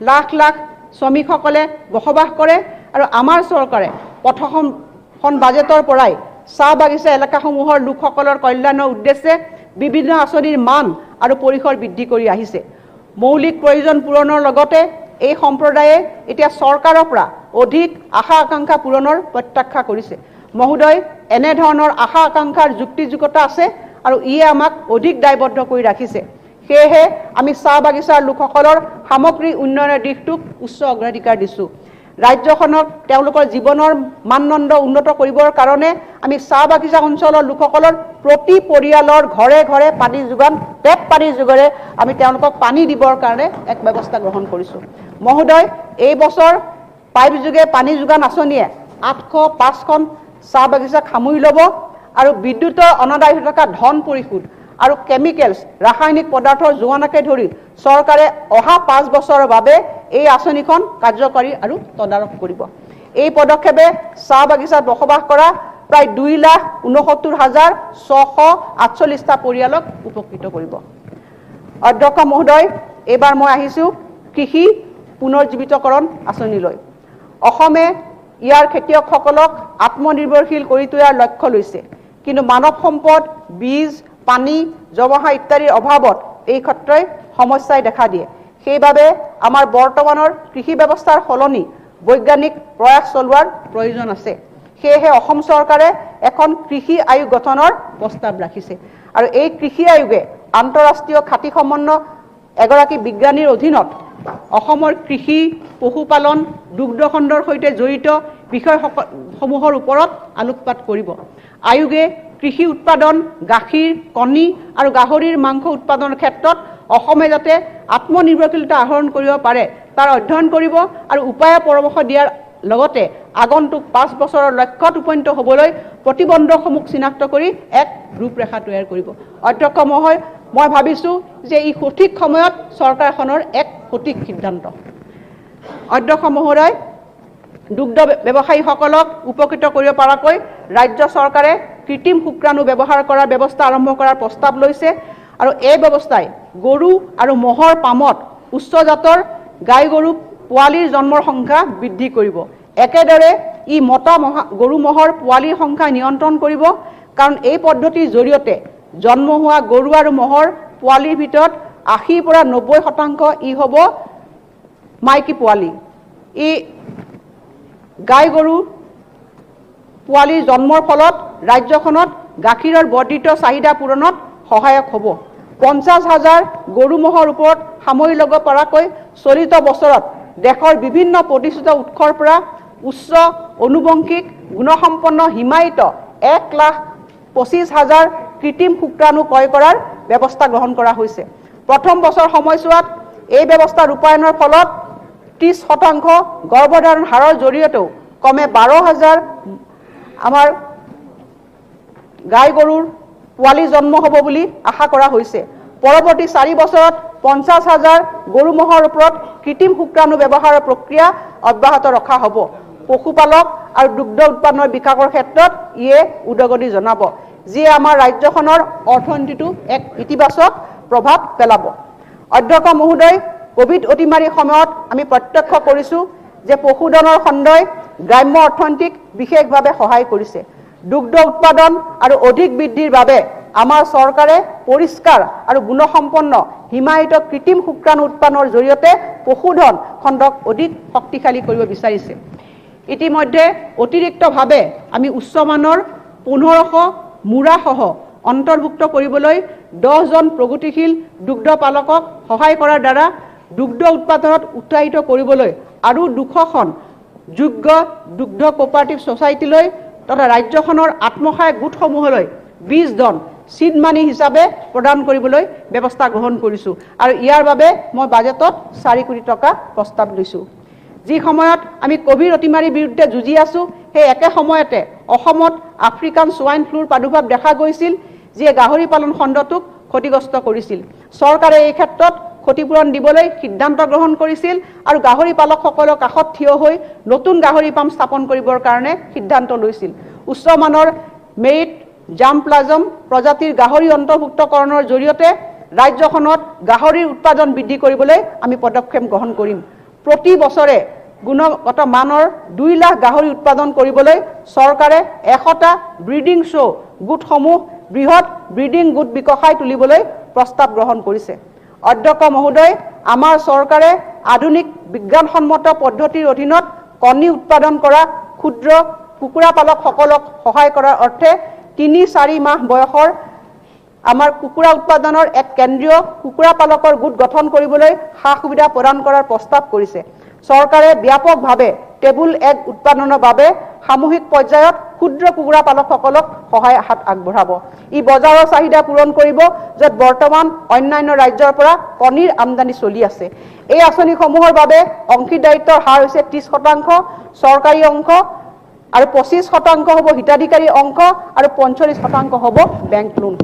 Speaker 1: লাখ লাখ শ্ৰমিকসকলে বসবাস কৰে আৰু আমাৰ চৰকাৰে প্ৰথমখন বাজেটৰ পৰাই চাহ বাগিচা এলেকাসমূহৰ লোকসকলৰ কল্যাণৰ উদ্দেশ্যে বিভিন্ন আঁচনিৰ মান আৰু পৰিসৰ বৃদ্ধি কৰি আহিছে। মৌলিক প্ৰয়োজন পূৰণৰ লগতে এই সম্প্ৰদায়ে এতিয়া চৰকাৰৰ পৰা অধিক আশা আকাংক্ষা পূৰণৰ প্ৰত্যাশা কৰিছে। মহোদয়, এনেধৰণৰ আশা আকাংক্ষাৰ যুক্তিযুক্ততা আছে আৰু ইয়ে আমাক অধিক দায়বদ্ধ কৰি ৰাখিছে। সেয়েহে আমি চাহ বাগিচাৰ লোকসকলৰ সামগ্ৰিক উন্নয়নৰ দিশটোক উচ্চ অগ্ৰাধিকাৰ দিছোঁ। ৰাজ্যখনক তেওঁলোকৰ জীৱনৰ মানদণ্ড উন্নত কৰিবৰ কাৰণে আমি চাহ বাগিচা অঞ্চলৰ লোকসকলৰ প্ৰতি পৰিয়ালৰ ঘৰে ঘৰে পানী যোগান, টেপ পানীৰ যোগেৰে আমি তেওঁলোকক পানী দিবৰ কাৰণে এক ব্যৱস্থা গ্ৰহণ কৰিছোঁ। মহোদয়, এই বছৰ পাইপযোগে পানী যোগান আঁচনিয়ে 805খন চাহ বাগিচাক সামৰি ল'ব আৰু বিদ্যুতৰ অনাদায় হৈ থকা ধন পৰিশোধ আৰু কেমিকেলছ, ৰাসায়নিক পদাৰ্থৰ যোগানকে ধৰি চৰকাৰে অহা 5 বছৰৰ বাবে এই আঁচনিখন কাৰ্যকৰী আৰু তদাৰক কৰিব। এই পদক্ষেপে চাহ বাগিচাত বসবাস কৰা প্ৰায় 2,69,648টা পৰিয়ালক উপকৃত কৰিব। অধ্যক্ষ মহোদয়, এইবাৰ মই আহিছোঁ কৃষি পুনৰ্জীৱিতকৰণ আঁচনিলৈ। অসমে ইয়াৰ খেতিয়কসকলক আত্মনিৰ্ভৰশীল কৰি তোলাৰ লক্ষ্য লৈছে, কিন্তু মানৱ সম্পদ, বীজ, পানী, জমহা ইত্যাদিৰ অভাৱত এই ক্ষেত্ৰই সমস্যাই দেখা দিয়ে। সেইবাবে আমাৰ বৰ্তমানৰ কৃষি ব্যৱস্থাৰ সলনি বৈজ্ঞানিক প্ৰয়াস চলোৱাৰ প্ৰয়োজন আছে। সেয়েহে অসম চৰকাৰে এখন কৃষি আয়োগ গঠনৰ প্ৰস্তাৱ ৰাখিছে আৰু এই কৃষি আয়োগে আন্তঃৰাষ্ট্ৰীয় খ্যাতিসম্পন্ন এগৰাকী বিজ্ঞানীৰ অধীনত অসমৰ কৃষি, পশুপালন, দুগ্ধখণ্ডৰ সৈতে জড়িত বিষয়সমূহৰ ওপৰত আলোকপাত কৰিব। আয়োগে কৃষি উৎপাদন, গাখীৰ, কণী আৰু গাহৰিৰ মাংস উৎপাদনৰ ক্ষেত্ৰত অসমে যাতে আত্মনিৰ্ভৰশীলতা আহৰণ কৰিব পাৰে তাৰ অধ্যয়ন কৰিব আৰু উপায় পৰামৰ্শ দিয়াৰ লগতে আগন্তুক 5 বছৰৰ লক্ষ্যত উপনীত হ'বলৈ প্ৰতিবন্ধকসমূহ চিনাক্ত কৰি এক ৰূপৰেখা তৈয়াৰ কৰিব। অধ্যক্ষ মহোদয়, মই ভাবিছোঁ যে ই সঠিক সময়ত চৰকাৰখনৰ এক সঠিক সিদ্ধান্ত। অধ্যক্ষ মহোদয়, দুগ্ধ ব্যৱসায়ীসকলক উপকৃত কৰিব পৰাকৈ ৰাজ্য চৰকাৰে কৃত্ৰিম শুক্ৰাণু ব্যৱহাৰ কৰাৰ ব্যৱস্থা আৰম্ভ কৰাৰ প্ৰস্তাৱ লৈছে আৰু এই ব্যৱস্থাই গৰু আৰু ম'হৰ পামত উচ্চ জাতৰ গাই গৰু পোৱালিৰ জন্মৰ সংখ্যা বৃদ্ধি কৰিব। একেদৰে ই মতা গৰু ম'হৰ পোৱালিৰ সংখ্যা নিয়ন্ত্ৰণ কৰিব, কাৰণ এই পদ্ধতিৰ জৰিয়তে জন্ম হোৱা গৰু আৰু ম'হৰ পোৱালিৰ ভিতৰত 80ৰ পৰা 90% ই হ'ব মাইকী পোৱালি। ই গাই গৰু পোৱালিৰ জন্মৰ ফলত ৰাজ্যখনত গাখীৰৰ বৰ্ধিত চাহিদা পূৰণত সহায়ক হ'ব। 50,000 গৰু ম'হৰ ওপৰত সামৰি ল'ব পৰাকৈ চলিত বছৰত দেশৰ বিভিন্ন প্ৰতিষ্ঠিত উৎসৰ পৰা উচ্চ অনুবংশিক গুণসম্পন্ন হিমায়িত 1,25,000 কৃত্ৰিম শুক্ৰাণু ক্ৰয় কৰাৰ ব্যৱস্থা গ্ৰহণ কৰা হৈছে। প্ৰথম বছৰ সময়ছোৱাত এই ব্যৱস্থা ৰূপায়ণৰ ফলত 30% গৰ্ভধাৰণ হাৰৰ জৰিয়তেও কমে 12,000 আমাৰ গাই গৰুৰ পোৱালি জন্ম হ'ব বুলি আশা কৰা হৈছে। পৰৱৰ্তী 4 বছৰত 50,000 গৰু ম'হৰ ওপৰত কৃত্ৰিম শুক্ৰাণু ব্যৱহাৰৰ প্ৰক্ৰিয়া অব্যাহত ৰখা হ'ব। পশুপালক আৰু দুগ্ধ উৎপাদনৰ বিকাশৰ ক্ষেত্ৰত ইয়ে উদগনি জনাব, যিয়ে আমাৰ ৰাজ্যখনৰ অৰ্থনীতিতো এক ইতিবাচক প্ৰভাৱ পেলাব। অধ্যক্ষ মহোদয়, ক'ভিড অতিমাৰীৰ সময়ত আমি প্ৰত্যক্ষ কৰিছোঁ যে পশুধনৰ খণ্ডই গ্ৰাম্য অৰ্থনীতিক বিশেষভাৱে সহায় কৰিছে। দুগ্ধ উৎপাদন আৰু অধিক বৃদ্ধিৰ বাবে আমাৰ চৰকাৰে পৰিষ্কাৰ আৰু গুণসম্পন্ন হিমায়িত কৃত্ৰিম শুক্ৰাণু উৎপাদনৰ জৰিয়তে পশুধন খণ্ডক অধিক শক্তিশালী কৰিব বিচাৰিছে। ইতিমধ্যে অতিৰিক্তভাৱে আমি উচ্চমানৰ 1500 মূৰাসহ অন্তৰ্ভুক্ত কৰিবলৈ 10জন প্ৰগতিশীল দুগ্ধ পালকক সহায় কৰাৰ দ্বাৰা দুগ্ধ উৎপাদনত উৎসাহিত কৰিবলৈ আৰু 200খন যোগ্য দুগ্ধ কোঅপাৰেটিভ ছ'চাইটিলৈ তথা ৰাজ্যখনৰ আত্মসহায়ক গোটসমূহলৈ 20জন চিড মানি হিচাপে প্ৰদান কৰিবলৈ ব্যৱস্থা গ্ৰহণ কৰিছোঁ আৰু ইয়াৰ বাবে মই বাজেটত 4 কোটি টকা প্ৰস্তাৱ লৈছোঁ। যি সময়ত আমি ক'ভিড অতিমাৰীৰ বিৰুদ্ধে যুঁজি আছোঁ, সেই একে সময়তে অসমত আফ্ৰিকান ছোৱাইন ফ্লুৰ প্ৰাদুৰ্ভাৱ দেখা গৈছিল, যিয়ে গাহৰি পালন খণ্ডটোক ক্ষতিগ্ৰস্ত কৰিছিল। চৰকাৰে এই ক্ষেত্ৰত ক্ষতিপূৰণ দিবলৈ সিদ্ধান্ত গ্ৰহণ কৰিছিল আৰু গাহৰি পালকসকলৰ কাষত থিয় হৈ নতুন গাহৰি পাম স্থাপন কৰিবৰ কাৰণে সিদ্ধান্ত লৈছিল। উচ্চমানৰ মেৰিট জামপ্লাজম প্ৰজাতিৰ গাহৰি অন্তৰ্ভুক্তকৰণৰ জৰিয়তে ৰাজ্যখনত গাহৰিৰ উৎপাদন বৃদ্ধি কৰিবলৈ আমি পদক্ষেপ গ্ৰহণ কৰিম। প্ৰতি বছৰে গুণগত মানৰ 2 লাখ গাহৰি উৎপাদন কৰিবলৈ চৰকাৰে 100টা ব্ৰিডিং শ্ব' গোটসমূহ বৃহৎ ব্ৰিডিং গোট বিকশাই তুলিবলৈ প্ৰস্তাৱ গ্ৰহণ কৰিছে। অধ্যক্ষ মহোদয়, আমাৰ চৰকাৰে আধুনিক বিজ্ঞানসন্মত পদ্ধতিৰ অধীনত কণী উৎপাদন কৰা ক্ষুদ্ৰ কুকুৰা পালকসকলক সহায় কৰাৰ অৰ্থে 3-4 মাহ বয়সৰ আমাৰ কুকুৰা উৎপাদনৰ এক কেন্দ্ৰীয় কুকুৰা পালকৰ গোট গঠন কৰিবলৈ সা সুবিধা প্ৰদান কৰাৰ প্ৰস্তাৱ কৰিছে। চৰকাৰে ব্যাপকভাৱে টেবুল এগ উৎপাদনৰ বাবে সামূহিক পৰ্যায়ত ক্ষুদ্ৰ কুকুৰা পালকসকলক সহায় হাত আগবঢ়াব। ই বজাৰৰ চাহিদা পূৰণ কৰিব, য'ত বৰ্তমান অন্যান্য ৰাজ্যৰ পৰা কণীৰ আমদানি চলি আছে। এই আঁচনিসমূহৰ বাবে অংশীদাৰিত্বৰ হাৰ হৈছে 30% চৰকাৰী অংশ আৰু 25% হ'ব হিতাধিকাৰী অংশ আৰু 45% হ'ব বেংক লোন।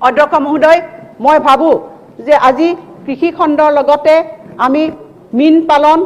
Speaker 1: অধ্যক্ষ মহোদয়, মই ভাবোঁ যে আজি কৃষি খণ্ডৰ লগতে আমি মীন পালন,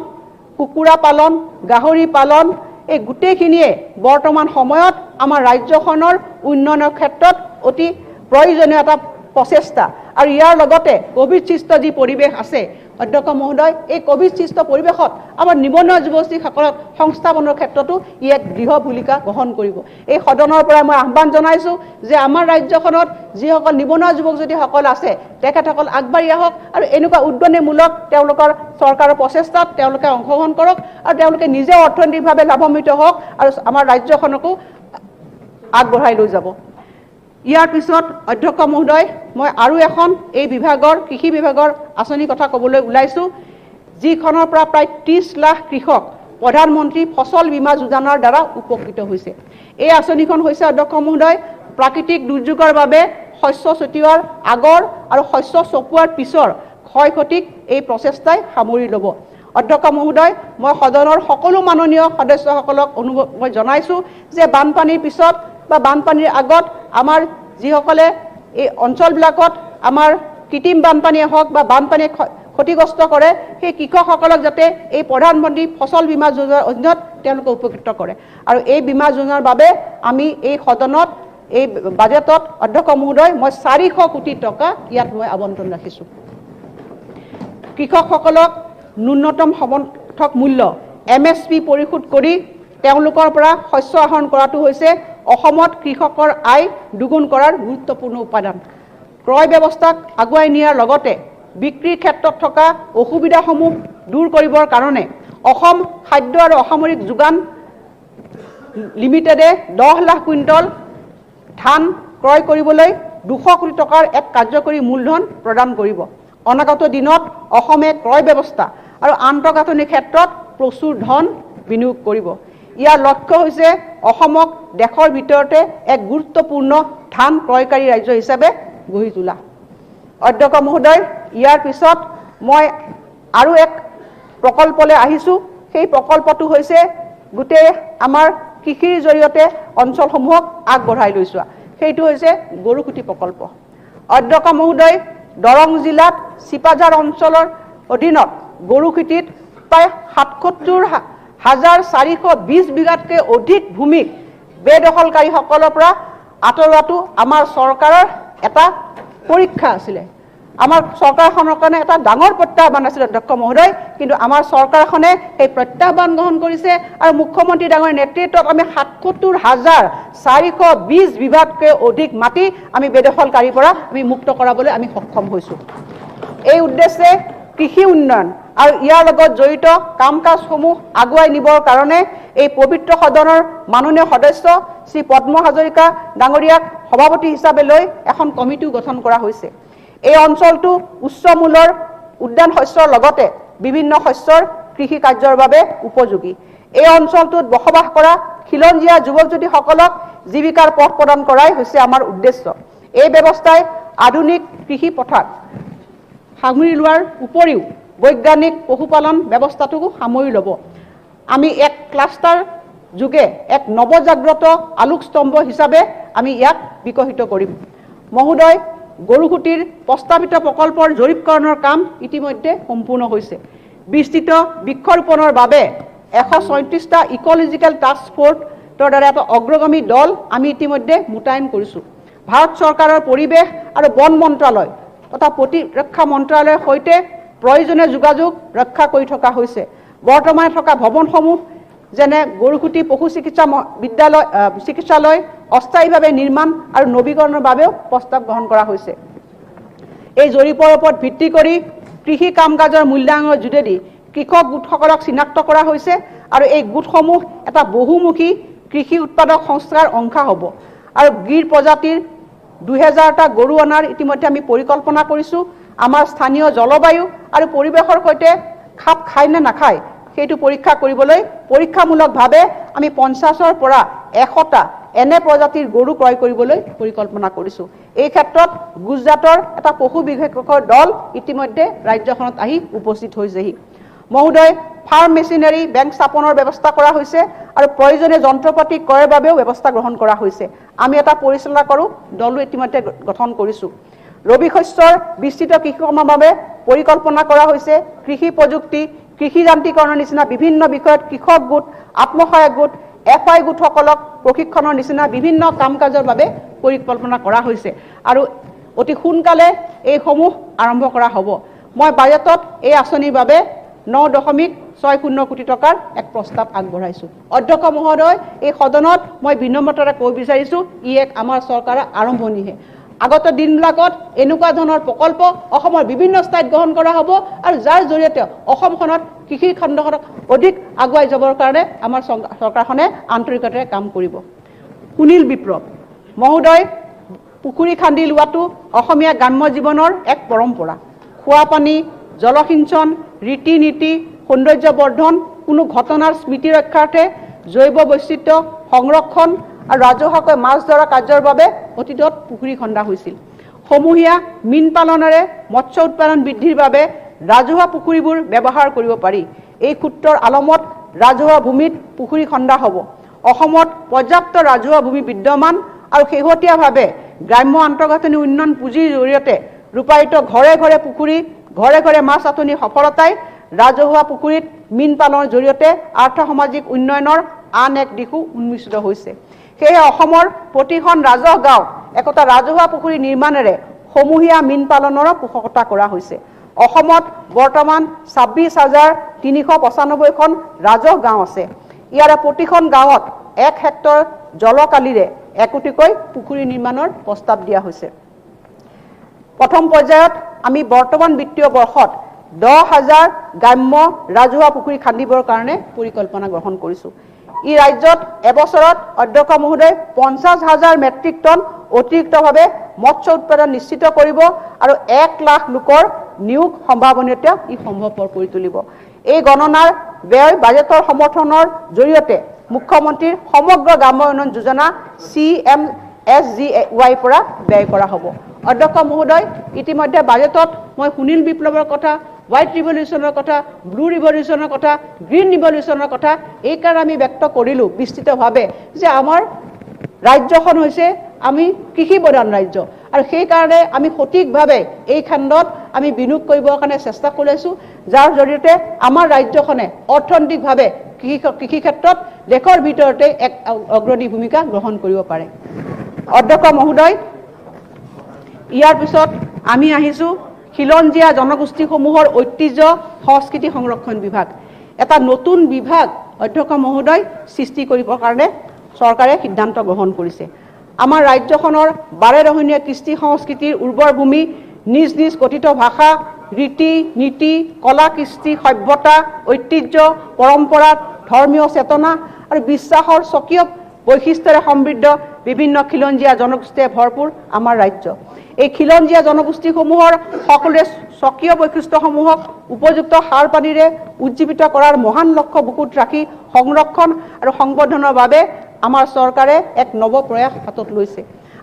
Speaker 1: কুকুৰা পালন, গাহৰি পালন এই গোটেইখিনিয়ে বৰ্তমান সময়ত আমাৰ ৰাজ্যখনৰ উন্নয়নৰ ক্ষেত্ৰত অতি প্ৰয়োজনীয় এটা প্ৰচেষ্টা। আৰু ইয়াৰ লগতে ক'ভিড সৃষ্ট যি পৰিৱেশ আছে, অধ্যক্ষ মহোদয়, এই ক'ভিড সৃষ্ট পৰিৱেশত আমাৰ নিবনুৱা যুৱতীসকলক সংস্থাপনৰ ক্ষেত্ৰতো ই এক দৃঢ় ভূমিকা গ্ৰহণ কৰিব। এই সদনৰ পৰা মই আহ্বান জনাইছোঁ যে আমাৰ ৰাজ্যখনত যিসকল নিবনুৱা যুৱক যুৱতীসকল আছে, তেখেতসকল আগবাঢ়ি আহক আৰু এনেকুৱা উদ্গনিমূলক তেওঁলোকৰ চৰকাৰৰ প্ৰচেষ্টাত তেওঁলোকে অংশগ্ৰহণ কৰক আৰু তেওঁলোকে নিজেও অৰ্থনৈতিকভাৱে লাভান্বিত হওক আৰু আমাৰ ৰাজ্যখনকো আগবঢ়াই লৈ যাব। ইয়াৰ পিছত অধ্যক্ষ মহোদয়, মই আৰু এখন এই বিভাগৰ কৃষি বিভাগৰ আঁচনিৰ কথা ক'বলৈ ওলাইছোঁ, যিখনৰ পৰা প্ৰায় 30 লাখ কৃষক প্ৰধানমন্ত্ৰী ফচল বীমা যোজনাৰ দ্বাৰা উপকৃত হৈছে। এই আঁচনিখন হৈছে, অধ্যক্ষ মহোদয়, প্ৰাকৃতিক দুৰ্যোগৰ বাবে শস্য ছটিওৱাৰ আগৰ আৰু শস্য চপোৱাৰ পিছৰ ক্ষয় ক্ষতিক এই প্ৰচেষ্টাই সামৰি ল'ব। অধ্যক্ষ মহোদয়, মই সদনৰ সকলো মাননীয় সদস্যসকলক অনুভৱ মই জনাইছোঁ যে বানপানীৰ পিছত বা বানপানীৰ আগত আমাৰ যিসকলে এই অঞ্চলবিলাকত আমাৰ কৃত্ৰিম বানপানীয়ে হওক বা বানপানীয়ে ক্ষতিগ্ৰস্ত কৰে, সেই কৃষকসকলক যাতে এই প্ৰধানমন্ত্ৰী ফচল বীমা যোজনাৰ অধীনত তেওঁলোকে উপকৃত কৰে। আৰু এই বীমা যোজনাৰ বাবে আমি এই সদনত এই বাজেটত, অধ্যক্ষ মহোদয়, মই 400 কোটি টকা ইয়াত মই আবণ্টন ৰাখিছোঁ। কৃষকসকলক ন্যূনতম সমৰ্থক মূল্য MSP পৰিশোধ কৰি তেওঁলোকৰ পৰা শস্য আহৰণ কৰাটো হৈছে অসমত কৃষকৰ আয় দুগুণ কৰাৰ গুৰুত্বপূৰ্ণ উপাদান। ক্ৰয় ব্যৱস্থাক আগুৱাই নিয়াৰ লগতে বিক্ৰীৰ ক্ষেত্ৰত থকা অসুবিধাসমূহ দূৰ কৰিবৰ কাৰণে অসম খাদ্য আৰু অসামৰিক যোগান লিমিটেডে 10 লাখ কুইণ্টল ধান ক্ৰয় কৰিবলৈ 200 কোটি টকাৰ এক কাৰ্যকৰী মূলধন প্ৰদান কৰিব। অনাগত দিনত অসমে ক্ৰয় ব্যৱস্থা আৰু আন্তঃগাঁথনিৰ ক্ষেত্ৰত প্ৰচুৰ ধন বিনিয়োগ কৰিব। ইয়াৰ লক্ষ্য হৈছে অসমক দেশৰ ভিতৰতে এক গুৰুত্বপূৰ্ণ ধান ক্ৰয়কাৰী ৰাজ্য হিচাপে গঢ়ি তোলা। অধ্যক্ষ মহোদয়, ইয়াৰ পিছত মই আৰু এক প্ৰকল্পলৈ আহিছোঁ। সেই প্ৰকল্পটো হৈছে গোটেই আমাৰ কৃষিৰ জৰিয়তে অঞ্চলসমূহক আগবঢ়াই লৈ যোৱা, সেইটো হৈছে গৰুখুঁটি প্ৰকল্প। অধ্যক্ষ মহোদয়, দৰং জিলাত চিপাঝাৰ অঞ্চলৰ অধীনত গৰুখুঁটিত প্ৰায় 77,420 বিঘাতকৈ অধিক ভূমিক বেদখলকাৰীসকলৰ পৰা আঁতৰোৱাটো আমাৰ চৰকাৰৰ এটা পৰীক্ষা আছিলে, আমাৰ চৰকাৰখনৰ কাৰণে এটা ডাঙৰ প্ৰত্যাহ্বান আছিলে, অধ্যক্ষ মহোদয়। কিন্তু আমাৰ চৰকাৰখনে সেই প্ৰত্যাহ্বান গ্ৰহণ কৰিছে আৰু মুখ্যমন্ত্ৰী ডাঙৰীয়াৰ নেতৃত্বত আমি 77,420 বিঘাতকৈ অধিক মাটি আমি বেদখলকাৰীৰ পৰা আমি মুক্ত কৰাবলৈ আমি সক্ষম হৈছোঁ। এই উদ্দেশ্যে কৃষি উন্নয়ন আৰু ইয়াৰ লগত জড়িত কাম কাজসমূহ আগুৱাই নিবৰ কাৰণে এই পবিত্ৰ সদনৰ মাননীয় সদস্য শ্ৰী পদ্ম হাজৰিকা ডাঙৰীয়াক সভাপতি হিচাপে লৈ এখন কমিটিও গঠন কৰা হৈছে। এই অঞ্চলটো উচ্চ মূলৰ উদ্যান শস্যৰ লগতে বিভিন্ন শস্যৰ কৃষি কাৰ্যৰ বাবে উপযোগী। এই অঞ্চলটোত বসবাস কৰা খিলঞ্জীয়া যুৱক যুৱতীসকলক জীৱিকাৰ পথ প্ৰদান কৰাই হৈছে আমাৰ উদ্দেশ্য। এই ব্যৱস্থাই আধুনিক কৃষি পথাৰ সামৰি লোৱাৰ উপৰিও বৈজ্ঞানিক পশুপালন ব্যৱস্থাটোকো সামৰি ল'ব। আমি এক ক্লাষ্টাৰ যোগে এক নৱজাগ্ৰত আলোকস্তম্ভ হিচাপে আমি ইয়াক বিকশিত কৰিম। মহোদয়, গৰুখুঁটিৰ প্ৰস্তাৱিত প্ৰকল্পৰ জৰীপকৰণৰ কাম ইতিমধ্যে সম্পূৰ্ণ হৈছে। বিস্তৃত বৃক্ষৰোপণৰ বাবে 136টা ইক'লজিকেল টাস্ক ফ'ৰ্চৰ দ্বাৰা এটা অগ্ৰগামী দল আমি ইতিমধ্যে মোতায়েন কৰিছোঁ। ভাৰত চৰকাৰৰ পৰিৱেশ আৰু বন মন্ত্ৰালয় তথা প্ৰতিৰক্ষা মন্ত্ৰালয়ৰ সৈতে প্ৰয়োজনীয় যোগাযোগ ৰক্ষা কৰি থকা হৈছে। বৰ্তমানে থকা ভৱনসমূহ, যেনে গৰুখুঁটি পশু চিকিৎসা বিদ্যালয়, চিকিৎসালয়, অস্থায়ীভাৱে নিৰ্মাণ আৰু নৱীকৰণৰ বাবেও প্ৰস্তাৱ গ্ৰহণ কৰা হৈছে। এই জৰীপৰ ওপৰত ভিত্তি কৰি কৃষি কাম কাজৰ মূল্যায়নৰ যোগেদি কৃষক গোটসকলক চিনাক্ত কৰা হৈছে আৰু এই গোটসমূহ এটা বহুমুখী কৃষি উৎপাদক সংস্থাৰ অংশ হ'ব। আৰু গিৰ প্ৰজাতিৰ 2000টা গৰু অনাৰ ইতিমধ্যে আমি পৰিকল্পনা কৰিছোঁ। আমাৰ স্থানীয় জলবায়ু আৰু পৰিৱেশৰ সৈতে খাপ খায় নে নাখায় সেইটো পৰীক্ষা কৰিবলৈ পৰীক্ষামূলকভাৱে আমি 50ৰ পৰা 100টা এনে প্ৰজাতিৰ গৰু ক্ৰয় কৰিবলৈ পৰিকল্পনা কৰিছোঁ। এই ক্ষেত্ৰত গুজৰাটৰ এটা পশু বিশেষজ্ঞৰ দল ইতিমধ্যে ৰাজ্যখনত আহি উপস্থিত হৈছেহি। মহোদয়, ফাৰ্ম মেচিনাৰী বেংক স্থাপনৰ ব্যৱস্থা কৰা হৈছে আৰু প্ৰয়োজনীয় যন্ত্ৰপাতি ক্ৰয়ৰ বাবেও ব্যৱস্থা গ্ৰহণ কৰা হৈছে। আমি এটা পৰিচালনা কৰোঁ দলো ইতিমধ্যে গঠন কৰিছোঁ। ৰবি শস্যৰ বিস্তৃত কৃষিকৰ্মৰ বাবে পৰিকল্পনা কৰা হৈছে। কৃষি প্ৰযুক্তি, কৃষি যান্ত্ৰিকৰণৰ নিচিনা বিভিন্ন বিষয়ত কৃষক গোট, আত্মসহায়ক গোট, FI গোটসকলক প্ৰশিক্ষণৰ নিচিনা বিভিন্ন কাম কাজৰ বাবে পৰিকল্পনা কৰা হৈছে আৰু অতি সোনকালে এইসমূহ আৰম্ভ কৰা হ'ব। মই বাজেটত এই আঁচনিৰ বাবে 9.60 কোটি টকাৰ এক প্ৰস্তাৱ আগবঢ়াইছোঁ। অধ্যক্ষ মহোদয়, এই সদনত মই বিনম্ৰতাৰে ক'ব বিচাৰিছোঁ, ই এক আমাৰ চৰকাৰৰ আৰম্ভণিহে। আগত দিনবিলাকত এনেকুৱা ধৰণৰ প্ৰকল্প অসমৰ বিভিন্ন ঠাইত গ্ৰহণ কৰা হ'ব আৰু যাৰ জৰিয়তে অসমখনত কৃষি খণ্ডখনক অধিক আগুৱাই যাবৰ কাৰণে আমাৰ চৰকাৰখনে আন্তৰিকতাৰে কাম কৰিব। সুনীল বিপ্লৱ মহোদয়, পুখুৰী খান্দি লোৱাটো অসমীয়া গ্ৰাম্য জীৱনৰ এক পৰম্পৰা। খোৱা পানী, জলসিঞ্চন, ৰীতি নীতি, সৌন্দৰ্য বৰ্ধন, কোনো ঘটনাৰ স্মৃতি ৰক্ষাৰ্থে, জৈৱ বৈচিত্ৰ্য সংৰক্ষণ আৰু ৰাজহুৱাকৈ মাছ ধৰা কাৰ্যৰ বাবে অতীতত পুখুৰী খন্দা হৈছিল। সমূহীয়া মীন পালনেৰে মৎস্য উৎপাদন বৃদ্ধিৰ বাবে ৰাজহুৱা পুখুৰীবোৰ ব্যৱহাৰ কৰিব পাৰি। এই সূত্ৰৰ আলমত ৰাজহুৱা ভূমিত পুখুৰী খন্দা হ'ব। অসমত পৰ্যাপ্ত ৰাজহুৱা ভূমি বিদ্যমান আৰু শেহতীয়াভাৱে গ্ৰাম্য আন্তঃগাঁথনি উন্নয়ন পুঁজিৰ জৰিয়তে ৰূপায়িত ঘৰে ঘৰে পুখুৰী, ঘৰে ঘৰে মাছ আঁচনিৰ সফলতাই ৰাজহুৱা পুখুৰীত মীন পালনৰ জৰিয়তে আৰ্থসামাজিক উন্নয়নৰ আন এক দিশো উন্মোচিত হৈছে। সেয়েহে অসমৰ প্ৰতিখন ৰাজহ গাঁৱত একোটা ৰাজহুৱা পুখুৰী নিৰ্মাণেৰে সমূহীয়া মীন পালনৰ পোষকতা কৰা হৈছে। অসমত বৰ্তমান 26,395খন ৰাজহ গাঁও আছে। ইয়াৰে প্ৰতিখন গাঁৱত 1 হেক্টৰ জলকালিৰে একোটিকৈ পুখুৰী নিৰ্মাণৰ প্ৰস্তাৱ দিয়া হৈছে। প্ৰথম পৰ্যায়ত আমি বৰ্তমান বিত্তীয় বৰ্ষত 10,000 গ্ৰাম্য ৰাজহুৱা পুখুৰী খান্দিবৰ কাৰণে পৰিকল্পনা গ্ৰহণ কৰিছোঁ। ই ৰাজ্যত এবছৰত, অধ্যক্ষ মহোদয়, 50,000 মেট্ৰিক টন অতিৰিক্তভাৱে মৎস্য উৎপাদন নিশ্চিত কৰিব আৰু 1 লাখ লোকৰ নিয়োগ সম্ভাৱনীয়তা ই সম্ভৱপৰ কৰি তুলিব। এই গণনাৰ ব্যয় বাজেটৰ সমৰ্থনৰ জৰিয়তে মুখ্যমন্ত্ৰীৰ সমগ্ৰ গ্ৰাম্য উন্নয়ন যোজনা CMSGY পৰা ব্যয় কৰা হ'ব। অধ্যক্ষ মহোদয়, ইতিমধ্যে বাজেটত মই সুনীল বিপ্লৱৰ কথা, হোৱাইট ৰিভলিউশ্যনৰ কথা, ব্লু ৰিভলিউশ্যনৰ কথা, গ্ৰীণ ৰিভলিউশ্যনৰ কথা এইকাৰণে আমি ব্যক্ত কৰিলোঁ বিস্তৃতভাৱে যে আমাৰ ৰাজ্যখন হৈছে আমি কৃষি প্ৰধান ৰাজ্য আৰু সেইকাৰণে আমি সঠিকভাৱে এই খণ্ডত আমি বিনিয়োগ কৰিবৰ কাৰণে চেষ্টা কৰি আছোঁ, যাৰ জৰিয়তে আমাৰ ৰাজ্যখনে অৰ্থনৈতিকভাৱে কৃষি ক্ষেত্ৰত দেশৰ ভিতৰতে এক অগ্ৰণী ভূমিকা গ্ৰহণ কৰিব পাৰে। অধ্যক্ষ মহোদয়, ইয়াৰ পিছত আমি আহিছোঁ খিলঞ্জীয়া জনগোষ্ঠীসমূহৰ ঐতিহ্য সংস্কৃতি সংৰক্ষণ বিভাগ। এটা নতুন বিভাগ, অধ্যক্ষ মহোদয়, সৃষ্টি কৰিবৰ কাৰণে চৰকাৰে সিদ্ধান্ত গ্ৰহণ কৰিছে। আমাৰ ৰাজ্যখনৰ বাৰেৰহণীয়া কৃষ্টি সংস্কৃতিৰ উৰ্বৰ ভূমি, নিজ নিজ কথিত ভাষা, ৰীতি নীতি, কলা কৃষ্টি, সভ্যতা, ঐতিহ্য, পৰম্পৰা, ধৰ্মীয় চেতনা আৰু বিশ্বাসৰ স্বকীয় বৈশিষ্ট্যৰে সমৃদ্ধ বিভিন্ন খিলঞ্জীয়া জনগোষ্ঠীয়ে ভৰপূৰ আমাৰ ৰাজ্য। এই খিলঞ্জীয়া জনগোষ্ঠীসমূহৰ সকলোৰে স্বকীয় বৈশিষ্ট্যসমূহক উপযুক্ত সাৰ পানীৰে উজ্জীৱিত কৰাৰ মহান লক্ষ্য বুকুত ৰাখি সংৰক্ষণ আৰু সংবৰ্ধনৰ বাবে আমাৰ চৰকাৰে এক নৱ প্ৰয়াস হাতত লৈছে।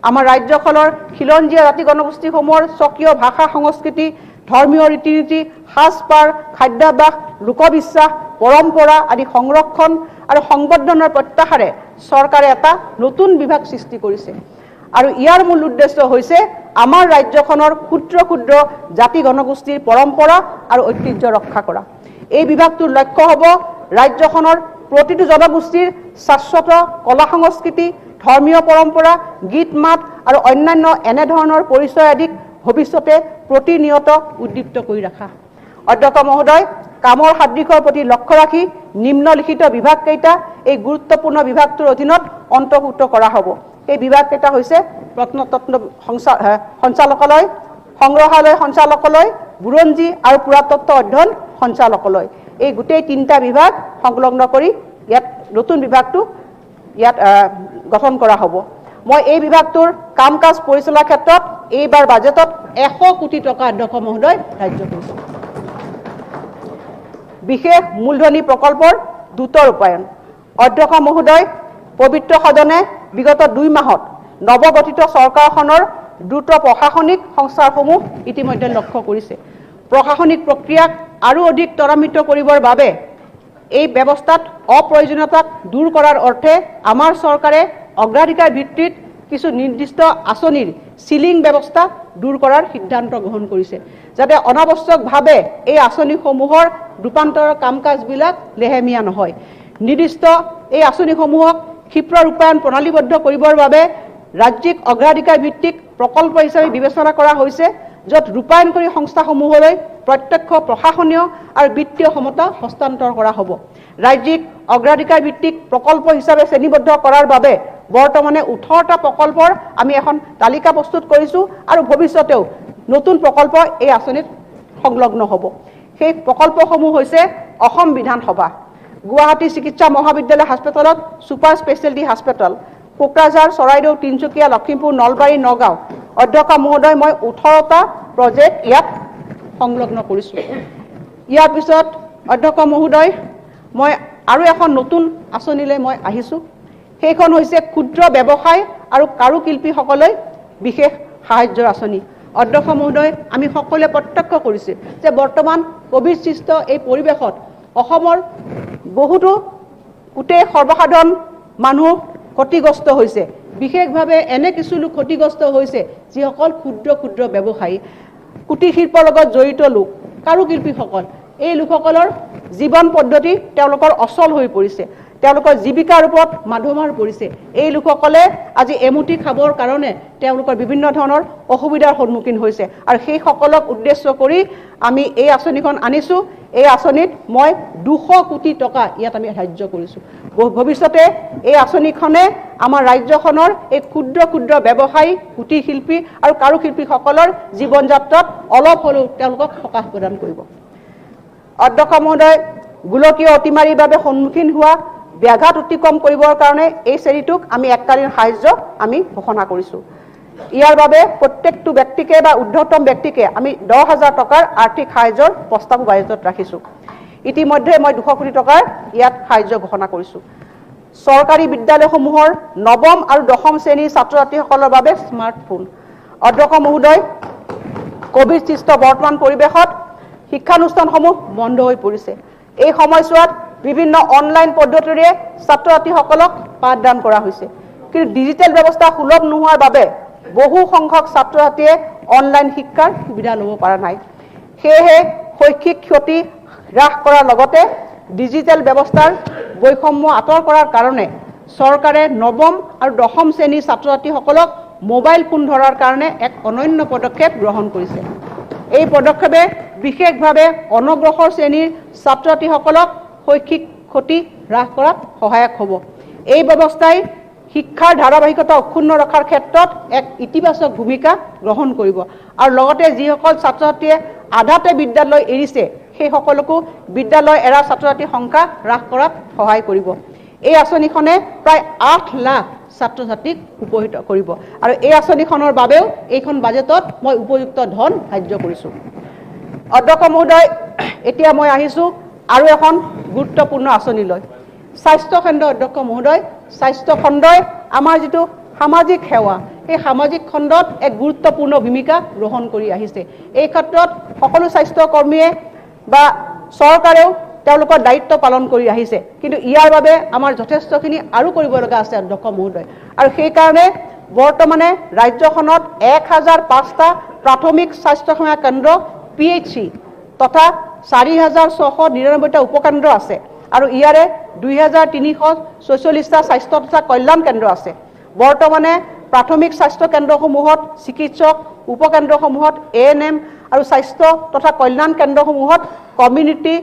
Speaker 1: আমাৰ ৰাজ্যখনৰ খিলঞ্জীয়া জাতি জনগোষ্ঠীসমূহৰ স্বকীয় ভাষা, সংস্কৃতি, ধৰ্মীয় ৰীতি নীতি, সাজপাৰ, খাদ্যাভ্যাস, লোকবিশ্বাস, পৰম্পৰা আদি সংৰক্ষণ আৰু সংবৰ্ধনৰ প্ৰত্যাশাৰে চৰকাৰে এটা নতুন বিভাগ সৃষ্টি কৰিছে আৰু ইয়াৰ মূল উদ্দেশ্য হৈছে আমাৰ ৰাজ্যখনৰ ক্ষুদ্ৰ ক্ষুদ্ৰ জাতি জনগোষ্ঠীৰ পৰম্পৰা আৰু ঐতিহ্য ৰক্ষা কৰা। এই বিভাগটোৰ লক্ষ্য হ'ব ৰাজ্যখনৰ প্ৰতিটো জনগোষ্ঠীৰ শাশ্বত কলা সংস্কৃতি, ধৰ্মীয় পৰম্পৰা, গীত মাত আৰু অন্যান্য এনেধৰণৰ পৰিচয় আদিক ভৱিষ্যতে প্ৰতিনিয়ত উদ্দীপ্ত কৰি ৰখা। অধ্যক্ষ মহোদয়, কামৰ সাদৃশ্যৰ প্ৰতি লক্ষ্য ৰাখি নিম্নলিখিত বিভাগকেইটা এই গুৰুত্বপূৰ্ণ বিভাগটোৰ অধীনত অন্তৰ্ভুক্ত কৰা হ'ব। এই বিভাগকেইটা হৈছে প্ৰত্নতত্ত্ব সঞ্চালকালয়, সংগ্ৰহালয় সঞ্চালকালয়, বুৰঞ্জী আৰু পুৰাতত্ত্ব অধ্যয়ন সঞ্চালকালয়। এই গোটেই তিনিটা বিভাগ সংলগ্ন কৰি ইয়াত নতুন বিভাগটো ইয়াত গঠন কৰা হ'ব। মই এই বিভাগটোৰ কাম কাজ পৰিচালনাৰ ক্ষেত্ৰত এইবাৰ বাজেটত 100 কোটি টকা, অধ্যক্ষ মহোদয়, ধাৰ্য কৰিছোঁ। বিশেষ মূলধনী প্ৰকল্পৰ দ্ৰুত ৰূপায়ণ। অধ্যক্ষ মহোদয়, পবিত্ৰ সদনে বিগত 2 মাহত নৱগঠিত চৰকাৰখনৰ দ্ৰুত প্ৰশাসনিক সংস্কাৰসমূহ ইতিমধ্যে লক্ষ্য কৰিছে। প্ৰশাসনিক প্ৰক্ৰিয়াক আৰু অধিক ত্বৰান্বিত কৰিবৰ বাবে এই ব্যৱস্থাত অপ্ৰয়োজনীয়তাক দূৰ কৰাৰ অৰ্থে আমাৰ চৰকাৰে অগ্ৰাধিকাৰ ভিত্তিত কিছু নিৰ্দিষ্ট আঁচনিৰ চিলিং ব্যৱস্থা দূৰ কৰাৰ সিদ্ধান্ত গ্ৰহণ কৰিছে, যাতে অনাৱশ্যকভাৱে এই আঁচনিসমূহৰ ৰূপান্তৰৰ কাম কাজবিলাক লেহেমীয়া নহয়। নিৰ্দিষ্ট এই আঁচনিসমূহক ক্ষীপ্ৰ ৰূপায়ণ প্ৰণালীবদ্ধ কৰিবৰ বাবে ৰাজ্যিক অগ্ৰাধিকাৰ ভিত্তিক প্ৰকল্প হিচাপে বিবেচনা কৰা হৈছে, য'ত ৰূপায়ণকাৰী সংস্থাসমূহলৈ প্ৰত্যক্ষ প্ৰশাসনীয় আৰু বিত্তীয় ক্ষমতা হস্তান্তৰ কৰা হ'ব। ৰাজ্যিক অগ্ৰাধিকাৰ ভিত্তিক প্ৰকল্প হিচাপে শ্ৰেণীবদ্ধ কৰাৰ বাবে বৰ্তমানে 18টা প্ৰকল্পৰ আমি এখন তালিকা প্ৰস্তুত কৰিছোঁ আৰু ভৱিষ্যতেও নতুন প্ৰকল্প এই আঁচনিত সংলগ্ন হ'ব। সেই প্ৰকল্পসমূহ হৈছে অসম বিধানসভা, গুৱাহাটী চিকিৎসা মহাবিদ্যালয় হাস্পতালত ছুপাৰ স্পেচিয়েলিটি হাস্পতাল, কোকৰাঝাৰ, চৰাইদেউ, তিনিচুকীয়া, লখিমপুৰ, নলবাৰী, নগাঁও। অধ্যক্ষ মহোদয়, মই 18টা প্ৰজেক্ট ইয়াত সংলগ্ন কৰিছোঁ। ইয়াৰ পিছত, অধ্যক্ষ মহোদয়, মই আৰু এখন নতুন আঁচনিলৈ মই আহিছোঁ। সেইখন হৈছে ক্ষুদ্ৰ ব্যৱসায় আৰু কাৰুশিল্পীসকলৈ বিশেষ সাহায্যৰ আঁচনি। অধ্যক্ষ মহোদয়, আমি সকলোৱে প্ৰত্যক্ষ কৰিছোঁ যে বৰ্তমান ক'ভিড সৃষ্ট এই পৰিৱেশত অসমৰ বহুতো গোটেই সৰ্বসাধাৰণ মানুহ ক্ষতিগ্ৰস্ত হৈছে। বিশেষভাৱে এনে কিছু লোক ক্ষতিগ্ৰস্ত হৈছে যিসকল ক্ষুদ্ৰ ক্ষুদ্ৰ ব্যৱসায়ী, কুটিৰ শিল্পৰ লগত জড়িত লোক, কাৰুশিল্পীসকল। এই লোকসকলৰ জীৱন পদ্ধতি তেওঁলোকৰ অচল হৈ পৰিছে, তেওঁলোকৰ জীৱিকাৰ ওপৰত মাধমাৰ পৰিছে। এই লোকসকলে আজি এমুঠি খাবৰ কাৰণে তেওঁলোকৰ বিভিন্ন ধৰণৰ অসুবিধাৰ সন্মুখীন হৈছে আৰু সেইসকলক উদ্দেশ্য কৰি আমি এই আঁচনিখন আনিছোঁ। এই আঁচনিত মই 200 কোটি টকা ইয়াত আমি ধাৰ্য কৰিছোঁ। ভৱিষ্যতে এই আঁচনিখনে আমাৰ ৰাজ্যখনৰ এই ক্ষুদ্ৰ ক্ষুদ্ৰ ব্যৱসায়ী, কুটিৰ শিল্পী আৰু কাৰুশিল্পীসকলৰ জীৱন যাত্ৰাত অলপ হ'লেও তেওঁলোকক সকাহ প্ৰদান কৰিব। অধ্যক্ষ মহোদয়, গোলকীয় অতিমাৰীৰ বাবে সন্মুখীন হোৱা ব্যাঘাত অতিক্ৰম কৰিবৰ কাৰণে এই শ্ৰেণীটোক আমি এককালীন সাহায্য আমি ঘোষণা কৰিছোঁ। ইয়াৰ বাবে প্ৰত্যেকটো ব্যক্তিকে বা ঊৰ্ধতম ব্যক্তিকে আমি 10,000 টকাৰ আৰ্থিক সাহায্যৰ প্ৰস্তাৱো বাজেটত ৰাখিছোঁ। ইতিমধ্যে মই 200 কোটি টকাৰ ইয়াত সাহায্য ঘোষণা কৰিছোঁ। চৰকাৰী বিদ্যালয়সমূহৰ নৱম আৰু দশম শ্ৰেণীৰ ছাত্ৰ ছাত্ৰীসকলৰ বাবে স্মাৰ্টফোন। অধ্যক্ষ মহোদয়, ক'ভিড সৃষ্ট বৰ্তমান পৰিৱেশত শিক্ষানুষ্ঠানসমূহ বন্ধ হৈ পৰিছে। এই সময়ছোৱাত বিভিন্ন অনলাইন পদ্ধতিৰে ছাত্ৰ ছাত্ৰীসকলক পাঠদান কৰা হৈছে, কিন্তু ডিজিটেল ব্যৱস্থা সুলভ নোহোৱাৰ বাবে বহু সংখ্যক ছাত্ৰ ছাত্ৰীয়ে অনলাইন শিক্ষাৰ সুবিধা ল'ব পৰা নাই। সেয়েহে শৈক্ষিক ক্ষতি হ্ৰাস কৰাৰ লগতে ডিজিটেল ব্যৱস্থাৰ বৈষম্য আঁতৰ কৰাৰ কাৰণে চৰকাৰে নৱম আৰু দশম শ্ৰেণীৰ ছাত্ৰ ছাত্ৰীসকলক মোবাইল ফোন ধৰাৰ কাৰণে এক অনন্য পদক্ষেপ গ্ৰহণ কৰিছে। এই পদক্ষেপে বিশেষভাৱে অনগ্ৰসৰ শ্ৰেণীৰ ছাত্ৰ ছাত্ৰীসকলক শৈক্ষিক ক্ষতি হ্ৰাস কৰাত সহায়ক হ'ব। এই ব্যৱস্থাই শিক্ষাৰ ধাৰাবাহিকতা অক্ষুণ্ণ ৰখাৰ ক্ষেত্ৰত এক ইতিবাচক ভূমিকা গ্ৰহণ কৰিব আৰু লগতে যিসকল ছাত্ৰ ছাত্ৰীয়ে আধাতে বিদ্যালয় এৰিছে সেইসকলকো বিদ্যালয় এৰা ছাত্ৰ ছাত্ৰীৰ সংখ্যা হ্ৰাস কৰাত সহায় কৰিব। এই আঁচনিখনে প্ৰায় 8 লাখ ছাত্ৰ ছাত্ৰীক উপকৃত কৰিব আৰু এই আঁচনিখনৰ বাবেও এইখন বাজেটত মই উপযুক্ত ধন ধাৰ্য কৰিছোঁ। অধ্যক্ষ মহোদয়, এতিয়া মই আহিছোঁ আৰু এখন গুৰুত্বপূৰ্ণ আঁচনিলৈ, স্বাস্থ্যখণ্ড। অধ্যক্ষ মহোদয়, স্বাস্থ্যখণ্ডই আমাৰ যিটো সামাজিক সেৱা, সেই সামাজিক খণ্ডত এক গুৰুত্বপূৰ্ণ ভূমিকা গ্ৰহণ কৰি আহিছে। এই ক্ষেত্ৰত সকলো স্বাস্থ্যকৰ্মীয়ে বা চৰকাৰেও তেওঁলোকৰ দায়িত্ব পালন কৰি আহিছে, কিন্তু ইয়াৰ বাবে আমাৰ যথেষ্টখিনি আৰু কৰিব লগা আছে অধ্যক্ষ মহোদয়। আৰু সেইকাৰণে বৰ্তমানে ৰাজ্যখনত 1005টা প্ৰাথমিক স্বাস্থ্যসেৱা কেন্দ্ৰ PHC তথা 4699টা উপকেন্দ্ৰ আছে আৰু ইয়াৰে 2346টা স্বাস্থ্য তথা কল্যাণ কেন্দ্ৰ আছে। বৰ্তমানে প্ৰাথমিক স্বাস্থ্য কেন্দ্ৰসমূহত চিকিৎসক, উপকেন্দ্ৰসমূহত ANM আৰু স্বাস্থ্য তথা কল্যাণ কেন্দ্ৰসমূহত কমিউনিটি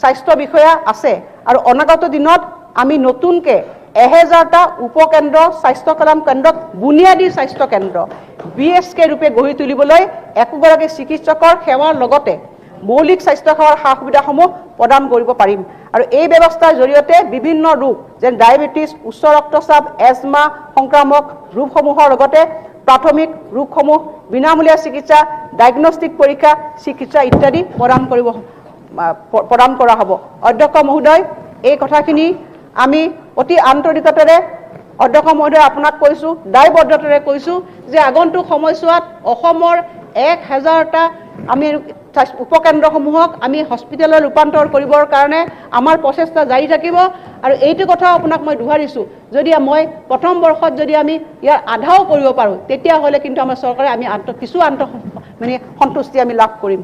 Speaker 1: স্বাস্থ্য বিষয়া আছে আৰু অনাগত দিনত আমি নতুনকৈ 1000টা উপকেন্দ্ৰ স্বাস্থ্য কল্যাণ কেন্দ্ৰক বুনিয়াদী স্বাস্থ্য কেন্দ্ৰ BSK ৰূপে গঢ়ি তুলিবলৈ একোগৰাকী চিকিৎসকৰ সেৱাৰ লগতে মৌলিক স্বাস্থ্য সেৱাৰ সা সুবিধাসমূহ প্ৰদান কৰিব পাৰিম। আৰু এই ব্যৱস্থাৰ জৰিয়তে বিভিন্ন ৰোগ যেনে ডায়েবেটিছ, উচ্চ ৰক্তচাপ, এজমা, সংক্ৰামক ৰোগসমূহৰ লগতে প্ৰাথমিক ৰোগসমূহ বিনামূলীয়া চিকিৎসা, ডায়েগনষ্টিক পৰীক্ষা, চিকিৎসা ইত্যাদি প্ৰদান কৰা হ'ব। অধ্যক্ষ মহোদয়, এই কথাখিনি আমি অতি আন্তৰিকতাৰে অধ্যক্ষ মহোদয় আপোনাক কৈছোঁ, দায়বদ্ধতাৰে কৈছোঁ যে আগন্তুক সময়ছোৱাত অসমৰ 1000টা আমি উপকেন্দ্ৰসমূহক আমি হস্পিটেললৈ ৰূপান্তৰ কৰিবৰ কাৰণে আমাৰ প্ৰচেষ্টা জাৰি থাকিব। আৰু এইটো কথাও আপোনাক মই দোহাৰিছোঁ, যদি মই প্ৰথম বৰ্ষত যদি আমি ইয়াৰ আধাও কৰিব পাৰোঁ, তেতিয়াহ'লে কিন্তু আমাৰ চৰকাৰে আমি কিছু মানে সন্তুষ্টি আমি লাভ কৰিম।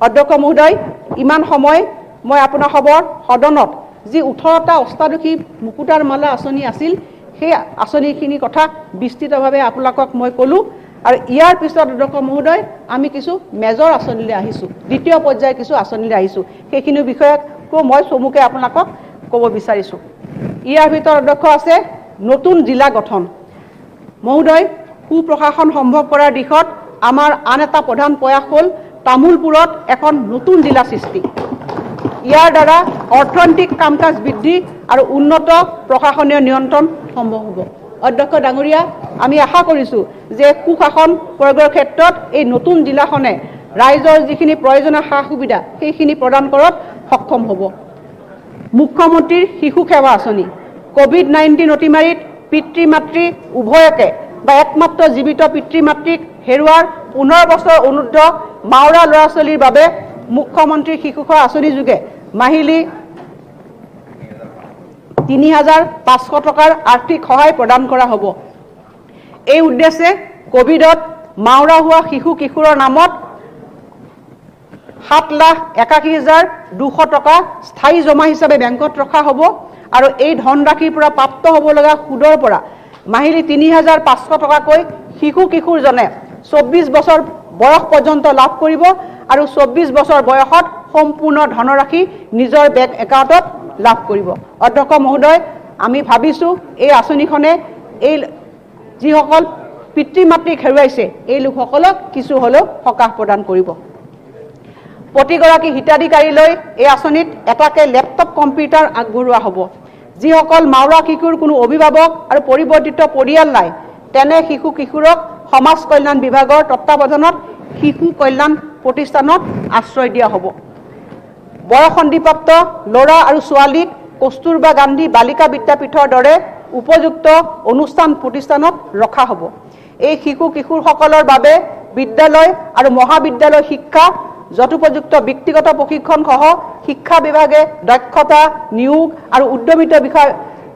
Speaker 1: অধ্যক্ষ মহোদয়, ইমান সময় মই আপোনাৰ সদনত যি 18টা অষ্টাদশী মুকুতাৰ মালা আঁচনি আছিল, সেই আঁচনিখিনিৰ কথা বিস্তৃতভাৱে আপোনালোকক মই ক'লোঁ। আৰু ইয়াৰ পিছত অধ্যক্ষ মহোদয়, আমি কিছু মেজৰ আঁচনিলৈ আহিছোঁ, দ্বিতীয় পৰ্যায়ৰ কিছু আঁচনিলৈ আহিছোঁ। সেইখিনি বিষয়কো মই চমুকে আপোনালোকক ক'ব বিচাৰিছোঁ। ইয়াৰ ভিতৰত অধ্যক্ষ আছে নতুন জিলা গঠন। মহোদয়, সুপ্ৰশাসন সম্ভৱ কৰাৰ দিশত আমাৰ আন এটা প্ৰধান প্ৰয়াস হ'ল তামোলপুৰত এখন নতুন জিলা সৃষ্টি। ইয়াৰ দ্বাৰা অৰ্থনৈতিক কাম কাজ বৃদ্ধি আৰু উন্নত প্ৰশাসনীয় নিয়ন্ত্ৰণ সম্ভৱ হ'ব। অধ্যক্ষ ডাঙৰীয়া, আমি আশা কৰিছোঁ যে সুশাসন প্ৰয়োগৰ ক্ষেত্ৰত এই নতুন জিলাখনে ৰাইজৰ যিখিনি প্ৰয়োজনীয় সা সুবিধা সেইখিনি প্ৰদান কৰাত সক্ষম হ'ব। মুখ্যমন্ত্ৰীৰ শিশু সেৱা আঁচনি। কোভিড-19 অতিমাৰীত পিতৃ মাতৃ উভয়কে বা একমাত্ৰ জীৱিত পিতৃ মাতৃক হেৰুৱাৰ 15 বছৰ অনুৰ্ধ মাওৰা ল'ৰা ছোৱালীৰ বাবে মুখ্যমন্ত্ৰীৰ শিশু সেৱা আঁচনি যোগে মাহিলী ৩,৫০০ টকাৰ আৰ্থিক সহায় প্ৰদান কৰা হ'ব। এই উদ্দেশ্যে কোভিডত মাওৰা হোৱা শিশু কিশোৰৰ নামত 7,81,200 টকা স্থায়ী জমা হিচাপে বেংকত ৰখা হ'ব আৰু এই ধনৰাশিৰ পৰা প্ৰাপ্ত হ'ব লগা সুদৰ পৰা মাহিলী ৩,৫০০ টকাকৈ শিশু কিশোৰজনে 24 বছৰ বয়স পৰ্যন্ত লাভ কৰিব আৰু 24 বছৰ বয়সত সম্পূৰ্ণ ধনৰাশি নিজৰ বেংক একাউণ্টত লাভ কৰিব। অধ্যক্ষ মহোদয়, আমি ভাবিছোঁ এই আঁচনিখনে এই যিসকল পিতৃ মাতৃক হেৰুৱাইছে এই লোকসকলক কিছু হ'লেও সকাহ প্ৰদান কৰিব। প্ৰতিগৰাকী হিতাধিকাৰীলৈ এই আঁচনিত এটাকে লেপটপ কম্পিউটাৰ আগবঢ়োৱা হ'ব। যিসকল মাওৰা শিশুৰ কোনো অভিভাৱক আৰু পৰিৱৰ্তিত পৰিয়াল নাই, তেনে শিশু কিশোৰক সমাজ কল্যাণ বিভাগৰ তত্বাৱধানত শিশু কল্যাণ প্ৰতিষ্ঠানত আশ্ৰয় দিয়া হ'ব। বয়সন্ধিপ্ৰাপ্ত ল'ৰা আৰু ছোৱালীক কস্তুৰবা গান্ধী বালিকা বিদ্যাপীঠৰ দৰে উপযুক্ত অনুষ্ঠান প্ৰতিষ্ঠানত ৰখা হ'ব। এই শিশু কিশোৰসকলৰ বাবে বিদ্যালয় আৰু মহাবিদ্যালয় শিক্ষা, যথোপযুক্ত ব্যক্তিগত প্ৰশিক্ষণসহ শিক্ষা বিভাগে দক্ষতা, নিয়োগ আৰু উদ্যমিতা বিষয়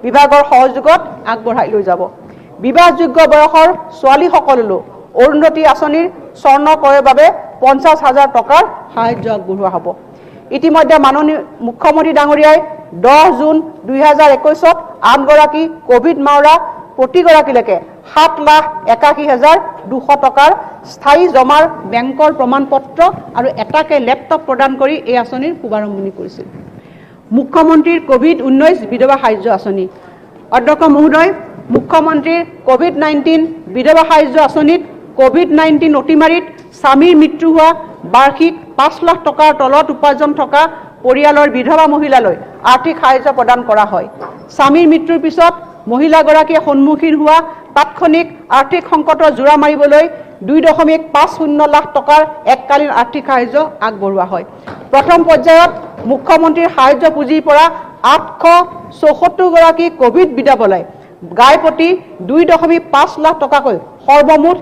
Speaker 1: বিভাগৰ সহযোগত আগবঢ়াই লৈ যাব। বিবাহযোগ্য বয়সৰ ছোৱালীসকললৈও অৰুন্ধতী আঁচনিৰ স্বৰ্ণ ক্ৰয়ৰ বাবে 50,000 টকাৰ সাহায্য আগবঢ়োৱা হ'ব। ইতিমধ্যে মাননীয় মুখ্যমন্ত্ৰী ডাঙৰীয়াই 10 জুন 2021ত 8গৰাকী কোভিড মাওৰা প্ৰতিগৰাকীলৈকে 7,81,200 টকাৰ স্থায়ী জমাৰ বেংকৰ প্ৰমাণপত্ৰ আৰু এটাকে লেপটপ প্ৰদান কৰি এই আঁচনিৰ শুভাৰম্ভণি কৰিছিল। মুখ্যমন্ত্ৰীৰ কোভিড-19 বিধৱা সাহায্য আঁচনি। অধ্যক্ষ মহোদয়, মুখ্যমন্ত্ৰীৰ কোভিড-19 বিধৱা সাহায্য আঁচনিত কোভিড-19 অতিমাৰীত স্বামীৰ মৃত্যু হোৱা বাৰ্ষিক 5 লাখ টকাৰ তলত উপাৰ্জন থকা পৰিয়ালৰ বিধৱা মহিলালৈ আৰ্থিক সাহায্য প্ৰদান কৰা হয়। স্বামীৰ মৃত্যুৰ পিছত মহিলাগৰাকীয়ে সন্মুখীন হোৱা তাৎক্ষণিক আৰ্থিক সংকটৰ জোৰা মাৰিবলৈ 2.50 লাখ টকাৰ এককালীন আৰ্থিক সাহায্য আগবঢ়োৱা হয়। প্ৰথম পৰ্যায়ত মুখ্যমন্ত্ৰীৰ সাহায্য পুঁজিৰ পৰা 874 গৰাকী কোভিড বিধৱালৈ গাই প্ৰতি 2.5 লাখ টকাকৈ সৰ্বমুঠ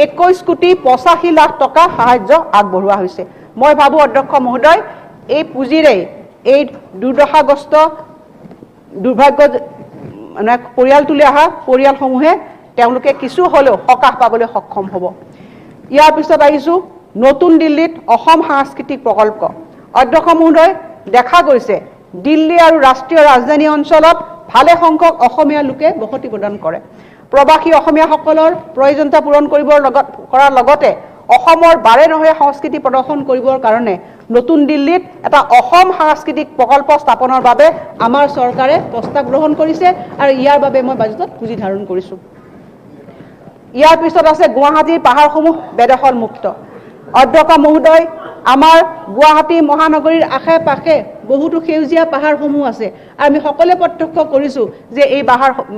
Speaker 1: 21 কোটি 85 লাখ টকা সাহায্য আগবঢ়োৱা হৈছে। মই ভাবোঁ অধ্যক্ষ মহোদয়, এই পুঁজিৰে এই দুৰ্দশাগ্ৰস্ত দুৰ্ভাগ্য মানে পৰিয়ালটোলৈ অহা পৰিয়ালসমূহে তেওঁলোকে কিছু হ'লেও সকাহ পাবলৈ সক্ষম হ'ব। ইয়াৰ পিছত আহিছোঁ নতুন দিল্লীত অসম সাংস্কৃতিক প্ৰকল্প। অধ্যক্ষ মহোদয়, দেখা গৈছে দিল্লী আৰু ৰাষ্ট্ৰীয় ৰাজধানী অঞ্চলত ভালে সংখ্যক অসমীয়া লোকে বসতি প্ৰদান কৰে। প্ৰৱাসী অসমীয়াসকলৰ প্ৰয়োজনীয়তা পূৰণ কৰিবৰ লগত কৰাৰ লগতে অসমৰ বাৰে নহৰে সংস্কৃতি প্ৰদৰ্শন কৰিবৰ কাৰণে নতুন দিল্লীত এটা অসম সাংস্কৃতিক প্ৰকল্প স্থাপনৰ বাবে আমাৰ চৰকাৰে প্ৰস্তাৱ গ্ৰহণ কৰিছে আৰু ইয়াৰ বাবে মই বাজেটত পুঁজি ধাৰণ কৰিছোঁ। ইয়াৰ পিছত আছে গুৱাহাটীৰ পাহাৰসমূহ বেদখল মুক্ত। অধ্যক্ষ মহোদয়, আমাৰ গুৱাহাটী মহানগৰীৰ আশে পাশে বহুতো সেউজীয়া পাহাৰসমূহ আছে আৰু আমি সকলোৱে প্ৰত্যক্ষ কৰিছোঁ যে এই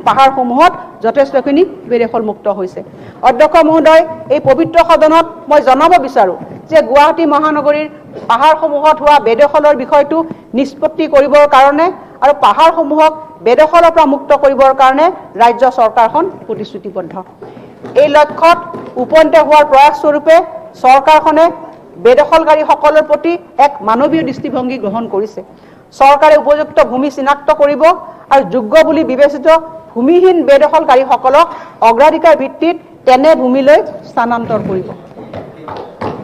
Speaker 1: পাহাৰসমূহত যথেষ্টখিনি বেদখল মুক্ত হৈছে। অধ্যক্ষ মহোদয়, এই পবিত্ৰ সদনত মই জনাব বিচাৰোঁ যে গুৱাহাটী মহানগৰীৰ পাহাৰসমূহত হোৱা বেদখলৰ বিষয়টো নিষ্পত্তি কৰিবৰ কাৰণে আৰু পাহাৰসমূহক বেদখলৰ পৰা মুক্ত কৰিবৰ কাৰণে ৰাজ্য চৰকাৰখন প্ৰতিশ্ৰুতিবদ্ধ। এই লক্ষ্যত উপনীত হোৱাৰ প্ৰয়াসস্বৰূপে চৰকাৰখনে বেদখলকাৰীসকলৰ প্ৰতি এক মানৱীয় দৃষ্টিভংগী গ্ৰহণ কৰিছে। চৰকাৰে উপযুক্ত ভূমি চিনাক্ত কৰিব আৰু যোগ্য বুলি বিবেচিত ভূমিহীন বেদখলকাৰীসকলক অগ্ৰাধিকাৰ ভিত্তিত তেনে ভূমিলৈ স্থানান্তৰ কৰিব।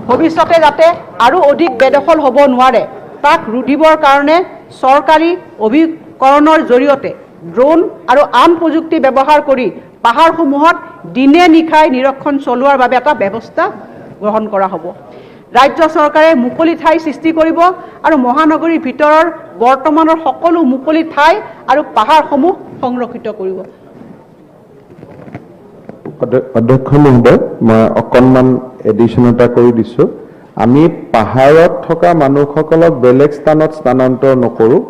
Speaker 1: ভৱিষ্যতে যাতে আৰু অধিক বেদখল হ'ব নোৱাৰে তাক ৰুধিবৰ কাৰণে চৰকাৰী অভিকৰণৰ জৰিয়তে ড্ৰোন আৰু আন প্ৰযুক্তি ব্যৱহাৰ কৰি পাহাৰসমূহত দিনে নিশাই নিৰীক্ষণ চলোৱাৰ বাবে এটা ব্যৱস্থা গ্ৰহণ কৰা হ'ব। ৰাজ্য চৰকাৰে মুকলি ঠাই সৃষ্টি কৰিব আৰু মহানগৰীৰ ভিতৰৰ বৰ্তমানৰ সকলো মুকলি ঠাই আৰু পাহাৰসমূহ সংৰক্ষিত কৰিব।
Speaker 4: অধ্যক্ষ মহোদয়, মই অকণমান এডিশ্যন এটা কৰি দিছোঁ। আমি পাহাৰত থকা মানুহসকলক বেলেগ স্থানত স্থানান্তৰ নকৰোঁ,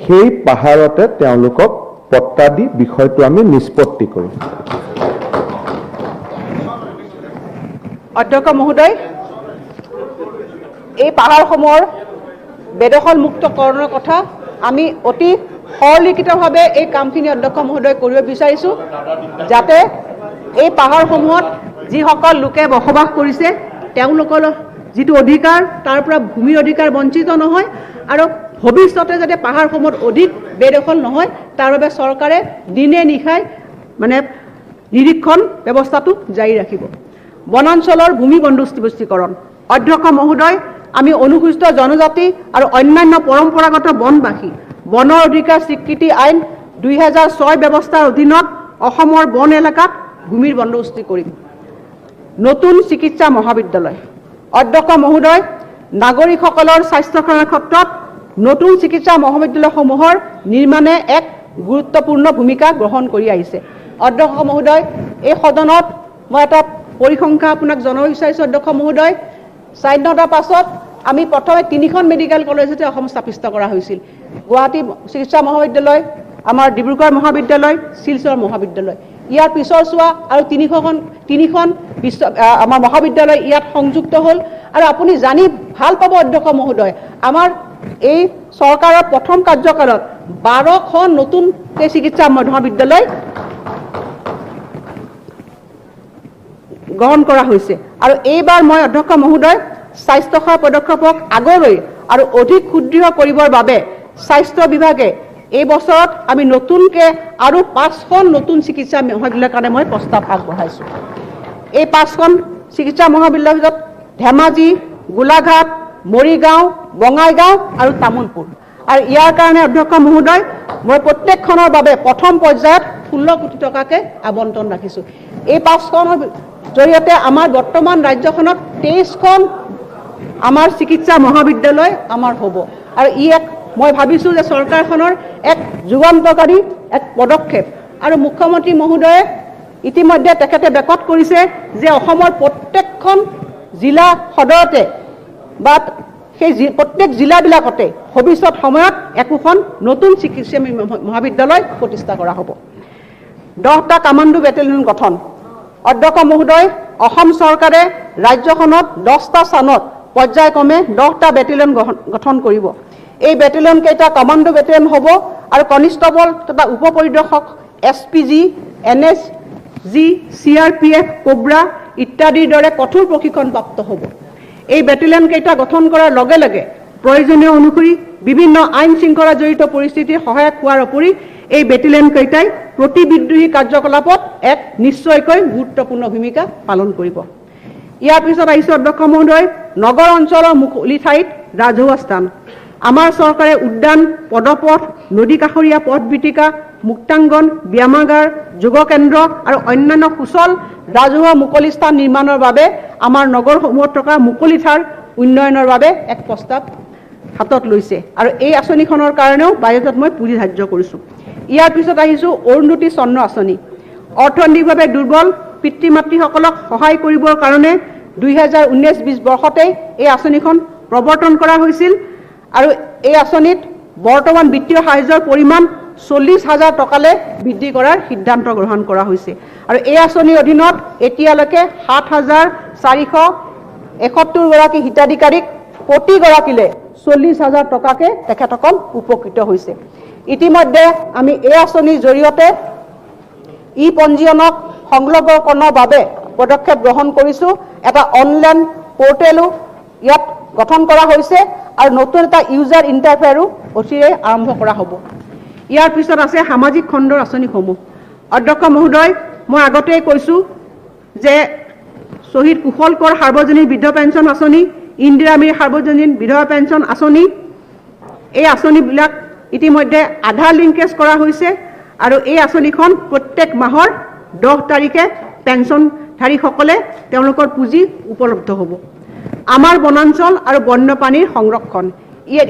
Speaker 4: সেই পাহাৰতে তেওঁলোকক পট্টা দি বিষয়টো আমি নিষ্পত্তি কৰোঁ।
Speaker 1: অধ্যক্ষ মহোদয়, এই পাহাৰসমূহৰ বেদখলমুক্তকৰণৰ কথা আমি অতি সৰলীকৃতভাৱে এই কামখিনি অধ্যক্ষ মহোদয় কৰিব বিচাৰিছোঁ, যাতে এই পাহাৰসমূহত যিসকল লোকে বসবাস কৰিছে তেওঁলোকৰ যিটো অধিকাৰ তাৰ পৰা ভূমিৰ অধিকাৰ বঞ্চিত নহয় আৰু ভৱিষ্যতে যাতে পাহাৰসমূহত অধিক বেদখল নহয় তাৰ বাবে চৰকাৰে দিনে নিশাই মানে নিৰীক্ষণ ব্যৱস্থাটো জাৰি ৰাখিব। বনাঞ্চলৰ ভূমি বন্দোবস্তিকৰণ। অধ্যক্ষ মহোদয়, আমি অনুসূচিত জনজাতি আৰু অন্যান্য পৰম্পৰাগত বনবাসী বনৰ অধিকাৰ স্বীকৃতি আইন 2006 ব্যৱস্থাৰ অধীনত অসমৰ বন এলেকাত ভূমিৰ বন্দোবস্তি কৰিম। নতুন চিকিৎসা মহাবিদ্যালয়। অধ্যক্ষ মহোদয়, নাগৰিকসকলৰ স্বাস্থ্যসেৱাৰ ক্ষেত্ৰত নতুন চিকিৎসা মহাবিদ্যালয়সমূহৰ নিৰ্মাণে এক গুৰুত্বপূৰ্ণ ভূমিকা গ্ৰহণ কৰি আহিছে। অধ্যক্ষ মহোদয়, এই সদনত মই এটা পৰিসংখ্যা আপোনাক জনাব বিচাৰিছোঁ। অধ্যক্ষ মহোদয়, স্বাধীনতাৰ পাছত আমি প্ৰথমে 3খন মেডিকেল কলেজতে অসম স্থাপিত কৰা হৈছিল। গুৱাহাটী চিকিৎসা মহাবিদ্যালয়, আমাৰ ডিব্ৰুগড় মহাবিদ্যালয়, শিলচৰ মহাবিদ্যালয়। ইয়াৰ পিছৰ চোৱা আৰু তিনিখন বিশ্ব আমাৰ মহাবিদ্যালয় ইয়াত সংযুক্ত হ'ল। আৰু আপুনি জানি ভাল পাব অধ্যক্ষ মহোদয়, আমাৰ এই চৰকাৰৰ প্ৰথম কাৰ্যকালত 12খন নতুনকৈ চিকিৎসা মহাবিদ্যালয় গ্ৰহণ কৰা হৈছে। আৰু এইবাৰ মই অধ্যক্ষ মহোদয় স্বাস্থ্যসেৱা পদক্ষেপক আগলৈ আৰু অধিক সুদৃঢ় কৰিবৰ বাবে স্বাস্থ্য বিভাগে এই বছৰত আমি নতুনকৈ আৰু 5খন নতুন চিকিৎসা মহাবিদ্যালয়ৰ কাৰণে মই প্ৰস্তাৱ আগবঢ়াইছোঁ। এই 5খন চিকিৎসা মহাবিদ্যালয়ৰ ভিতৰত ধেমাজি, গোলাঘাট, মৰিগাঁও, বঙাইগাঁও আৰু তামোলপুৰ। আৰু ইয়াৰ কাৰণে অধ্যক্ষ মহোদয় মই প্ৰত্যেকখনৰ বাবে প্ৰথম পৰ্যায়ত 16 কোটি টকাকৈ আবণ্টন ৰাখিছোঁ। এই 5খনৰ জৰিয়তে আমাৰ বৰ্তমান ৰাজ্যখনত 23খন আমাৰ চিকিৎসা মহাবিদ্যালয় আমাৰ হ'ব। আৰু ই এক মই ভাবিছোঁ যে চৰকাৰখনৰ এক যুগান্তকাৰী এক পদক্ষেপ। আৰু মুখ্যমন্ত্ৰী মহোদয়ে ইতিমধ্যে তেখেতে বেকত কৰিছে যে অসমৰ প্ৰত্যেকখন জিলা সদৰতে বা সেই প্ৰত্যেক জিলাবিলাকতে ভৱিষ্যত সময়ত একোখন নতুন চিকিৎসা মহাবিদ্যালয় প্ৰতিষ্ঠা কৰা হ'ব। 10টা কামাণ্ডো বেটেলিয়ন গঠন। অধ্যক্ষ মহোদয়, অসম চৰকাৰে ৰাজ্যখনত 10টা স্থানত পৰ্যায়ক্ৰমে 10টা বেটেলিয়ন গঠন কৰিব। এই বেটেলিয়ন কেইটা কমাণ্ডো বেটেলিয়ন হ'ব আৰু কনিষ্টবল তথা উপ পৰিদৰ্শক, S P G, N S G, C R P F, cobra ইত্যাদিৰ দৰে কঠোৰ প্ৰশিক্ষণপ্ৰাপ্ত হ'ব। এই বেটেলিয়ন কেইটা গঠন কৰাৰ লগে লগে প্ৰয়োজনীয় অনুসৰি বিভিন্ন আইন শৃংখলা জড়িত পৰিস্থিতিৰ সহায়ক হোৱাৰ উপৰি এই বেটেলিয়ন কেইটাই প্ৰতিবিদ্ৰোহী কাৰ্যকলাপত এক নিশ্চয়কৈ গুৰুত্বপূৰ্ণ ভূমিকা পালন কৰিব। ইয়াৰ পিছত আহিছে অধ্যক্ষ মহোদয়, নগৰ অঞ্চলৰ মুকলি ঠাইত ৰাজহুৱা স্থান। আমাৰ চৰকাৰে উদ্যান, পদপথ, নদী কাষৰীয়া পথ বীথিকা, মুক্তাংগন, ব্যায়ামাগাৰ, যোগ কেন্দ্ৰ আৰু অন্যান্য সুচল ৰাজহুৱা মুকলি স্থান নিৰ্মাণৰ বাবে আমাৰ নগৰসমূহত থকা মুকলি ঠাইৰ উন্নয়নৰ বাবে এক প্ৰস্তাৱ হাতত লৈছে। আৰু এই আঁচনিখনৰ কাৰণেও বাজেটত মই পুঁজি ধাৰ্য কৰিছোঁ। ইয়াৰ পিছত আহিছোঁ অৰুন্ধতী স্বৰ্ণ আঁচনি। অৰ্থনৈতিকভাৱে দুৰ্বল পিতৃ মাতৃসকলক সহায় কৰিবৰ কাৰণে 2019-20 বৰ্ষতেই এই আঁচনিখন প্ৰৱৰ্তন কৰা হৈছিল। আৰু এই আঁচনিত বৰ্তমান বিত্তীয় সাহায্যৰ পৰিমাণ 40,000 টকালৈ বৃদ্ধি কৰাৰ সিদ্ধান্ত গ্ৰহণ কৰা হৈছে। আৰু এই আঁচনিৰ অধীনত এতিয়ালৈকে 7,471 গৰাকী হিতাধিকাৰীক প্ৰতিগৰাকীলৈ 40,000 টকাকৈ তেখেতসকল উপকৃত হৈছে। ইতিমধ্যে আমি এই আঁচনিৰ জৰিয়তে ই পঞ্জীয়নক সংলগ্নকৰণৰ বাবে পদক্ষেপ গ্ৰহণ কৰিছোঁ। এটা অনলাইন পৰ্টেলো ইয়াত গঠন কৰা হৈছে আৰু নতুন এটা ইউজাৰ ইণ্টাৰফেয়াৰো অচিৰেই আৰম্ভ কৰা হ'ব। ইয়াৰ পিছত আছে সামাজিক খণ্ডৰ আঁচনিসমূহ। অধ্যক্ষ মহোদয়, মই আগতেই কৈছোঁ যে শ্বহীদ কুশল কোঁৱৰ সাৰ্বজনীন বৃদ্ধ পেঞ্চন আঁচনি, ইন্দিৰা মিৰি সাৰ্বজনীন বিধৱা পেঞ্চন আঁচনি, এই আঁচনিবিলাক ইতিমধ্যে আধাৰ লিংকেজ কৰা হৈছে। আৰু এই আঁচনিখন প্ৰত্যেক মাহৰ 10 তাৰিখে পেঞ্চনধাৰীসকলে তেওঁলোকৰ পুঁজি উপলব্ধ হ'ব। আমাৰ বনাঞ্চল আৰু বন্যপ্ৰাণীৰ সংৰক্ষণ,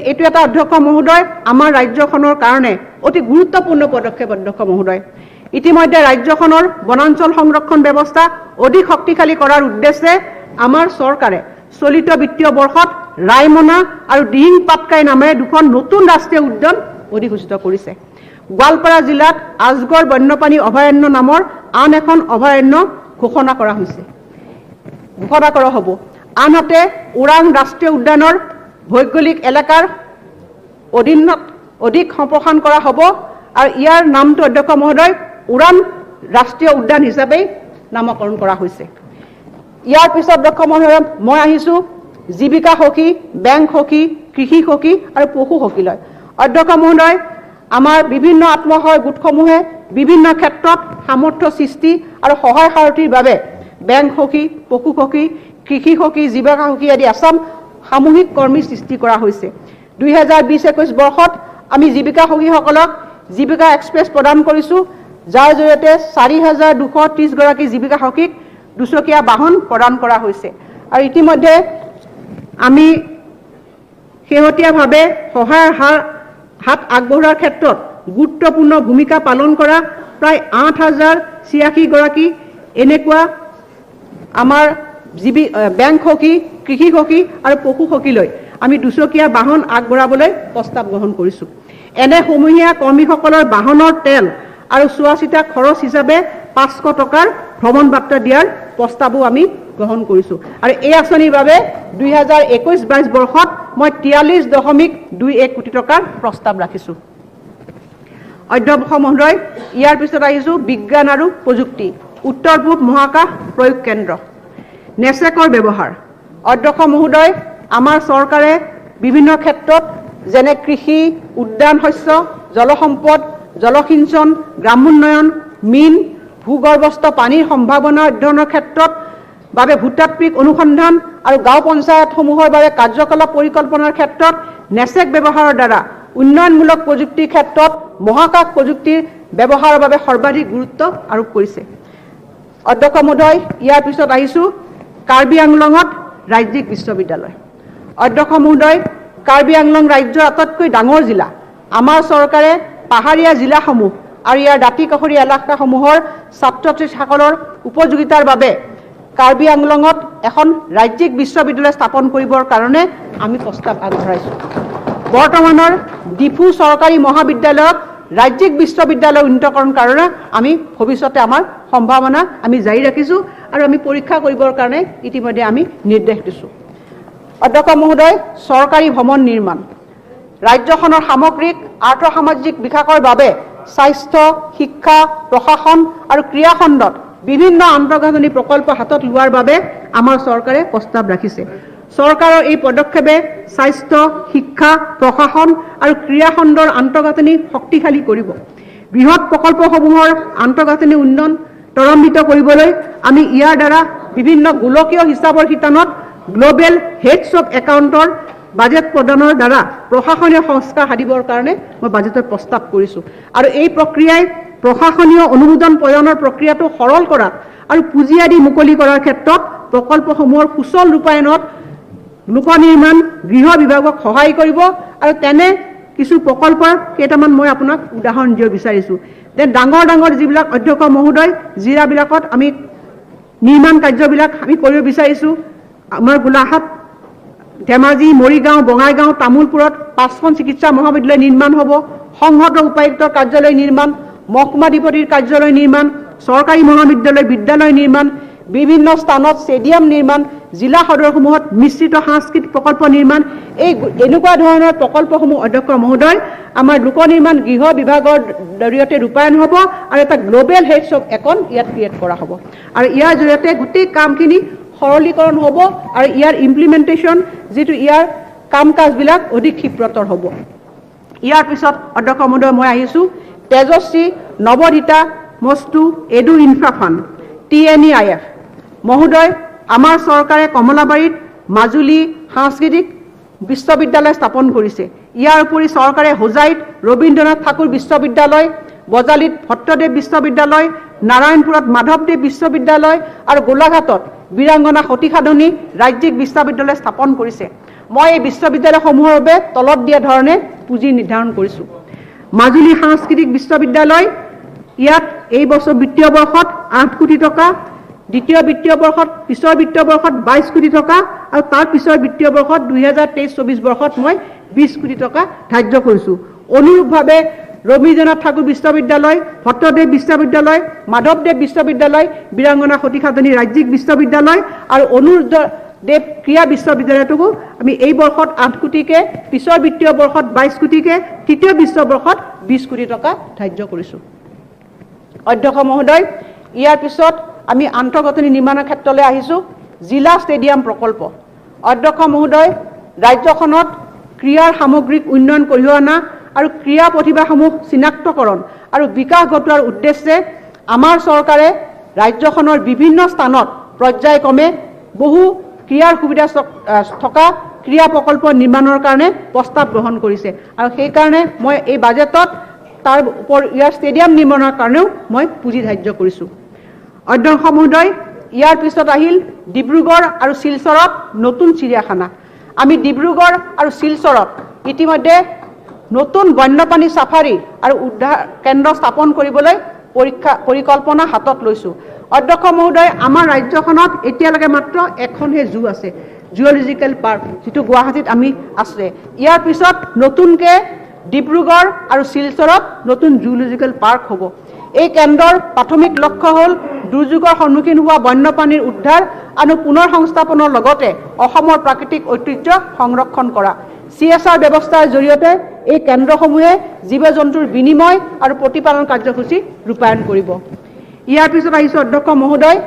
Speaker 1: এইটো এটা অধ্যক্ষ মহোদয় আমাৰ ৰাজ্যখনৰ কাৰণে অতি গুৰুত্বপূৰ্ণ পদক্ষেপ। অধ্যক্ষ মহোদয়, ইতিমধ্যে ৰাজ্যখনৰ বনাঞ্চল সংৰক্ষণ ব্যৱস্থা অধিক শক্তিশালী কৰাৰ উদ্দেশ্যে আমাৰ চৰকাৰে চলিত বিত্তীয় বৰ্ষত ৰায়মনা আৰু দিহিং পাটকাই নামেৰে দুখন নতুন ৰাষ্ট্ৰীয় উদ্যান অধিসূচিত কৰিছে। গোৱালপাৰা জিলাত আজগড় বন্যপ্ৰাণী অভয়াৰণ্য নামৰ আন এখন অভয়াৰণ্য ঘোষণা কৰা হৈছে, ঘোষণা কৰা হ'ব। আনহাতে ওৰাং ৰাষ্ট্ৰীয় উদ্যানৰ ভৌগোলিক এলেকাৰ অধীনত অধিক সম্প্ৰসাৰণ কৰা হ'ব আৰু ইয়াৰ নামটো, অধ্যক্ষ মহোদয়, ওৰাং ৰাষ্ট্ৰীয় উদ্যান হিচাপেই নামকৰণ কৰা হৈছে। ইয়াৰ পিছত, অধ্যক্ষ মহোদয়, মই আহিছোঁ জীৱিকা সখী, বেংক সখী, কৃষি সখী আৰু পশু সখীলৈ। অধ্যক্ষ মহোদয়, আমাৰ বিভিন্ন আত্মসহায়ক গোটসমূহে বিভিন্ন ক্ষেত্ৰত সামৰ্থ্য সৃষ্টি আৰু সহায় সাৰথিৰ বাবে বেংক সখী, পশু সখী, কৃষি সখী, জীৱিকা সখী আদি এচাম সামূহিক কৰ্মী সৃষ্টি কৰা হৈছে। 2020-21 বৰ্ষত আমি জীৱিকা সখীসকলক জীৱিকা এক্সপ্ৰেছ প্ৰদান কৰিছোঁ, যাৰ জৰিয়তে 4230 গৰাকী জীৱিকা সখীক দুচকীয়া বাহন প্ৰদান কৰা হৈছে। আৰু ইতিমধ্যে আমি শেহতীয়াভাৱে সহায়ৰ হাত আগবঢ়োৱাৰ ক্ষেত্ৰত গুৰুত্বপূৰ্ণ ভূমিকা পালন কৰা প্ৰায় 8086 গৰাকী এনেকুৱা আমাৰ বেংক সখী, কৃষি সখী আৰু পশু সখীলৈ আমি দুচকীয়া বাহন আগবঢ়াবলৈ প্ৰস্তাৱ গ্ৰহণ কৰিছোঁ। এনে সমূহীয়া কৰ্মীসকলৰ বাহনৰ তেল আৰু চোৱা চিতা খৰচ হিচাপে 500 টকাৰ ভ্ৰমণ ভাত্তা দিয়াৰ প্ৰস্তাৱো আমি গ্ৰহণ কৰিছোঁ। আৰু এই আঁচনিৰ বাবে 2021-22 বৰ্ষত মই 43.21 কোটি টকাৰ প্ৰস্তাৱ ৰাখিছোঁ। অধ্যক্ষ মহোদয়, ইয়াৰ পিছত আহিছোঁ বিজ্ঞান আৰু প্ৰযুক্তি, উত্তৰ পূব মহাকাশ প্ৰয়োগ কেন্দ্ৰ, নেচেকৰ ব্যৱহাৰ। অধ্যক্ষ মহোদয়, আমাৰ চৰকাৰে বিভিন্ন ক্ষেত্ৰত, যেনে কৃষি, উদ্যান শস্য, জলসম্পদ, জলসিঞ্চন, গ্ৰামোন্নয়ন, মীন, ভূগৰ্ভস্থ পানীৰ সম্ভাৱনা অধ্যয়নৰ ক্ষেত্ৰত বাবে ভূতাত্ত্বিক অনুসন্ধান আৰু গাঁও পঞ্চায়তসমূহৰ বাবে কাৰ্যকলাপ পৰিকল্পনাৰ ক্ষেত্ৰত নেচেক ব্যৱহাৰৰ দ্বাৰা উন্নয়নমূলক প্ৰযুক্তিৰ ক্ষেত্ৰত মহাকাশ প্ৰযুক্তিৰ ব্যৱহাৰৰ বাবে সৰ্বাধিক গুৰুত্ব আৰোপ কৰিছে। অধ্যক্ষ মহোদয়, ইয়াৰ পিছত আহিছোঁ কাৰ্বি আংলঙত ৰাজ্যিক বিশ্ববিদ্যালয়। অধ্যক্ষ মহোদয়, কাৰ্বি আংলং ৰাজ্যৰ আটাইতকৈ ডাঙৰ জিলা। আমাৰ চৰকাৰে পাহাৰীয়া জিলাসমূহ আৰু ইয়াৰ দাঁতি কাষৰীয়া এলেকাসমূহৰ ছাত্ৰ ছাত্ৰীসকলৰ উপযোগিতাৰ বাবে কাৰ্বি আংলঙত এখন ৰাজ্যিক বিশ্ববিদ্যালয় স্থাপন কৰিবৰ কাৰণে আমি প্ৰস্তাৱ আগবঢ়াইছোঁ। বৰ্তমানৰ ডিফু চৰকাৰী মহাবিদ্যালয়ক ৰাজ্যিক বিশ্ববিদ্যালয় উন্নীতকৰণ কাৰণে আমি ভৱিষ্যতে আমাৰ সম্ভাৱনা আমি জাৰি ৰাখিছোঁ আৰু আমি পৰীক্ষা কৰিবৰ কাৰণে ইতিমধ্যে আমি নিৰ্দেশ দিছোঁ। অধ্যক্ষ মহোদয়, চৰকাৰী ভৱন নিৰ্মাণ। ৰাজ্যখনৰ সামগ্ৰিক আৰ্থসামাজিক বিকাশৰ বাবে স্বাস্থ্য, শিক্ষা, প্ৰশাসন আৰু ক্ৰীড়াখণ্ডত বিভিন্ন আন্তঃগাঁথনি প্ৰকল্প হাতত লোৱাৰ বাবে আমাৰ চৰকাৰে প্ৰস্তাৱ ৰাখিছে। চৰকাৰৰ এই পদক্ষেপে স্বাস্থ্য, শিক্ষা, প্ৰশাসন আৰু ক্ৰীড়াখণ্ডৰ আন্তঃগাঁথনি শক্তিশালী কৰিব। বৃহৎ প্ৰকল্পসমূহৰ আন্তঃগাঁথনি উন্নয়ন ত্বৰান্বিত কৰিবলৈ আমি ইয়াৰ দ্বাৰা বিভিন্ন গোলকীয় হিচাপৰ শিতানত, গ্ল'বেল হেডছ অফ একাউণ্টৰ বাজেট প্ৰদানৰ দ্বাৰা প্ৰশাসনীয় সংস্কাৰ সাধিবৰ কাৰণে মই বাজেটত প্ৰস্তাৱ কৰিছোঁ। আৰু এই প্ৰক্ৰিয়াই প্ৰশাসনীয় অনুমোদন প্ৰদানৰ প্ৰক্ৰিয়াটো সৰল কৰাত আৰু পুঁজি আদি মুকলি কৰাৰ ক্ষেত্ৰত প্ৰকল্পসমূহৰ সুচল ৰূপায়ণত লোক নিৰ্মাণ গৃহ বিভাগক সহায় কৰিব। আৰু তেনে কিছু প্ৰকল্পৰ কেইটামান মই আপোনাক উদাহৰণ দিব বিচাৰিছোঁ যে ডাঙৰ ডাঙৰ যিবিলাক, অধ্যক্ষ মহোদয়, জিলাবিলাকত আমি নিৰ্মাণ কাৰ্যবিলাক আমি কৰিব বিচাৰিছোঁ। আমাৰ গোলাঘাট, ধেমাজি, মৰিগাঁও, বঙাইগাঁও, তামোলপুৰত পাঁচখন চিকিৎসা মহাবিদ্যালয় নিৰ্মাণ হ'ব, সংহত উপায়ুক্তৰ কাৰ্যালয় নিৰ্মাণ, মহকুমাধিপতিৰ কাৰ্যালয় নিৰ্মাণ, চৰকাৰী মহাবিদ্যালয়, বিদ্যালয় নিৰ্মাণ, বিভিন্ন স্থানত ষ্টেডিয়াম নিৰ্মাণ, জিলা সদৰসমূহত মিশ্ৰিত সাংস্কৃতিক প্ৰকল্প নিৰ্মাণ। এই এনেকুৱা ধৰণৰ প্ৰকল্পসমূহ, অধ্যক্ষ মহোদয়, আমাৰ লোক নিৰ্মাণ গৃহ বিভাগৰ জৰিয়তে ৰূপায়ণ হ'ব আৰু এটা গ্ল'বেল হেডছ অফ একাউণ্ট ইয়াত ক্ৰিয়েট কৰা হ'ব। আৰু ইয়াৰ জৰিয়তে গোটেই কামখিনি সৰলীকৰণ হ'ব আৰু ইয়াৰ ইমপ্লিমেণ্টেশ্যন যিটো, ইয়াৰ কাম কাজবিলাক অধিক ক্ষিপ্ৰতৰ হ'ব। ইয়াৰ পিছত, অধ্যক্ষ মহোদয়, মই আহিছোঁ তেজস্বী নৱোদিতা মস্তু এডু ইনফ্ৰা ফাণ্ড, টিএনইআইএফ। মহোদয়, আমাৰ চৰকাৰে কমলাবাৰীত মাজুলী সাংস্কৃতিক বিশ্ববিদ্যালয় স্থাপন কৰিছে। ইয়াৰ উপৰি চৰকাৰে হোজাইত ৰবীন্দ্ৰনাথ ঠাকুৰ বিশ্ববিদ্যালয়, বজালীত ভট্টদেৱ বিশ্ববিদ্যালয়, নাৰায়ণপুৰত মাধৱদেৱ বিশ্ববিদ্যালয় আৰু গোলাঘাটত বীৰাংগনা সতী সাধনী ৰাজ্যিক বিশ্ববিদ্যালয় স্থাপন কৰিছে। মই এই বিশ্ববিদ্যালয়সমূহৰ বাবে তলত দিয়া ধৰণে পুঁজি নিৰ্ধাৰণ কৰিছোঁ। মাজুলী সাংস্কৃতিক বিশ্ববিদ্যালয়, ইয়াত এই বছৰ বিত্তীয় বৰ্ষত 8 কোটি টকা, দ্বিতীয় বিত্তীয় বৰ্ষত, পিছৰ বিত্তীয় বৰ্ষত 22 কোটি টকা আৰু তাৰ পিছৰ বিত্তীয় বৰ্ষত 2023-24 বৰ্ষত মই 20 কোটি টকা ধাৰ্য কৰিছোঁ। অনুৰূপভাৱে ৰবীন্দ্ৰনাথ ঠাকুৰ বিশ্ববিদ্যালয়, ভট্টদেৱ বিশ্ববিদ্যালয়, মাধৱদেৱ বিশ্ববিদ্যালয়, বীৰাংগনা সতী সাধনী ৰাজ্যিক বিশ্ববিদ্যালয় আৰু অনুৰুদ্ধ
Speaker 5: দেৱ ক্ৰীড়া বিশ্ববিদ্যালয়টোকো আমি এই বৰ্ষত 8 কোটিকে, পিছৰ বিত্তীয় বৰ্ষত 22 কোটিকে, তৃতীয় বিশ্ব বৰ্ষত 20 কোটি টকা ধাৰ্য কৰিছোঁ। অধ্যক্ষ মহোদয়, ইয়াৰ পিছত আমি আন্তঃগাঁথনি নিৰ্মাণৰ ক্ষেত্ৰলৈ আহিছোঁ। জিলা ষ্টেডিয়াম প্ৰকল্প। অধ্যক্ষ মহোদয়, ৰাজ্যখনত ক্ৰীড়াৰ সামগ্ৰিক উন্নয়ন কঢ়িয়াই অনা আৰু ক্ৰীড়া প্ৰতিভাসমূহ চিনাক্তকৰণ আৰু বিকাশ ঘটোৱাৰ উদ্দেশ্যে আমাৰ চৰকাৰে ৰাজ্যখনৰ বিভিন্ন স্থানত পৰ্যায়ক্ৰমে বহু ক্ৰীড়াৰ সুবিধা থকা ক্ৰীড়া প্ৰকল্প নিৰ্মাণৰ কাৰণে প্ৰস্তাৱ গ্ৰহণ কৰিছে আৰু সেইকাৰণে মই এই বাজেটত তাৰ ওপৰ ইয়াৰ ষ্টেডিয়াম নিৰ্মাণৰ কাৰণেও মই পুঁজি ধাৰ্য কৰিছোঁ। অধ্যক্ষ মহোদয়, ইয়াৰ পিছত আহিল ডিব্ৰুগড় আৰু শিলচৰত নতুন চিৰিয়াখানা। আমি ডিব্ৰুগড় আৰু শিলচৰত ইতিমধ্যে নতুন বন্যপ্ৰাণী চাফাৰী আৰু উদ্ধাৰ কেন্দ্ৰ স্থাপন কৰিবলৈ পৰিকল্পনা হাতত লৈছোঁ। অধ্যক্ষ মহোদয়, আমাৰ ৰাজ্যখনত এতিয়ালৈকে মাত্ৰ এখনহে জু আছে, জুঅলজিকেল পাৰ্ক, যিটো গুৱাহাটীত আমি আছে। ইয়াৰ পিছত নতুনকৈ ডিব্ৰুগড় আৰু শিলচৰত নতুন জুঅলজিকেল পাৰ্ক হ'ব। এই কেন্দ্ৰৰ প্ৰাথমিক লক্ষ্য হ'ল দুৰ্যোগৰ সন্মুখীন হোৱা বন্যপ্ৰাণীৰ উদ্ধাৰ আৰু পুনৰ সংস্থাপনৰ লগতে অসমৰ প্ৰাকৃতিক ঐতিহ্য সংৰক্ষণ কৰা। CSR ব্যৱস্থাৰ জৰিয়তে এই কেন্দ্ৰসমূহে জীৱ জন্তুৰ বিনিময় আৰু প্ৰতিপালন কাৰ্যসূচী ৰূপায়ণ কৰিব। ইয়াৰ পিছত আহিছোঁ অধ্যক্ষ মহোদয়,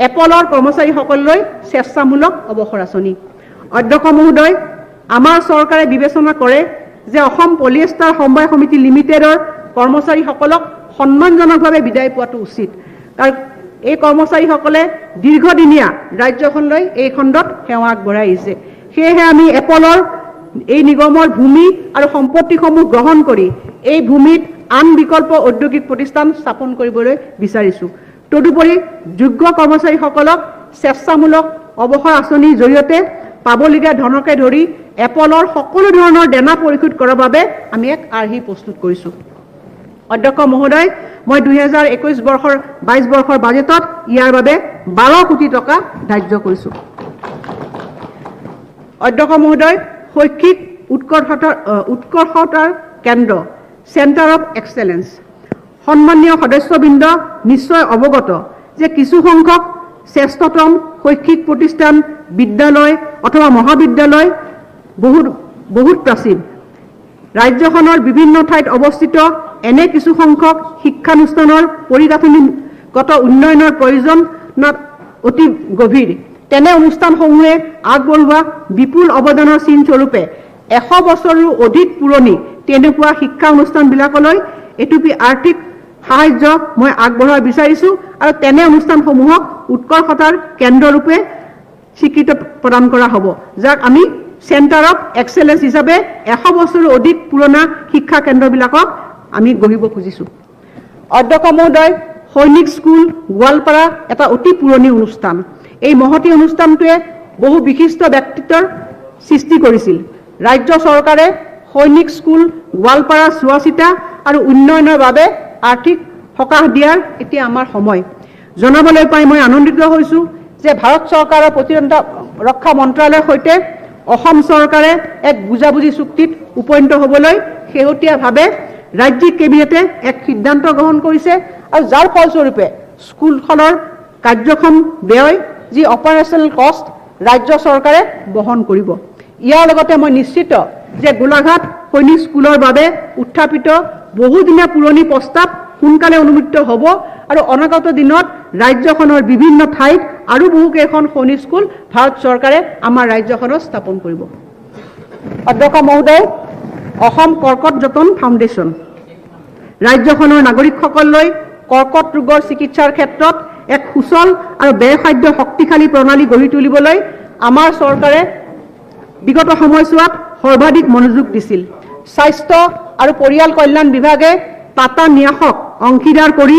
Speaker 5: এপলৰ কৰ্মচাৰীসকললৈ স্বেচ্ছামূলক অৱসৰ আঁচনি। অধ্যক্ষ মহোদয়, আমাৰ চৰকাৰে বিবেচনা কৰে যে অসম পলিয়েষ্টাৰ সমবায় সমিতি লিমিটেডৰ কৰ্মচাৰীসকলক সন্মানজনকভাৱে বিদায় পোৱাটো উচিত, কাৰণ এই কৰ্মচাৰীসকলে দীৰ্ঘদিনীয়া ৰাজ্যখনলৈ এই খণ্ডত সেৱা আগবঢ়াই আহিছে। সেয়েহে আমি এপলৰ এই নিগমৰ ভূমি আৰু সম্পত্তিসমূহ গ্ৰহণ কৰি এই ভূমিত আন বিকল্প ঔদ্যোগিক প্ৰতিষ্ঠান স্থাপন কৰিবলৈ বিচাৰিছোঁ। তদুপৰি যোগ্য কৰ্মচাৰীসকলক স্বেচ্ছামূলক অৱসৰ আঁচনিৰ জৰিয়তে পাবলগীয়া ধনকে ধৰি এপলৰ সকলো ধৰণৰ দেনা পৰিশোধ কৰাৰ বাবে আমি এক আৰ্হি প্ৰস্তুত কৰিছোঁ। অধ্যক্ষ মহোদয়, মই 2021 বৰ্ষৰ 22 বৰ্ষৰ বাজেটত ইয়াৰ বাবে 12 কোটি টকা ধাৰ্য কৰিছোঁ। অধ্যক্ষ মহোদয়, শৈক্ষিক উৎকৰ্ষতাৰ কেন্দ্ৰ, চেণ্টাৰ অফ এক্সেলেন্স। সন্মানীয় সদস্যবৃন্দ নিশ্চয় অৱগত যে কিছুসংখ্যক শ্ৰেষ্ঠতম শৈক্ষিক প্ৰতিষ্ঠান, বিদ্যালয় অথবা মহাবিদ্যালয় বহুত বহুত প্ৰাচীন। ৰাজ্যখনৰ বিভিন্ন ঠাইত অৱস্থিত এনে কিছুসংখ্যক শিক্ষানুষ্ঠানৰ পৰিগাঁথনিগত উন্নয়নৰ প্ৰয়োজন অতি গভীৰ। তেনে অনুষ্ঠানসমূহে আগবঢ়োৱা বিপুল অৱদানৰ চিনস্বৰূপে 100 বছৰৰো অধিক পুৰণি তেনেকুৱা শিক্ষা অনুষ্ঠানবিলাকলৈ এটুপি আৰ্থিক সাহায্য মই আগবঢ়াব বিচাৰিছোঁ আৰু তেনে অনুষ্ঠানসমূহক উৎকৰ্ষতাৰ কেন্দ্ৰৰূপে স্বীকৃতি প্ৰদান কৰা হ'ব, যাক আমি চেণ্টাৰ অফ এক্সেলেন্স হিচাপে 100 বছৰৰো অধিক পুৰণা শিক্ষা কেন্দ্ৰবিলাকক আমি গঢ়িব খুজিছোঁ। অধ্যক্ষ মহোদয়, সৈনিক স্কুল গোৱালপাৰা এটা অতি পুৰণি অনুষ্ঠান। এই মহতী অনুষ্ঠানটোৱে বহু বিশিষ্ট ব্যক্তিত্বৰ সৃষ্টি কৰিছিল। ৰাজ্য চৰকাৰে সৈনিক স্কুল গোৱালপাৰা চোৱাচিতা আৰু উন্নয়নৰ বাবে আৰ্থিক সকাহ দিয়াৰ এতিয়া আমাৰ সময়। জনাবলৈ পাই মই আনন্দিত হৈছোঁ যে ভাৰত চৰকাৰৰ প্ৰতিৰক্ষা ৰক্ষা মন্ত্ৰালয়ৰ সৈতে অসম চৰকাৰে এক বুজাবুজি চুক্তিত উপনীত হ'বলৈ শেহতীয়াভাৱে ৰাজ্যিক কেবিনেটে এক সিদ্ধান্ত গ্ৰহণ কৰিছে আৰু যাৰ ফলস্বৰূপে স্কুলখনৰ কাৰ্যক্ষম ব্যয়, যি অপাৰেশ্যনেল কষ্ট, ৰাজ্য চৰকাৰে বহন কৰিব। ইয়াৰ লগতে মই নিশ্চিত যে গোলাঘাট সৈনিক স্কুলৰ বাবে উত্থাপিত বহুদিনীয়া পুৰণি প্ৰস্তাৱ সোনকালে অনুমোদিত হ'ব আৰু অনাগত দিনত ৰাজ্যখনৰ বিভিন্ন ঠাইত আৰু বহুকেইখন সৈনিক স্কুল ভাৰত চৰকাৰে আমাৰ ৰাজ্যখনত স্থাপন কৰিব। অধ্যক্ষ মহোদয়, অসম কৰ্কট যতন ফাউণ্ডেশ্যন। ৰাজ্যখনৰ নাগৰিকসকললৈ কৰ্কট ৰোগৰ চিকিৎসাৰ ক্ষেত্ৰত এক সুচল আৰু ব্যয়সাধ্য শক্তিশালী প্ৰণালী গঢ়ি তুলিবলৈ আমাৰ চৰকাৰে বিগত সময়ছোৱাত সৰ্বাধিক মনোযোগ দিছিল। স্বাস্থ্য আৰু পৰিয়াল কল্যাণ বিভাগে টাটা ন্যাসক অংশীদাৰ কৰি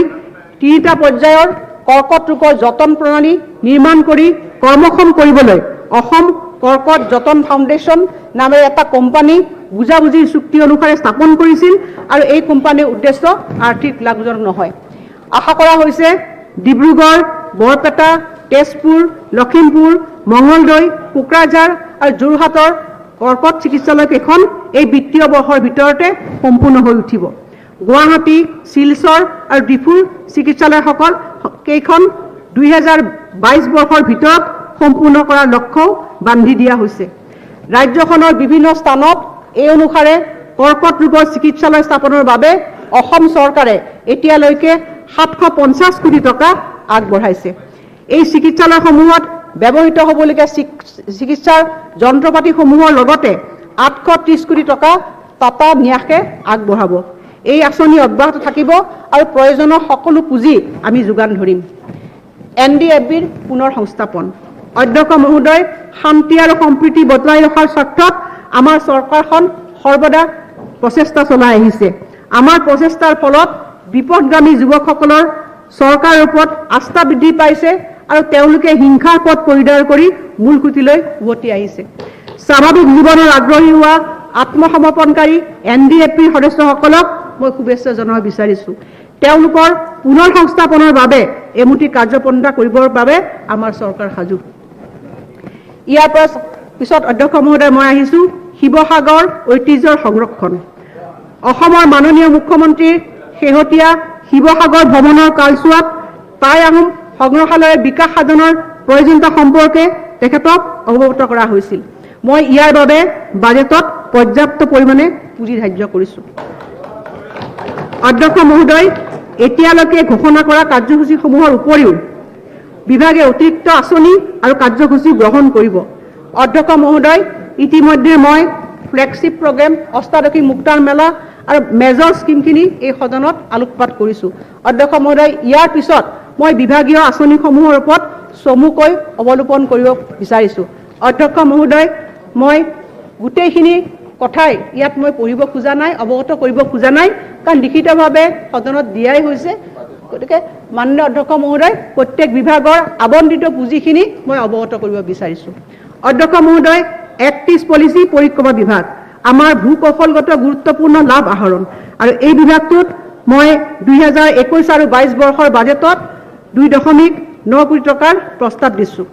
Speaker 5: তিনিটা পৰ্যায়ৰ কৰ্কট ৰোগৰ যতন প্ৰণালী নিৰ্মাণ কৰি কৰ্মক্ষম কৰিবলৈ অসম কৰ্কট যতন ফাউণ্ডেশ্যন নামেৰে এটা কোম্পানী বুজাবুজিৰ চুক্তি অনুসাৰে স্থাপন কৰিছিল আৰু এই কোম্পানীৰ উদ্দেশ্য আৰ্থিক লাভজনক নহয়। আশা কৰা হৈছে ডিব্ৰুগড়, বৰপেটা, তেজপুৰ, লখিমপুৰ, মঙলদৈ, কোকৰাঝাৰ আৰু যোৰহাটৰ কৰ্কট চিকিৎসালয়কেইখন এই বিত্তীয় বৰ্ষৰ ভিতৰতে সম্পূৰ্ণ হৈ উঠিব। গুৱাহাটী, শিলচৰ আৰু ডিফুৰ চিকিৎসালয়সকল কেইখন 2022 বৰ্ষৰ ভিতৰত সম্পূৰ্ণ কৰাৰ লক্ষ্যও বান্ধি দিয়া হৈছে। ৰাজ্যখনৰ বিভিন্ন স্থানত এই অনুসাৰে কৰ্কট ৰোগৰ চিকিৎসালয় স্থাপনৰ বাবে অসম চৰকাৰে এতিয়ালৈকে 750 কোটি টকা আগবঢ়াইছে। এই চিকিৎসালয়সমূহত ব্যৱহৃত হ'বলগীয়া চিকিৎসাৰ যন্ত্ৰপাতিসমূহৰ লগতে 830 কোটি টকা টাটা ন্যাসে আগবঢ়াব। এই আঁচনি অব্যাহত থাকিব আৰু প্ৰয়োজনৰ সকলো পুঁজি আমি যোগান ধৰিম। এনডিএফবিৰ পুনৰ সংস্থাপন। অধ্যক্ষ মহোদয়, শান্তি আৰু সম্প্ৰীতি বজাই ৰখাৰ স্বাৰ্থত আমাৰ চৰকাৰখন সৰ্বদা প্ৰচেষ্টা চলাই আহিছে। আমাৰ প্ৰচেষ্টাৰ ফলত বিপদগামী যুৱকসকলৰ চৰকাৰৰ ওপৰত আস্থা বৃদ্ধি পাইছে আৰু তেওঁলোকে হিংসাৰ পথ পৰিহাৰ কৰি মূলসুঁতিলৈ উভতি আহিছে। স্বাভাৱিক জীৱনৰ আগ্ৰহী হোৱা আত্মসমৰ্পণকাৰী এনডিএফবিৰ সদস্যসকলক মই শুভেচ্ছা জনাব বিচাৰিছোঁ। তেওঁলোকৰ পুনৰ সংস্থাপনৰ বাবে এমুঠি কাৰ্যপন্থা কৰিবৰ বাবে আমাৰ চৰকাৰ সাজু। ইয়াৰ পৰা পিছত অধ্যক্ষ মহোদয়, মই আহিছোঁ শিৱসাগৰ ঐতিহ্যৰ সংৰক্ষণ। অসমৰ মাননীয় মুখ্যমন্ত্ৰীৰ শেহতীয়া শিৱসাগৰ ভ্ৰমণৰ কালচোৱাত টাই আহোম সংগ্ৰহালয়ৰ বিকাশ সাধনৰ প্ৰয়োজনীয়তা সম্পৰ্কে তেখেতক অৱগত কৰা হৈছিল। মই ইয়াৰ বাবে বাজেটত পৰ্যাপ্ত পৰিমাণে পুঁজি ধাৰ্য কৰিছোঁ। অধ্যক্ষ মহোদয়, এতিয়ালৈকে ঘোষণা কৰা কাৰ্যসূচীসমূহৰ উপৰিও বিভাগে অতিৰিক্ত আঁচনি আৰু কাৰ্যসূচী গ্ৰহণ কৰিব। অধ্যক্ষ মহোদয়, ইতিমধ্যে মই ফ্লেগশ্বিপ প্ৰগ্ৰেম, অষ্টাদশী মুক্তাৰ মেলা আৰু মেজৰ স্কীমখিনি এই সদনত আলোকপাত কৰিছোঁ। অধ্যক্ষ মহোদয়, ইয়াৰ পিছত মই বিভাগীয় আঁচনিসমূহৰ ওপৰত চমুকৈ অৱলোকন কৰিব বিচাৰিছোঁ। অধ্যক্ষ মহোদয়, মই গোটেইখিনি কথাই ইয়াত মই পঢ়িব খোজা নাই, অৱগত কৰিব খোজা নাই, কাৰণ লিখিতভাৱে সদনত দিয়াই হৈছে। গতিকে মাননীয় অধ্যক্ষ মহোদয়, প্ৰত্যেক বিভাগৰ আবণ্টিত পুঁজিখিনি মই অৱগত কৰিব বিচাৰিছোঁ। অধ্যক্ষ মহোদয়, এক্ট ইষ্ট পলিচি পৰিক্ৰমা বিভাগ আমাৰ ভূকৌশলগত গুৰুত্বপূৰ্ণ লাভ আহৰণ আৰু এই বিভাগটোত মই 2021 আৰু 22 বৰ্ষৰ বাজেটত 2.9 কোটি টকাৰ প্ৰস্তাৱ দিছোঁ।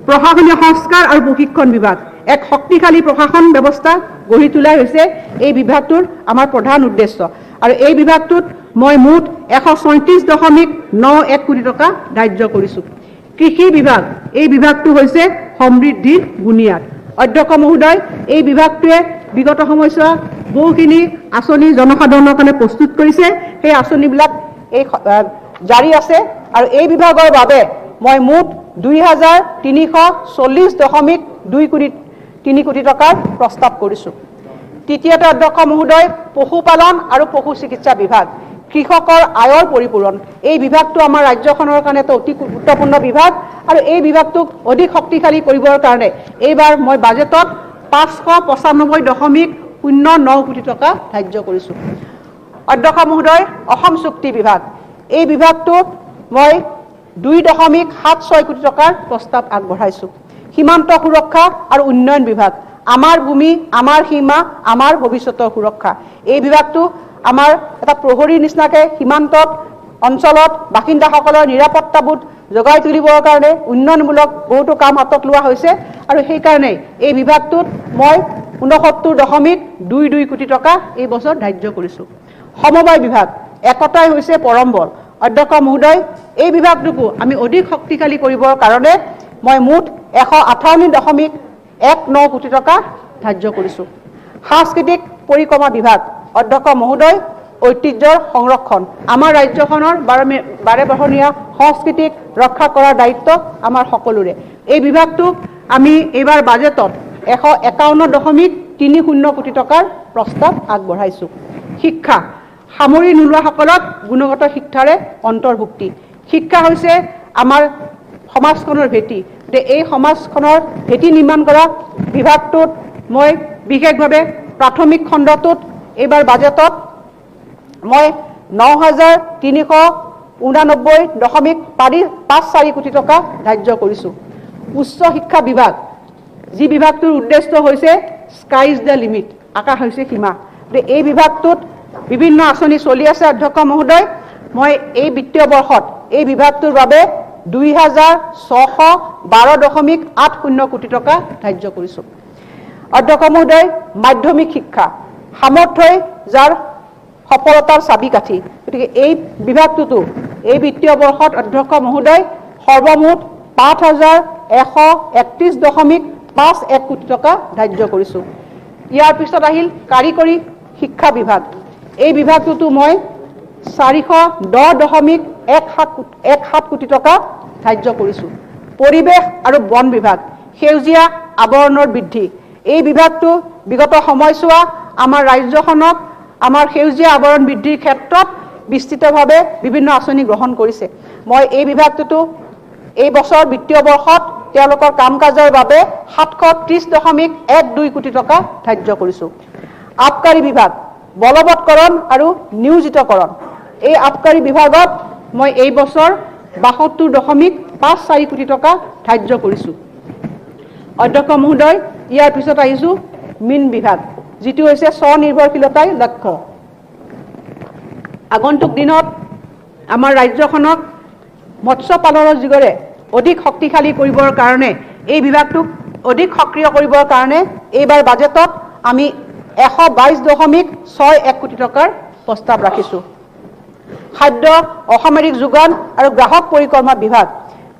Speaker 5: প্ৰশাসনীয় সংস্কাৰ আৰু প্ৰশিক্ষণ বিভাগ, এক শক্তিশালী প্ৰশাসন ব্যৱস্থা গঢ়ি তোলাই হৈছে এই বিভাগটোৰ আমাৰ প্ৰধান উদ্দেশ্য আৰু এই বিভাগটোত মই মুঠ 136.91 কোটি টকা ধাৰ্য কৰিছোঁ। কৃষি বিভাগ, এই বিভাগটো হৈছে সমৃদ্ধিৰ বুনিয়াদ। অধ্যক্ষ মহোদয়, এই বিভাগটোৱে বিগত সময়ছোৱা বহুখিনি আঁচনি জনসাধাৰণৰ কাৰণে প্ৰস্তুত কৰিছে। সেই আঁচনিবিলাক এই জাৰি আছে আৰু এই বিভাগৰ বাবে মই মুঠ 2340.2 কোটি 3 কোটি টকাৰ প্ৰস্তাৱ কৰিছোঁ। তৃতীয়তে অধ্যক্ষ মহোদয়, পশুপালন আৰু পশু চিকিৎসা বিভাগ, কৃষকৰ আয়ৰ পৰিপূৰণ। এই বিভাগটো আমাৰ ৰাজ্যখনৰ কাৰণে এটা অতি গুৰুত্বপূৰ্ণ বিভাগ আৰু এই বিভাগটোক অধিক শক্তিশালী কৰিবৰ কাৰণে এইবাৰ মই বাজেটত 595.09 কোটি টকা ধাৰ্য কৰিছোঁ। অধ্যক্ষ মহোদয়, অসম চুক্তি বিভাগ, এই বিভাগটোত মই 2.76 কোটি টকাৰ প্ৰস্তাৱ আগবঢ়াইছোঁ। সীমান্ত সুৰক্ষা আৰু উন্নয়ন বিভাগ, আমাৰ ভূমি, আমাৰ সীমা, আমাৰ ভৱিষ্যতৰ সুৰক্ষা। এই বিভাগটো আমাৰ এটা প্ৰহৰীৰ নিচিনাকৈ সীমান্তত অঞ্চলত বাসিন্দাসকলৰ নিৰাপত্তাবোধ জগাই তুলিবৰ কাৰণে উন্নয়নমূলক বহুতো কাম হাতত লোৱা হৈছে আৰু সেইকাৰণে এই বিভাগটোত মই 69.22 কোটি টকা এই বছৰ ধাৰ্য কৰিছোঁ। সমবায় বিভাগ, একতাই হৈছে পৰম বল। অধ্যক্ষ মহোদয়, এই বিভাগটোকো আমি অধিক শক্তিশালী কৰিবৰ কাৰণে মই মুঠ 158.19 কোটি টকা ধাৰ্য কৰিছোঁ। সাংস্কৃতিক পৰিক্ৰমা বিভাগ, অধ্যক্ষ মহোদয়, ঐতিহ্যৰ সংৰক্ষণ, আমাৰ ৰাজ্যখনৰ বাৰেবৰণীয়া সংস্কৃতিক ৰক্ষা কৰাৰ দায়িত্ব আমাৰ সকলোৰে। এই বিভাগটোক আমি এইবাৰ বাজেটত 151.30 কোটি টকাৰ প্ৰস্তাৱ আগবঢ়াইছোঁ। শিক্ষা, সামৰি নোলোৱাসকলক গুণগত শিক্ষাৰে অন্তৰ্ভুক্তি। শিক্ষা হৈছে আমাৰ সমাজখনৰ ভেটি। গতিকে এই সমাজখনৰ ভেটি নিৰ্মাণ কৰা বিভাগটোত মই বিশেষভাৱে প্ৰাথমিক খণ্ডটোত এইবাৰ বাজেটত মই 9389.54 কোটি টকা ধাৰ্য কৰিছোঁ। উচ্চ শিক্ষা বিভাগ, যি বিভাগটোৰ উদ্দেশ্য হৈছে "Sky is the limit", আকাশ হৈছে সীমা। গতিকে এই বিভাগটোত বিভিন্ন আঁচনি চলি আছে। অধ্যক্ষ মহোদয়, মই এই বিত্তীয় বৰ্ষত এই বিভাগটোৰ বাবে 2612.80 কোটি টকা ধাৰ্য কৰিছোঁ। অধ্যক্ষ মহোদয়, মাধ্যমিক শিক্ষা, সামৰ্থ্যই যাৰ সফলতাৰ চাবিকাঠি। গতিকে এই বিভাগটোতো এই বিত্তীয় বৰ্ষত অধ্যক্ষ মহোদয়, সৰ্বমুঠ 5131.51 কোটি টকা ধাৰ্য কৰিছোঁ। ইয়াৰ পিছত আহিল কাৰিকৰী শিক্ষা বিভাগ। এই বিভাগটোতো মই 410.17 কোটি টকা ধাৰ্য কৰিছোঁ। পৰিৱেশ আৰু বন বিভাগ, সেউজীয়া আৱৰণৰ বৃদ্ধি। এই বিভাগটো বিগত সময়ছোৱা আমাৰ ৰাজ্যখনক আমাৰ সেউজীয়া আৱৰণ বৃদ্ধিৰ ক্ষেত্ৰত বিস্তৃতভাৱে বিভিন্ন আঁচনি গ্ৰহণ কৰিছে। মই এই বিভাগটোতো এই বছৰ বিত্তীয় বৰ্ষত তেওঁলোকৰ কাম কাজৰ বাবে 730.12 কোটি টকা ধাৰ্য কৰিছোঁ। আবকাৰী বিভাগ, বলবৎকৰণ আৰু নিয়োজিতকৰণ। এই আবকাৰী বিভাগত মই এই বছৰ 72.54 কোটি টকা ধাৰ্য কৰিছোঁ। অধ্যক্ষ মহোদয়, ইয়াৰ পিছত আহিছোঁ মীন বিভাগ, যিটো হৈছে স্বনিৰ্ভৰশীলতাই লক্ষ্য। আগন্তুক দিনত আমাৰ ৰাজ্যখনক মৎস্য পালনৰ যোগেৰে অধিক শক্তিশালী কৰিবৰ কাৰণে, এই বিভাগটোক অধিক সক্ৰিয় কৰিবৰ কাৰণে এইবাৰ বাজেটত আমি 122.61 কোটি টকাৰ প্ৰস্তাৱ ৰাখিছোঁ। খাদ্য, অসামৰিক যোগান আৰু গ্ৰাহক পৰিক্ৰমা বিভাগ,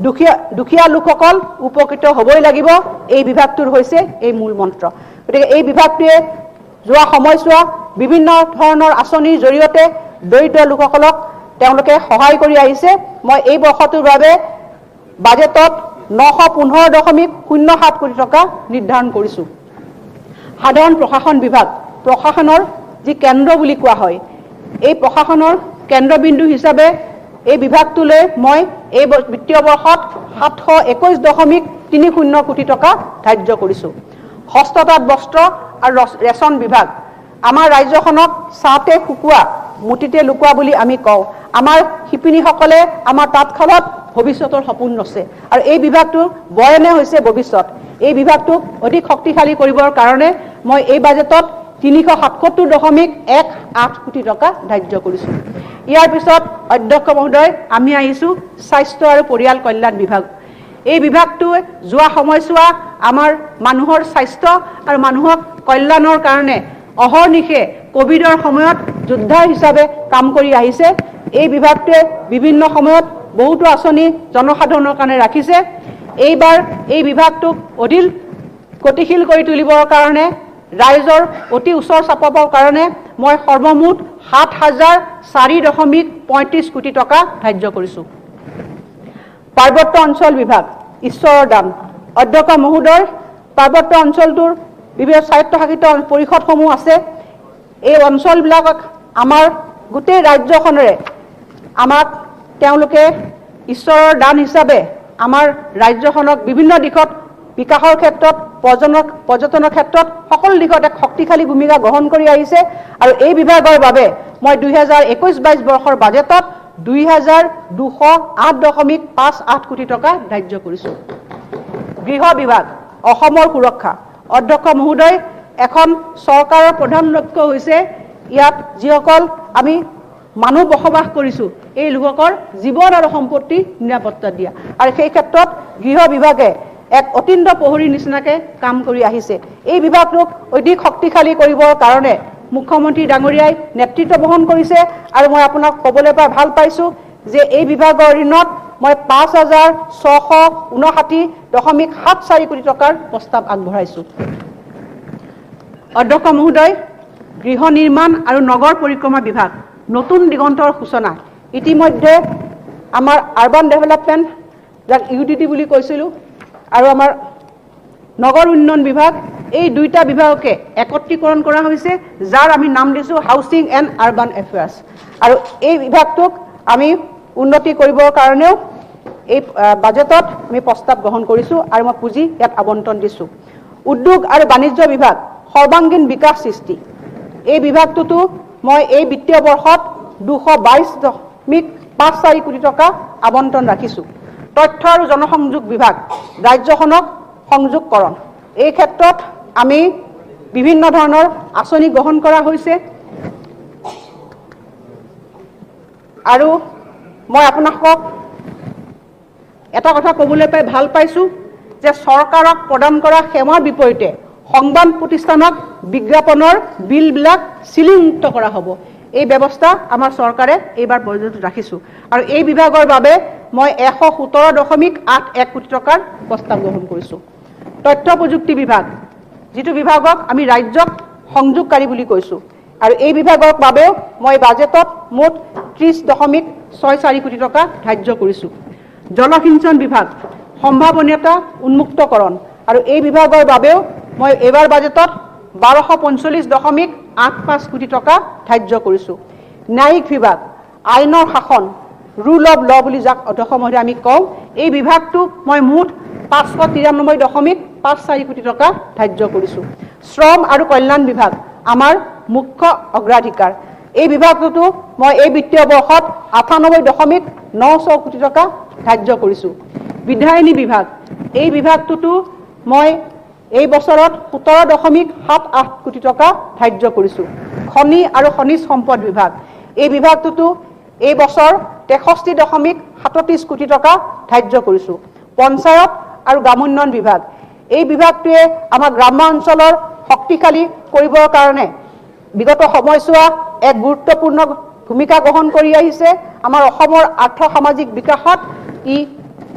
Speaker 5: দুখীয়া দুখীয়া লোকসকল উপকৃত হ'বই লাগিব, এই বিভাগটোৰ হৈছে এই মূল মন্ত্ৰ। গতিকে এই বিভাগটোৱে যোৱা সময়ছোৱা বিভিন্ন ধৰণৰ আঁচনিৰ জৰিয়তে দৰিদ্ৰ লোকসকলক তেওঁলোকে সহায় কৰি আহিছে। মই এই বৰ্ষটোৰ বাবে বাজেটত 915.07 কোটি টকা নিৰ্ধাৰণ কৰিছোঁ। সাধাৰণ প্ৰশাসন বিভাগ, প্ৰশাসনৰ যি কেন্দ্ৰ বুলি কোৱা হয়, এই প্ৰশাসনৰ কেন্দ্ৰবিন্দু হিচাপে এই বিভাগটোলৈ মই এই বিত্তীয় বৰ্ষত 721.30 কোটি টকা ধাৰ্য কৰিছোঁ। হস্ততাঁত, বস্ত্ৰ আৰু ৰেচন বিভাগ, আমাৰ ৰাজ্যখনক ছাঁতে শুকোৱা মুঠিতে লুকোৱা বুলি আমি কওঁ। আমাৰ শিপিনীসকলে আমাৰ তাঁতশালত ভৱিষ্যতৰ সপোন ৰচে আৰু এই বিভাগটোৰ বয়নে হৈছে ভৱিষ্যত। এই বিভাগটোক অধিক শক্তিশালী কৰিবৰ কাৰণে মই এই বাজেটত 377.18 কোটি টকা ধাৰ্য কৰিছোঁ। ইয়াৰ পিছত অধ্যক্ষ মহোদয়, আমি আহিছোঁ স্বাস্থ্য আৰু পৰিয়াল কল্যাণ বিভাগ। এই বিভাগটোৱে যোৱা সময়ছোৱা আমাৰ মানুহৰ স্বাস্থ্য আৰু মানুহক কল্যাণৰ কাৰণে অহৰ্নিশে ক'ভিডৰ সময়ত যোদ্ধা হিচাপে কাম কৰি আহিছে। এই বিভাগটোৱে বিভিন্ন সময়ত বহুতো আঁচনি জনসাধাৰণৰ কাৰণে ৰাখিছে। এইবাৰ এই বিভাগটোক অধিক গতিশীল কৰি তুলিবৰ কাৰণে, ৰাইজৰ অতি ওচৰ চাপাবৰ কাৰণে মই সৰ্বমুঠ 7004.35 কোটি টকা ধাৰ্য কৰিছোঁ। পাৰ্বত্য অঞ্চল বিভাগ, ঈশ্বৰৰ দান। অধ্যক্ষ মহোদয়, পাৰ্বত্য অঞ্চলটোৰ বিভিন্ন স্বায়ত্তশাসিত পৰিষদসমূহ আছে। এই অঞ্চলবিলাকক আমাৰ গোটেই ৰাজ্যখনেৰে আমাক তেওঁলোকে ঈশ্বৰৰ দান হিচাপে আমাৰ ৰাজ্যখনক বিভিন্ন দিশত বিকাশৰ ক্ষেত্ৰত, পৰ্যটনৰ ক্ষেত্ৰত সকলো দিশত এক শক্তিশালী ভূমিকা গ্ৰহণ কৰি আহিছে। আৰু এই বিভাগৰ বাবে মই 2021-22 বৰ্ষৰ বাজেটত 2208.58 কোটি টকা ধাৰ্য কৰিছোঁ। গৃহ বিভাগ, অসমৰ সুৰক্ষা। অধ্যক্ষ মহোদয়, এখন চৰকাৰৰ প্ৰধান লক্ষ্য হৈছে ইয়াত যিসকল আমি মানুহ বসবাস কৰিছোঁ, এই লোকসকলৰ জীৱন আৰু সম্পত্তি নিৰাপত্তা দিয়া। আৰু সেই ক্ষেত্ৰত গৃহ বিভাগে এক অতীন্দ্ৰ প্ৰহৰীৰ নিচিনাকৈ কাম কৰি আহিছে। এই বিভাগটোক অধিক শক্তিশালী কৰিবৰ কাৰণে মুখ্যমন্ত্ৰী ডাঙৰীয়াই নেতৃত্ব বহন কৰিছে। আৰু মই আপোনাক ক'বলৈ পাই ভাল পাইছোঁ যে এই বিভাগৰ অধীনত মই 5659.74 কোটি টকাৰ প্ৰস্তাৱ আগবঢ়াইছোঁ। অধ্যক্ষ মহোদয়, গৃহ নিৰ্মাণ আৰু নগৰ পৰিক্ৰমা বিভাগ, নতুন দিগন্তৰ সূচনা। ইতিমধ্যে আমাৰ আৰ্বান ডেভেলপমেণ্ট, যাক ইউডিডি বুলি কৈছিলোঁ, আৰু আমাৰ নগৰ উন্নয়ন বিভাগ, এই দুইটা বিভাগকে একত্ৰীকৰণ কৰা হৈছে, যাৰ আমি নাম দিছোঁ হাউচিং এণ্ড আৰ্বান এফেয়াৰ্ছ। আৰু এই বিভাগটোক আমি উন্নতি কৰিবৰ কাৰণেও এই বাজেটত আমি প্ৰস্তাৱ গ্ৰহণ কৰিছোঁ আৰু মই পুঁজি ইয়াত আবণ্টন দিছোঁ। উদ্যোগ আৰু বাণিজ্য বিভাগ, সৰ্বাংগীন বিকাশ সৃষ্টি। এই বিভাগটোতো মই এই বিত্তীয় বৰ্ষত 222.54 কোটি টকা আবণ্টন ৰাখিছোঁ। তথ্য আৰু জনসংযোগ বিভাগ, ৰাজ্যখনক সংযোগকৰণ। এই ক্ষেত্ৰত আমি বিভিন্ন ধৰণৰ আঁচনি গ্ৰহণ কৰা হৈছে। আৰু মই আপোনালোকক এটা কথা ক'বলৈ পাই ভাল পাইছোঁ যে চৰকাৰক প্ৰদান কৰা সেৱাৰ বিপৰীতে সংবাদ প্ৰতিষ্ঠানক বিজ্ঞাপনৰ বিলবিলাক চিলিংমুক্ত কৰা হ'ব। এই ব্যৱস্থা আমাৰ চৰকাৰে এইবাৰ বাজেটত ৰাখিছোঁ। আৰু এই বিভাগৰ বাবে মই 117.81 কোটি টকাৰ প্ৰস্তাৱ গ্ৰহণ কৰিছোঁ। তথ্য প্ৰযুক্তি বিভাগ, যিটো বিভাগক আমি ৰাজ্যক সংযোগকাৰী বুলি কৈছোঁ, আৰু এই বিভাগৰ বাবেও মই বাজেটত মুঠ 30.64 কোটি টকা ধাৰ্য কৰিছোঁ। জলসিঞ্চন বিভাগ, সম্ভাৱনীয়তা উন্মুক্তকৰণ, আৰু এই বিভাগৰ বাবেও মই এইবাৰ বাজেটত 1245.85 কোটি টকা ধাৰ্য কৰিছোঁ। ন্যায়িক বিভাগ, আইনৰ শাসন, ৰুল অফ ল বুলি যাক অধ্যক্ষ মহোদয় আমি কওঁ, এই বিভাগটোক মই মুঠ 593.54 কোটি টকা ধাৰ্য কৰিছোঁ। শ্ৰম আৰু কল্যাণ বিভাগ আমাৰ মুখ্য অগ্ৰাধিকাৰ, এই বিভাগটোতো মই এই বিত্তীয় বৰ্ষত 98.96 কোটি টকা ধাৰ্য কৰিছোঁ। বিধায়িনী বিভাগ, এই বিভাগটোতো মই এই বছৰত 17.78 কোটি টকা ধাৰ্য কৰিছোঁ। খনি আৰু খনিজ সম্পদ বিভাগ, এই বিভাগটোতো এই বছৰ 63.37 কোটি টকা ধাৰ্য কৰিছোঁ। পঞ্চায়ত আৰু গ্ৰামোন্নয়ন বিভাগ, এই বিভাগটোৱে আমাৰ গ্ৰাম্য অঞ্চলৰ শক্তিশালী কৰিবৰ কাৰণে বিগত সময়ছোৱা এক গুৰুত্বপূৰ্ণ ভূমিকা গ্ৰহণ কৰি আহিছে। আমাৰ অসমৰ আৰ্থ-সামাজিক বিকাশত ই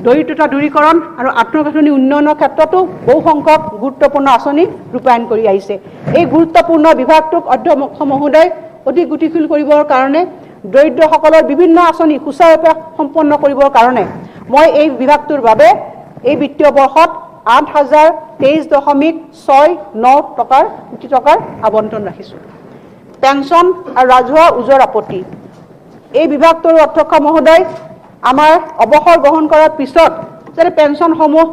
Speaker 5: দৰিদ্ৰতা দূৰীকৰণ আৰু আন্তঃগাঁথনি উন্নয়নৰ ক্ষেত্ৰতো বহুসংখ্যক গুৰুত্বপূৰ্ণ আঁচনি ৰূপায়ণ কৰি আহিছে। এই গুৰুত্বপূৰ্ণ বিভাগটোক অধ্যক্ষ মহোদয় অধিক গতিশীল কৰিবৰ কাৰণে, দৰিদ্ৰসকলৰ বিভিন্ন আঁচনি সুচাৰুৰূপে সম্পন্ন কৰিবৰ কাৰণে মই এই বিভাগটোৰ বাবে এই বিত্তীয় বৰ্ষত 8023.69 টকাৰ কোটি টকাৰ আবণ্টন ৰাখিছোঁ। পেঞ্চন আৰু ৰাজহুৱা ওজৰ আপত্তি, এই বিভাগটোৰ অধ্যক্ষ মহোদয় আমাৰ অৱসৰ গ্ৰহণ কৰাৰ পিছত যাতে পেঞ্চনসমূহ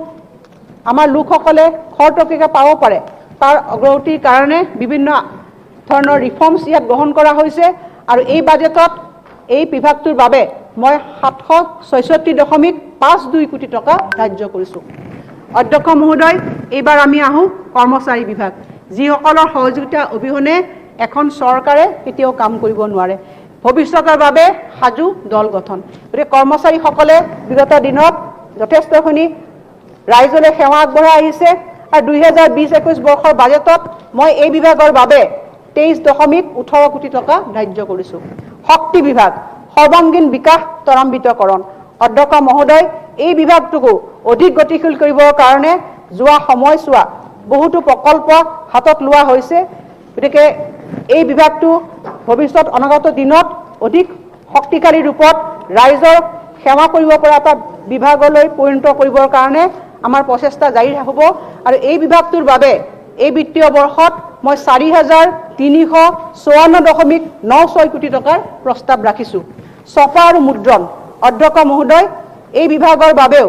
Speaker 5: আমাৰ লোকসকলে খৰতকীয়াকৈ পাব পাৰে তাৰ অগ্ৰগতিৰ কাৰণে বিভিন্ন ধৰণৰ ৰিফৰ্মছ ইয়াত গ্ৰহণ কৰা হৈছে। আৰু এই বাজেটত এই বিভাগটোৰ বাবে মই 766.52 কোটি টকা ধাৰ্য কৰিছোঁ। অধ্যক্ষ মহোদয়, এইবাৰ আমি আহোঁ কৰ্মচাৰী বিভাগ, যিসকলৰ সহযোগিতা অবিহনে এখন চৰকাৰে কেতিয়াও কাম কৰিব নোৱাৰে। ভৱিষ্যতৰ বাবে সাজু দল গঠন। গতিকে কৰ্মচাৰীসকলে বিগত দিনত যথেষ্টখিনি ৰাইজলৈ সেৱা আগবঢ়াই আহিছে। আৰু 2020-21 বৰ্ষৰ বাজেটত মই এই বিভাগৰ বাবে 23.18 কোটি টকা ধাৰ্য কৰিছোঁ। শক্তি বিভাগ, সৰ্বাংগীন বিকাশ ত্বৰান্বিতকৰণ। অধ্যক্ষ মহোদয়, এই বিভাগটোকো অধিক গতিশীল কৰিবৰ কাৰণে যোৱা সময়ছোৱা বহুতো প্ৰকল্প হাতত লোৱা হৈছে। গতিকে এই বিভাগটো ভৱিষ্যত অনাগত দিনত অধিক শক্তিশালী ৰূপত ৰাইজৰ সেৱা কৰিব পৰা এটা বিভাগলৈ পৰিণত কৰিবৰ কাৰণে আমাৰ প্ৰচেষ্টা জাৰি হ'ব। আৰু এই বিভাগটোৰ বাবে এই বিত্তীয় বৰ্ষত মই 4354.96 কোটি টকাৰ প্ৰস্তাৱ ৰাখিছোঁ। ছপা আৰু মুদ্ৰণ, অধ্যক্ষ মহোদয়, এই বিভাগৰ বাবেও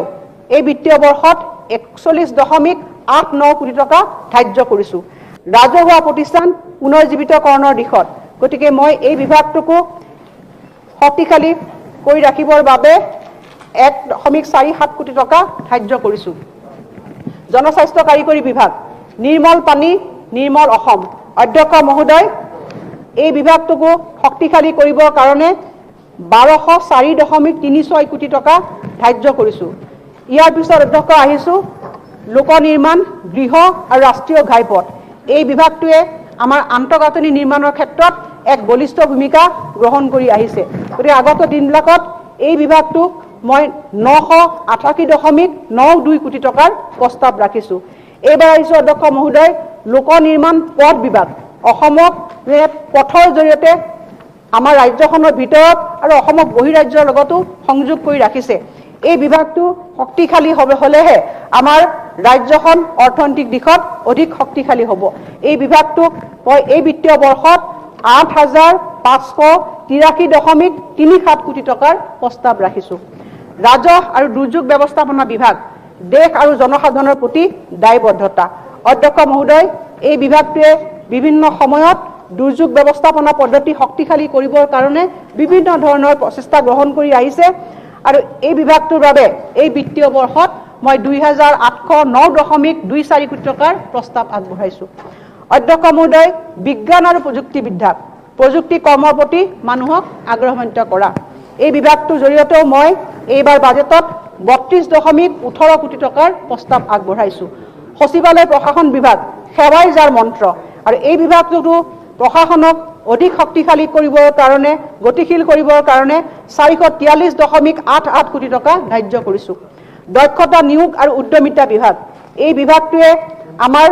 Speaker 5: এই বিত্তীয় বৰ্ষত 41.89 কোটি টকা ধাৰ্য কৰিছোঁ। ৰাজহুৱা প্ৰতিষ্ঠান পুনৰ্জীৱিতকৰণৰ দিশত, গতিকে মই এই বিভাগটোকো শক্তিশালী কৰি ৰাখিবৰ বাবে 1.47 কোটি টকা ধাৰ্য কৰিছোঁ। জনস্বাস্থ্য কাৰিকৰী বিভাগ, নিৰ্মল পানী নিৰ্মল অসম। অধ্যক্ষ মহোদয়, এই বিভাগটোকো শক্তিশালী কৰিবৰ কাৰণে 1204.36 কোটি টকা ধাৰ্য কৰিছোঁ। ইয়াৰ পিছত অধ্যক্ষ আহিছোঁ লোক নিৰ্মাণ, গৃহ আৰু ৰাষ্ট্ৰীয় ঘাইপথ। এই বিভাগটোৱে আমাৰ আন্তঃগাঁথনি নিৰ্মাণৰ ক্ষেত্ৰত এক বলিষ্ঠ ভূমিকা গ্ৰহণ কৰি আহিছে। গতিকে আগত দিনবিলাকত এই বিভাগটোক মই 988.92 কোটি টকাৰ প্ৰস্তাৱ ৰাখিছোঁ। এইবাৰ আহিছোঁ অধ্যক্ষ মহোদয়, লোক নিৰ্মাণ পথ বিভাগ, অসমক পথৰ জৰিয়তে আমাৰ ৰাজ্যখনৰ ভিতৰত আৰু অসমক বহিৰাজ্যৰ লগতো সংযোগ কৰি ৰাখিছে। এই বিভাগটো শক্তিশালী হ'লেহে আমাৰ ৰাজ্যখন অৰ্থনৈতিক দিশত অধিক শক্তিশালী হ'ব। এই বিভাগটোক মই এই বিত্তীয় বৰ্ষত 8583.37 কোটি টকাৰ প্ৰস্তাৱ ৰাখিছোঁ। ৰাজহ আৰু দুৰ্যোগ ব্যৱস্থাপনা বিভাগ, দেশ আৰু জনসাধাৰণৰ প্ৰতি দায়বদ্ধতা। অধ্যক্ষ মহোদয়, এই বিভাগটোৱে বিভিন্ন সময়ত দুৰ্যোগ ব্যৱস্থাপনা পদ্ধতি শক্তিশালী কৰিবৰ কাৰণে বিভিন্ন ধৰণৰ প্ৰচেষ্টা গ্ৰহণ কৰি আহিছে। আৰু এই বিভাগটোৰ বাবে এই বিত্তীয় বৰ্ষত মই 2809.24 কোটি টকাৰ প্ৰস্তাৱ আগবঢ়াইছোঁ। অধ্যক্ষ মহোদয়, বিজ্ঞান আৰু প্ৰযুক্তিবিদ্যা, প্ৰযুক্তি কৰ্মৰ প্ৰতি মানুহক আগ্ৰহান্বিত কৰা, এই বিভাগটোৰ জৰিয়তেও মই এইবাৰ বাজেটত 32.18 কোটি টকাৰ প্ৰস্তাৱ আগবঢ়াইছোঁ। সচিবালয় প্ৰশাসন বিভাগ, সেৱাই যাৰ মন্ত্ৰ, আৰু এই বিভাগটোতো প্ৰশাসনক অধিক শক্তিশালী কৰিবৰ কাৰণে, গতিশীল কৰিবৰ কাৰণে 443.88 কোটি টকা ধাৰ্য কৰিছোঁ। দক্ষতা নিয়োগ আৰু উদ্যমিতা বিভাগ, এই বিভাগটোৱে আমাৰ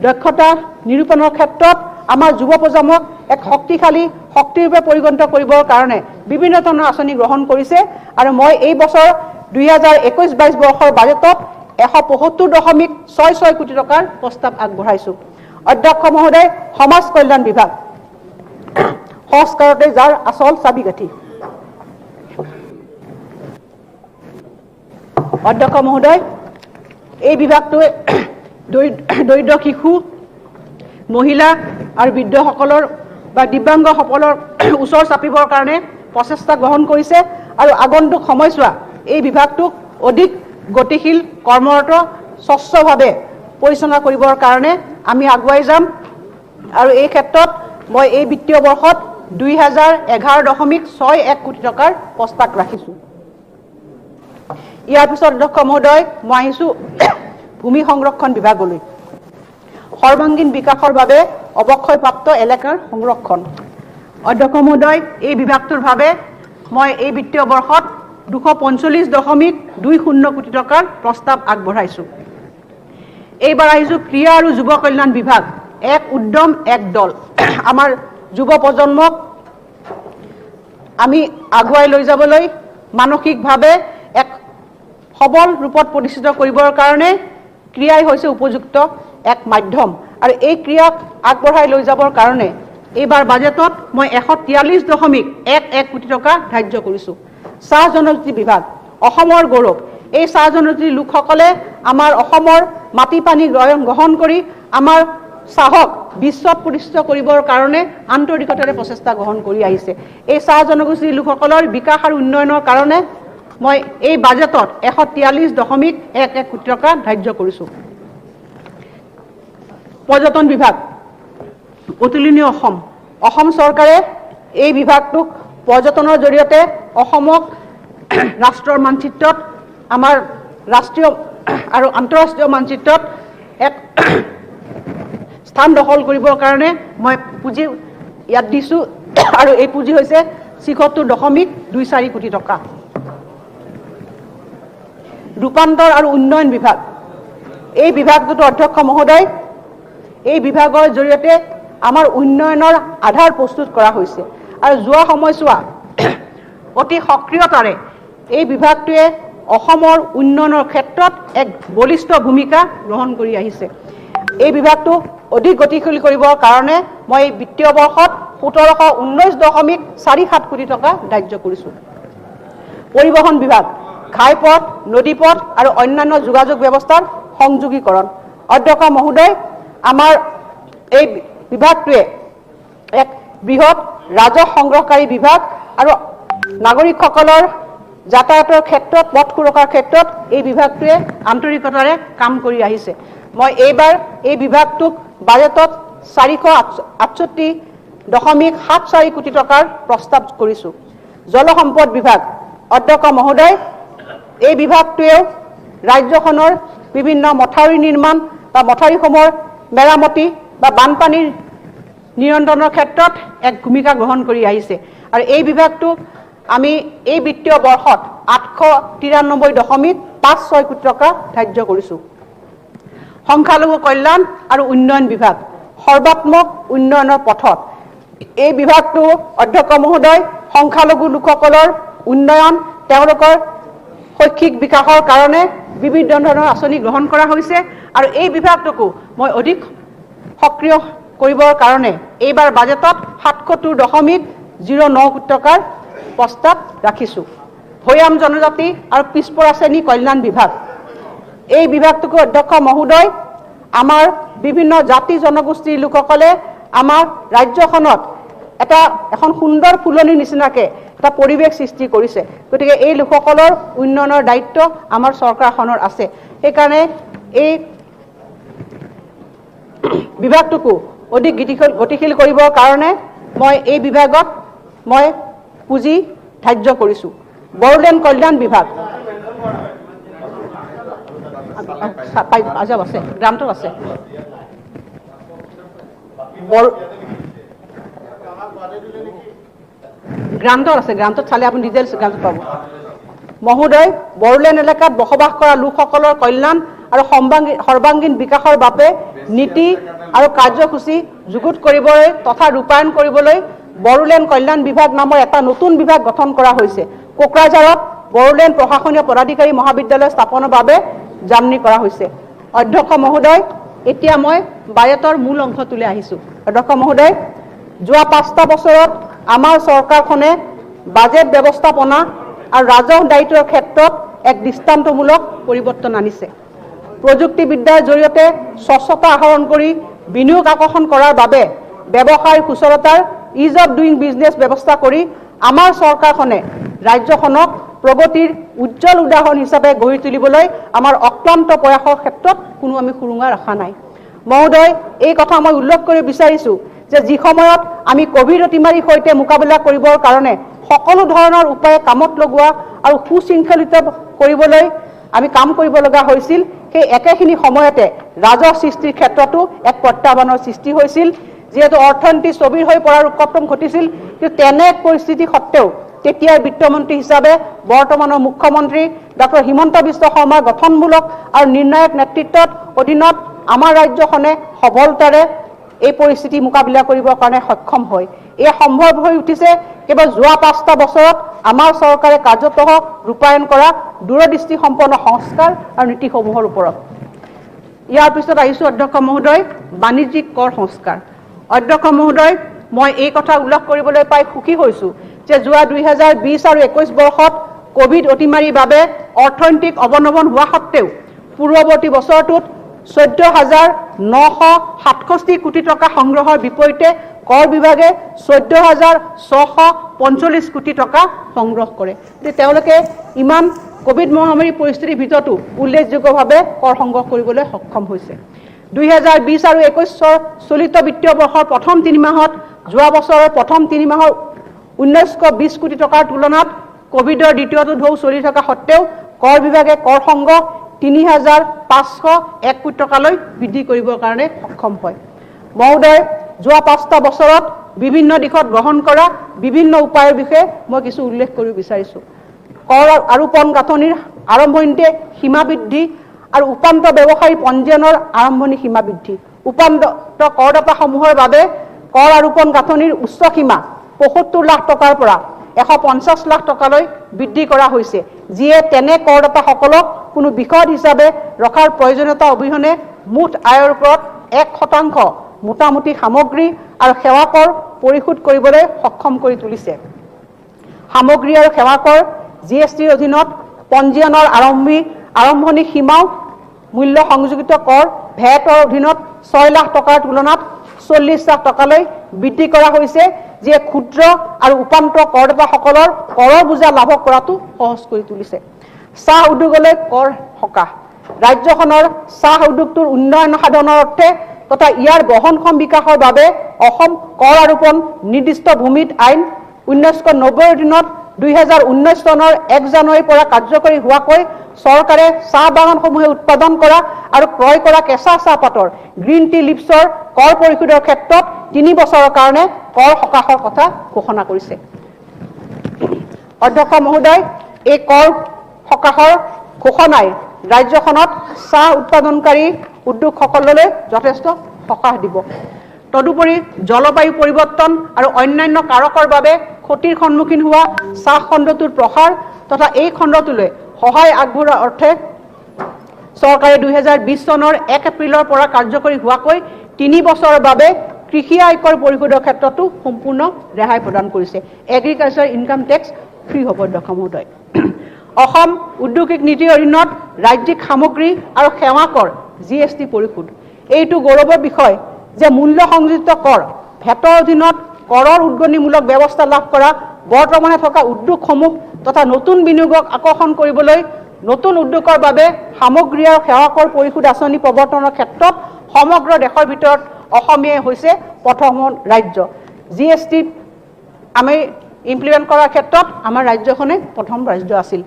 Speaker 5: দক্ষতা নিৰূপণৰ ক্ষেত্ৰত আমাৰ যুৱ প্ৰজন্মক এক শক্তিশালী শক্তিৰূপে পৰিগণিত কৰিবৰ কাৰণে বিভিন্ন ধৰণৰ আঁচনি গ্ৰহণ কৰিছে আৰু মই এই বছৰ 2021-22 বৰ্ষৰ বাজেটত 175.66 কোটি টকাৰ প্ৰস্তাৱ আগবঢ়াইছোঁ। অধ্যক্ষ মহোদয়, সমাজ কল্যাণ বিভাগ, সংস্কাৰতে যাৰ আচল চাবিকাঠি। অধ্যক্ষ মহোদয়, এই বিভাগটোৱে দৰিদ্ৰ শিশু, মহিলা আৰু বৃদ্ধসকলৰ বা দিব্যাংগসকলৰ ওচৰ চাপিবৰ কাৰণে প্ৰচেষ্টা গ্ৰহণ কৰিছে আৰু আগন্তুক সময়ছোৱা এই বিভাগটোক অধিক গতিশীল, কৰ্মৰত, স্বচ্ছভাৱে পৰিচালনা কৰিবৰ কাৰণে আমি আগুৱাই যাম আৰু এই ক্ষেত্ৰত মই এই বিত্তীয় বৰ্ষত 2011.61 কোটি টকাৰ প্ৰস্তাৱ ৰাখিছোঁ। ইয়াৰ পিছত অধ্যক্ষ মহোদয়, মই আহিছোঁ ভূমি সংৰক্ষণ বিভাগলৈ। সৰ্বাংগীন বিকাশৰ বাবে অৱক্ষয়প্ৰাপ্ত এলেকাৰ সংৰক্ষণ। অধ্যক্ষ মহোদয়, এই বিভাগটোৰ বাবে মই এই বিত্তীয় বৰ্ষত 245.20 কোটি টকাৰ প্ৰস্তাৱ আগবঢ়াইছোঁ। এইবাৰ আহিছোঁ ক্ৰীড়া আৰু যুৱ কল্যাণ বিভাগ, এক উদ্যম এক দল। আমাৰ যুৱ প্ৰজন্মক আমি আগুৱাই লৈ যাবলৈ মানসিকভাৱে এক সবল ৰূপত প্ৰতিষ্ঠিত কৰিবৰ কাৰণে ক্ৰীড়াই হৈছে উপযুক্ত এক মাধ্যম আৰু এই ক্ৰীড়াক আগবঢ়াই লৈ যাবৰ কাৰণে এইবাৰ বাজেটত মই 143.11 কোটি টকা ধাৰ্য কৰিছোঁ। চাহ জনজাতি বিভাগ, অসমৰ গৌৰৱ। এই চাহ জনজাতিৰ লোকসকলে আমাৰ অসমৰ মাটি পানী গ্ৰহণ কৰি আমাৰ চাহক বিশ্বত প্ৰতিষ্ঠিত কৰিবৰ কাৰণে আন্তৰিকতাৰে প্ৰচেষ্টা গ্ৰহণ কৰি আহিছে। এই চাহ জনগোষ্ঠীৰ লোকসকলৰ বিকাশ আৰু উন্নয়নৰ কাৰণে মই এই বাজেটত 143.11 কোটি টকা ধাৰ্য কৰিছোঁ। পৰ্যটন বিভাগ, অতুলনীয় অসম। অসম চৰকাৰে এই বিভাগটোক পৰ্যটনৰ জৰিয়তে অসমক ৰাষ্ট্ৰৰ মানচিত্ৰত, আমাৰ ৰাষ্ট্ৰীয় আৰু আন্তঃৰাষ্ট্ৰীয় মানচিত্ৰত এক স্থান দখল কৰিবৰ কাৰণে মই পুঁজি ইয়াত দিছোঁ আৰু এই পুঁজি হৈছে 76.24 কোটি টকা। ৰূপান্তৰ আৰু উন্নয়ন বিভাগ, এই বিভাগটোতো অধ্যক্ষ মহোদয়, এই বিভাগৰ জৰিয়তে আমাৰ উন্নয়নৰ আধাৰ প্ৰস্তুত কৰা হৈছে আৰু যোৱা সময়ছোৱা অতি সক্ৰিয়তাৰে এই বিভাগটোৱে অসমৰ উন্নয়নৰ ক্ষেত্ৰত এক বলিষ্ঠ ভূমিকা গ্ৰহণ কৰি আহিছে। এই বিভাগটো অধিক গতিশীল কৰিবৰ কাৰণে মই এই বিত্তীয় বৰ্ষত 1719.47 কোটি টকা ধাৰ্য কৰিছোঁ। পৰিবহণ বিভাগ, ঘাইপথ, নদীপথ আৰু অন্যান্য যোগাযোগ ব্যৱস্থাৰ সংযোগীকৰণ। অধ্যক্ষ মহোদয়, আমাৰ এই বিভাগটোৱে এক বৃহৎ ৰাজহ সংগ্ৰহকাৰী বিভাগ আৰু নাগৰিকসকলৰ যাতায়াতৰ ক্ষেত্ৰত, পথ সুৰক্ষাৰ ক্ষেত্ৰত এই বিভাগটোৱে আন্তৰিকতাৰে কাম কৰি আহিছে। মই এইবাৰ এই বিভাগটোক বাজেটত 468.74 কোটি টকাৰ প্ৰস্তাৱ কৰিছোঁ। জলসম্পদ বিভাগ, অধ্যক্ষ মহোদয়, এই বিভাগটোৱেও ৰাজ্যখনৰ বিভিন্ন মথাউৰি নিৰ্মাণ বা মথাউৰিসমূহৰ মেৰামতি বা বানপানীৰ নিয়ন্ত্ৰণৰ ক্ষেত্ৰত এক ভূমিকা গ্ৰহণ কৰি আহিছে আৰু এই বিভাগটোক আমি এই বিত্তীয় বৰ্ষত 893.56 কোটি টকা ধাৰ্য কৰিছোঁ। সংখ্যালঘু কল্যাণ আৰু উন্নয়ন বিভাগ, সৰ্বাত্মক উন্নয়নৰ পথত এই বিভাগটো অধ্যক্ষ মহোদয়, সংখ্যালঘু লোকসকলৰ উন্নয়ন, তেওঁলোকৰ শৈক্ষিক বিকাশৰ কাৰণে বিভিন্ন ধৰণৰ আঁচনি গ্ৰহণ কৰা হৈছে আৰু এই বিভাগটোকো মই অধিক সক্ৰিয় কৰিবৰ কাৰণে এইবাৰ বাজেটত 77.09 কোটি টকাৰ প্ৰস্তাৱ ৰাখিছোঁ। ভৈয়াম জনজাতি আৰু পিছপৰা শ্ৰেণী কল্যাণ বিভাগ, এই বিভাগটোকো অধ্যক্ষ মহোদয়, আমাৰ বিভিন্ন জাতি জনগোষ্ঠীৰ লোকসকলে আমাৰ ৰাজ্যখনত এখন সুন্দৰ ফুলনিৰ নিচিনাকৈ এটা পৰিৱেশ সৃষ্টি কৰিছে। গতিকে এই লোকসকলৰ উন্নয়নৰ দায়িত্ব আমাৰ চৰকাৰখনৰ আছে। সেইকাৰণে এই বিভাগটোকো অধিক গতিশীল কৰিবৰ কাৰণে মই এই বিভাগত মই পুঁজি ধাৰ্য কৰিছোঁ। বড়োলেণ্ড কল্যাণ বিভাগ আছে, গ্ৰামটো আছে। গ্ৰাণ্টত আছে, গ্ৰাণ্টত চালে আপুনি ডিটেইলছ গ্ৰাণ্টত পাব। মহোদয়, বড়োলেণ্ড এলেকাত বসবাস কৰা লোকসকলৰ কল্যাণ আৰু সৰ্বাংগীন বিকাশৰ বাবে নীতি আৰু কাৰ্যসূচী যুগুত কৰিবলৈ তথা ৰূপায়ণ কৰিবলৈ বড়োলেণ্ড কল্যাণ বিভাগ নামৰ এটা নতুন বিভাগ গঠন কৰা হৈছে। কোকৰাঝাৰত বড়োলেণ্ড প্ৰশাসনীয় পদাধিকাৰী মহাবিদ্যালয় স্থাপনৰ বাবে জাননী কৰা হৈছে। অধ্যক্ষ মহোদয়, এতিয়া মই বাজেটৰ মূল অংশটোলৈ আহিছোঁ। অধ্যক্ষ মহোদয়, যোৱা 5টা বছৰত আমাৰ চৰকাৰখনে বাজেট ব্যৱস্থাপনা আৰু ৰাজহ দায়িত্বৰ ক্ষেত্ৰত এক দৃষ্টান্তমূলক পৰিৱৰ্তন আনিছে। প্ৰযুক্তিবিদ্যাৰ জৰিয়তে স্বচ্ছতা আহৰণ কৰি বিনিয়োগ আকৰ্ষণ কৰাৰ বাবে ব্যৱসায়ৰ সুচলতাৰ is of doing business ব্যৱস্থা কৰি আমাৰ চৰকাৰখনে ৰাজ্যখনক প্ৰগতিৰ উজ্জ্বল উদাহৰণ হিচাপে গঢ়ি তুলিবলৈ আমাৰ অক্লান্ত প্ৰয়াসৰ ক্ষেত্ৰত কোনো আমি সুৰুঙা ৰখা নাই। মহোদয়, এই কথা মই উল্লেখ কৰিব বিচাৰিছোঁ যে যি সময়ত আমি ক'ভিড অতিমাৰীৰ সৈতে মোকাবিলা কৰিবৰ কাৰণে সকলো ধৰণৰ উপায়ে কামত লগোৱা আৰু সুশৃংখলিত কৰিবলৈ আমি কাম কৰিব লগা হৈছিল, সেই একেখিনি সময়তে ৰাজহ সৃষ্টিৰ ক্ষেত্ৰতো এক প্ৰত্যাহ্বানৰ সৃষ্টি হৈছিল। যিহেতু অৰ্থনীতি স্থবিৰ হৈ পৰাৰ উপক্ৰম ঘটিছিল, কিন্তু তেনে এক পৰিস্থিতি সত্ত্বেও তেতিয়াৰ বিত্তমন্ত্ৰী হিচাপে বৰ্তমানৰ মুখ্যমন্ত্ৰী ডক্টৰ হিমন্ত বিশ্ব শৰ্মাৰ গঠনমূলক আৰু নিৰ্ণায়ক নেতৃত্বত অধীনত আমাৰ ৰাজ্যখনে সফলতাৰে এই পৰিস্থিতি মোকাবিলা কৰিবৰ কাৰণে সক্ষম হয়। এয়া সম্ভৱ হৈ উঠিছে কেৱল যোৱা 5টা বছৰত আমাৰ চৰকাৰে কাৰ্যতঃ ৰূপায়ণ কৰা দূৰদৃষ্টিসম্পন্ন সংস্কাৰ আৰু নীতিসমূহৰ ওপৰত। ইয়াৰ পিছত আহিছোঁ অধ্যক্ষ মহোদয়, বাণিজ্যিক কৰ সংস্কাৰ। অধ্যক্ষ মহোদয়, মই এই কথা উল্লেখ কৰিবলৈ পাই সুখী হৈছোঁ যে যোৱা 2020 আৰু 21 বৰ্ষত ক'ভিড অতিমাৰীৰ বাবে অৰ্থনৈতিক অৱনমন হোৱা সত্ত্বেও পূৰ্বৱৰ্তী বছৰটোত 14,967 কোটি টকা সংগ্ৰহৰ বিপৰীতে কৰ বিভাগে 14,645 কোটি টকা সংগ্ৰহ কৰে। গতিকে তেওঁলোকে ইমান ক'ভিড মহামাৰীৰ পৰিস্থিতিৰ ভিতৰতো উল্লেখযোগ্যভাৱে কৰ সংগ্ৰহ কৰিবলৈ সক্ষম হৈছে। 2020 আৰু 21ৰ চলিত বিত্তীয় বৰ্ষৰ প্ৰথম তিনিমাহত যোৱা বছৰৰ প্ৰথম তিনিমাহৰ 1920 কোটি টকাৰ তুলনাত ক'ভিডৰ দ্বিতীয়টো ঢৌ চলি থকা সত্ত্বেও কৰ বিভাগে কৰ সংগ্ৰহ 3,501 কোটি টকালৈ বৃদ্ধি কৰিবৰ কাৰণে সক্ষম হয়। মহোদয়, যোৱা 5টা বছৰত বিভিন্ন দিশত গ্ৰহণ কৰা বিভিন্ন উপায়ৰ বিষয়ে মই কিছু উল্লেখ কৰিব বিচাৰিছোঁ। কৰ আৰোপণ গাঁথনিৰ আৰম্ভণিতে সীমা বৃদ্ধি আৰু উপান্ত ব্যৱসায়ী পঞ্জীয়নৰ আৰম্ভণি সীমা বৃদ্ধি। উপান্ত কৰদাতাসমূহৰ বাবে কৰ আৰোপণ গাঁথনিৰ উচ্চ সীমা 75 লাখ টকাৰ পৰা 150 লাখ টকালৈ বৃদ্ধি কৰা হৈছে, যিয়ে তেনে কৰদাতাসকলক কোনো বিশদ হিচাপে ৰখাৰ প্ৰয়োজনীয়তা অবিহনে মুঠ আয়ৰ ওপৰত 1% মোটামুটি সামগ্ৰী আৰু সেৱা কৰ পৰিশোধ কৰিবলৈ সক্ষম কৰি তুলিছে। সামগ্ৰী আৰু সেৱা কৰ জিএছটিৰ অধীনত পঞ্জীয়নৰ আৰম্ভণি সীমাও মূল্য সংযোজিত কৰ ভেটৰ অধীনত 6 লাখ টকাৰ তুলনাত 40 লাখ টকালৈ বৃদ্ধি কৰা হৈছে, যিয়ে ক্ষুদ্ৰ আৰু উপান্ত কৰদাতাসকলৰ কৰৰ বোজা লাঘৱ কৰাটো সহজ কৰি তুলিছে। চাহ উদ্যোগলৈ কৰ সকাহ। ৰাজ্যখনৰ চাহ উদ্যোগটোৰ উন্নয়ন সাধনৰ অৰ্থে তথা ইয়াৰ বহনক্ষম বিকাশৰ বাবে অসম কৰ আৰোপণ নিৰ্দিষ্ট ভূমিত আইন 1990ৰ অধীনত 2019 চনৰ 1 জানুৱাৰীৰ পৰা কাৰ্যকৰী হোৱাকৈ চৰকাৰে চাহ বাগানসমূহে উৎপাদন কৰা আৰু ক্ৰয় কৰা কেঁচা চাহপাতৰ গ্ৰীণ টি লিভছৰ কৰ পৰিশোধৰ ক্ষেত্ৰত 3 বছৰৰ কাৰণে কৰ সকাহৰ কথা ঘোষণা কৰিছে। অধ্যক্ষ মহোদয়, এই কৰ সকাহৰ ঘোষণাই ৰাজ্যখনত চাহ উৎপাদনকাৰী উদ্যোগসকললৈ যথেষ্ট সকাহ দিব। তদুপৰি জলবায়ু পৰিৱৰ্তন আৰু অন্যান্য কাৰকৰ বাবে ক্ষতিৰ সন্মুখীন হোৱা চাহ খণ্ডটোৰ প্ৰসাৰ তথা এই খণ্ডটোলৈ সহায় আগবঢ়োৱাৰ অৰ্থে চৰকাৰে 2020 চনৰ 1 এপ্ৰিলৰ পৰা কাৰ্যকৰী হোৱাকৈ 3 বছৰৰ বাবে কৃষি আয়কৰ পৰিশোধৰ ক্ষেত্ৰতো সম্পূৰ্ণ ৰেহাই প্ৰদান কৰিছে। এগ্ৰিকালচাৰ ইনকাম টেক্স ফ্ৰী হ'ব। অধ্যক্ষ মহোদয়, অসম ঔদ্যোগিক নীতিৰ অধীনত ৰাজ্যিক সামগ্ৰী আৰু সেৱা কৰ জিএছটি পৰিশোধ। এইটো গৌৰৱৰ বিষয় যে মূল্য সংযোজিত কৰ ভেটৰ অধীনত কৰৰ উদগনিমূলক ব্যৱস্থা লাভ কৰা বৰ্তমানে থকা উদ্যোগসমূহ তথা নতুন বিনিয়োগক আকৰ্ষণ কৰিবলৈ নতুন উদ্যোগৰ বাবে সামগ্ৰী আৰু সেৱা কৰ পৰিশোধ আঁচনি প্ৰৱৰ্তনৰ ক্ষেত্ৰত সমগ্ৰ দেশৰ ভিতৰত অসমীয়াই হৈছে প্ৰথম ৰাজ্য। জিএছটি আমি ইমপ্লিমেণ্ট কৰাৰ ক্ষেত্ৰত আমাৰ ৰাজ্যখনে প্ৰথম ৰাজ্য আছিল।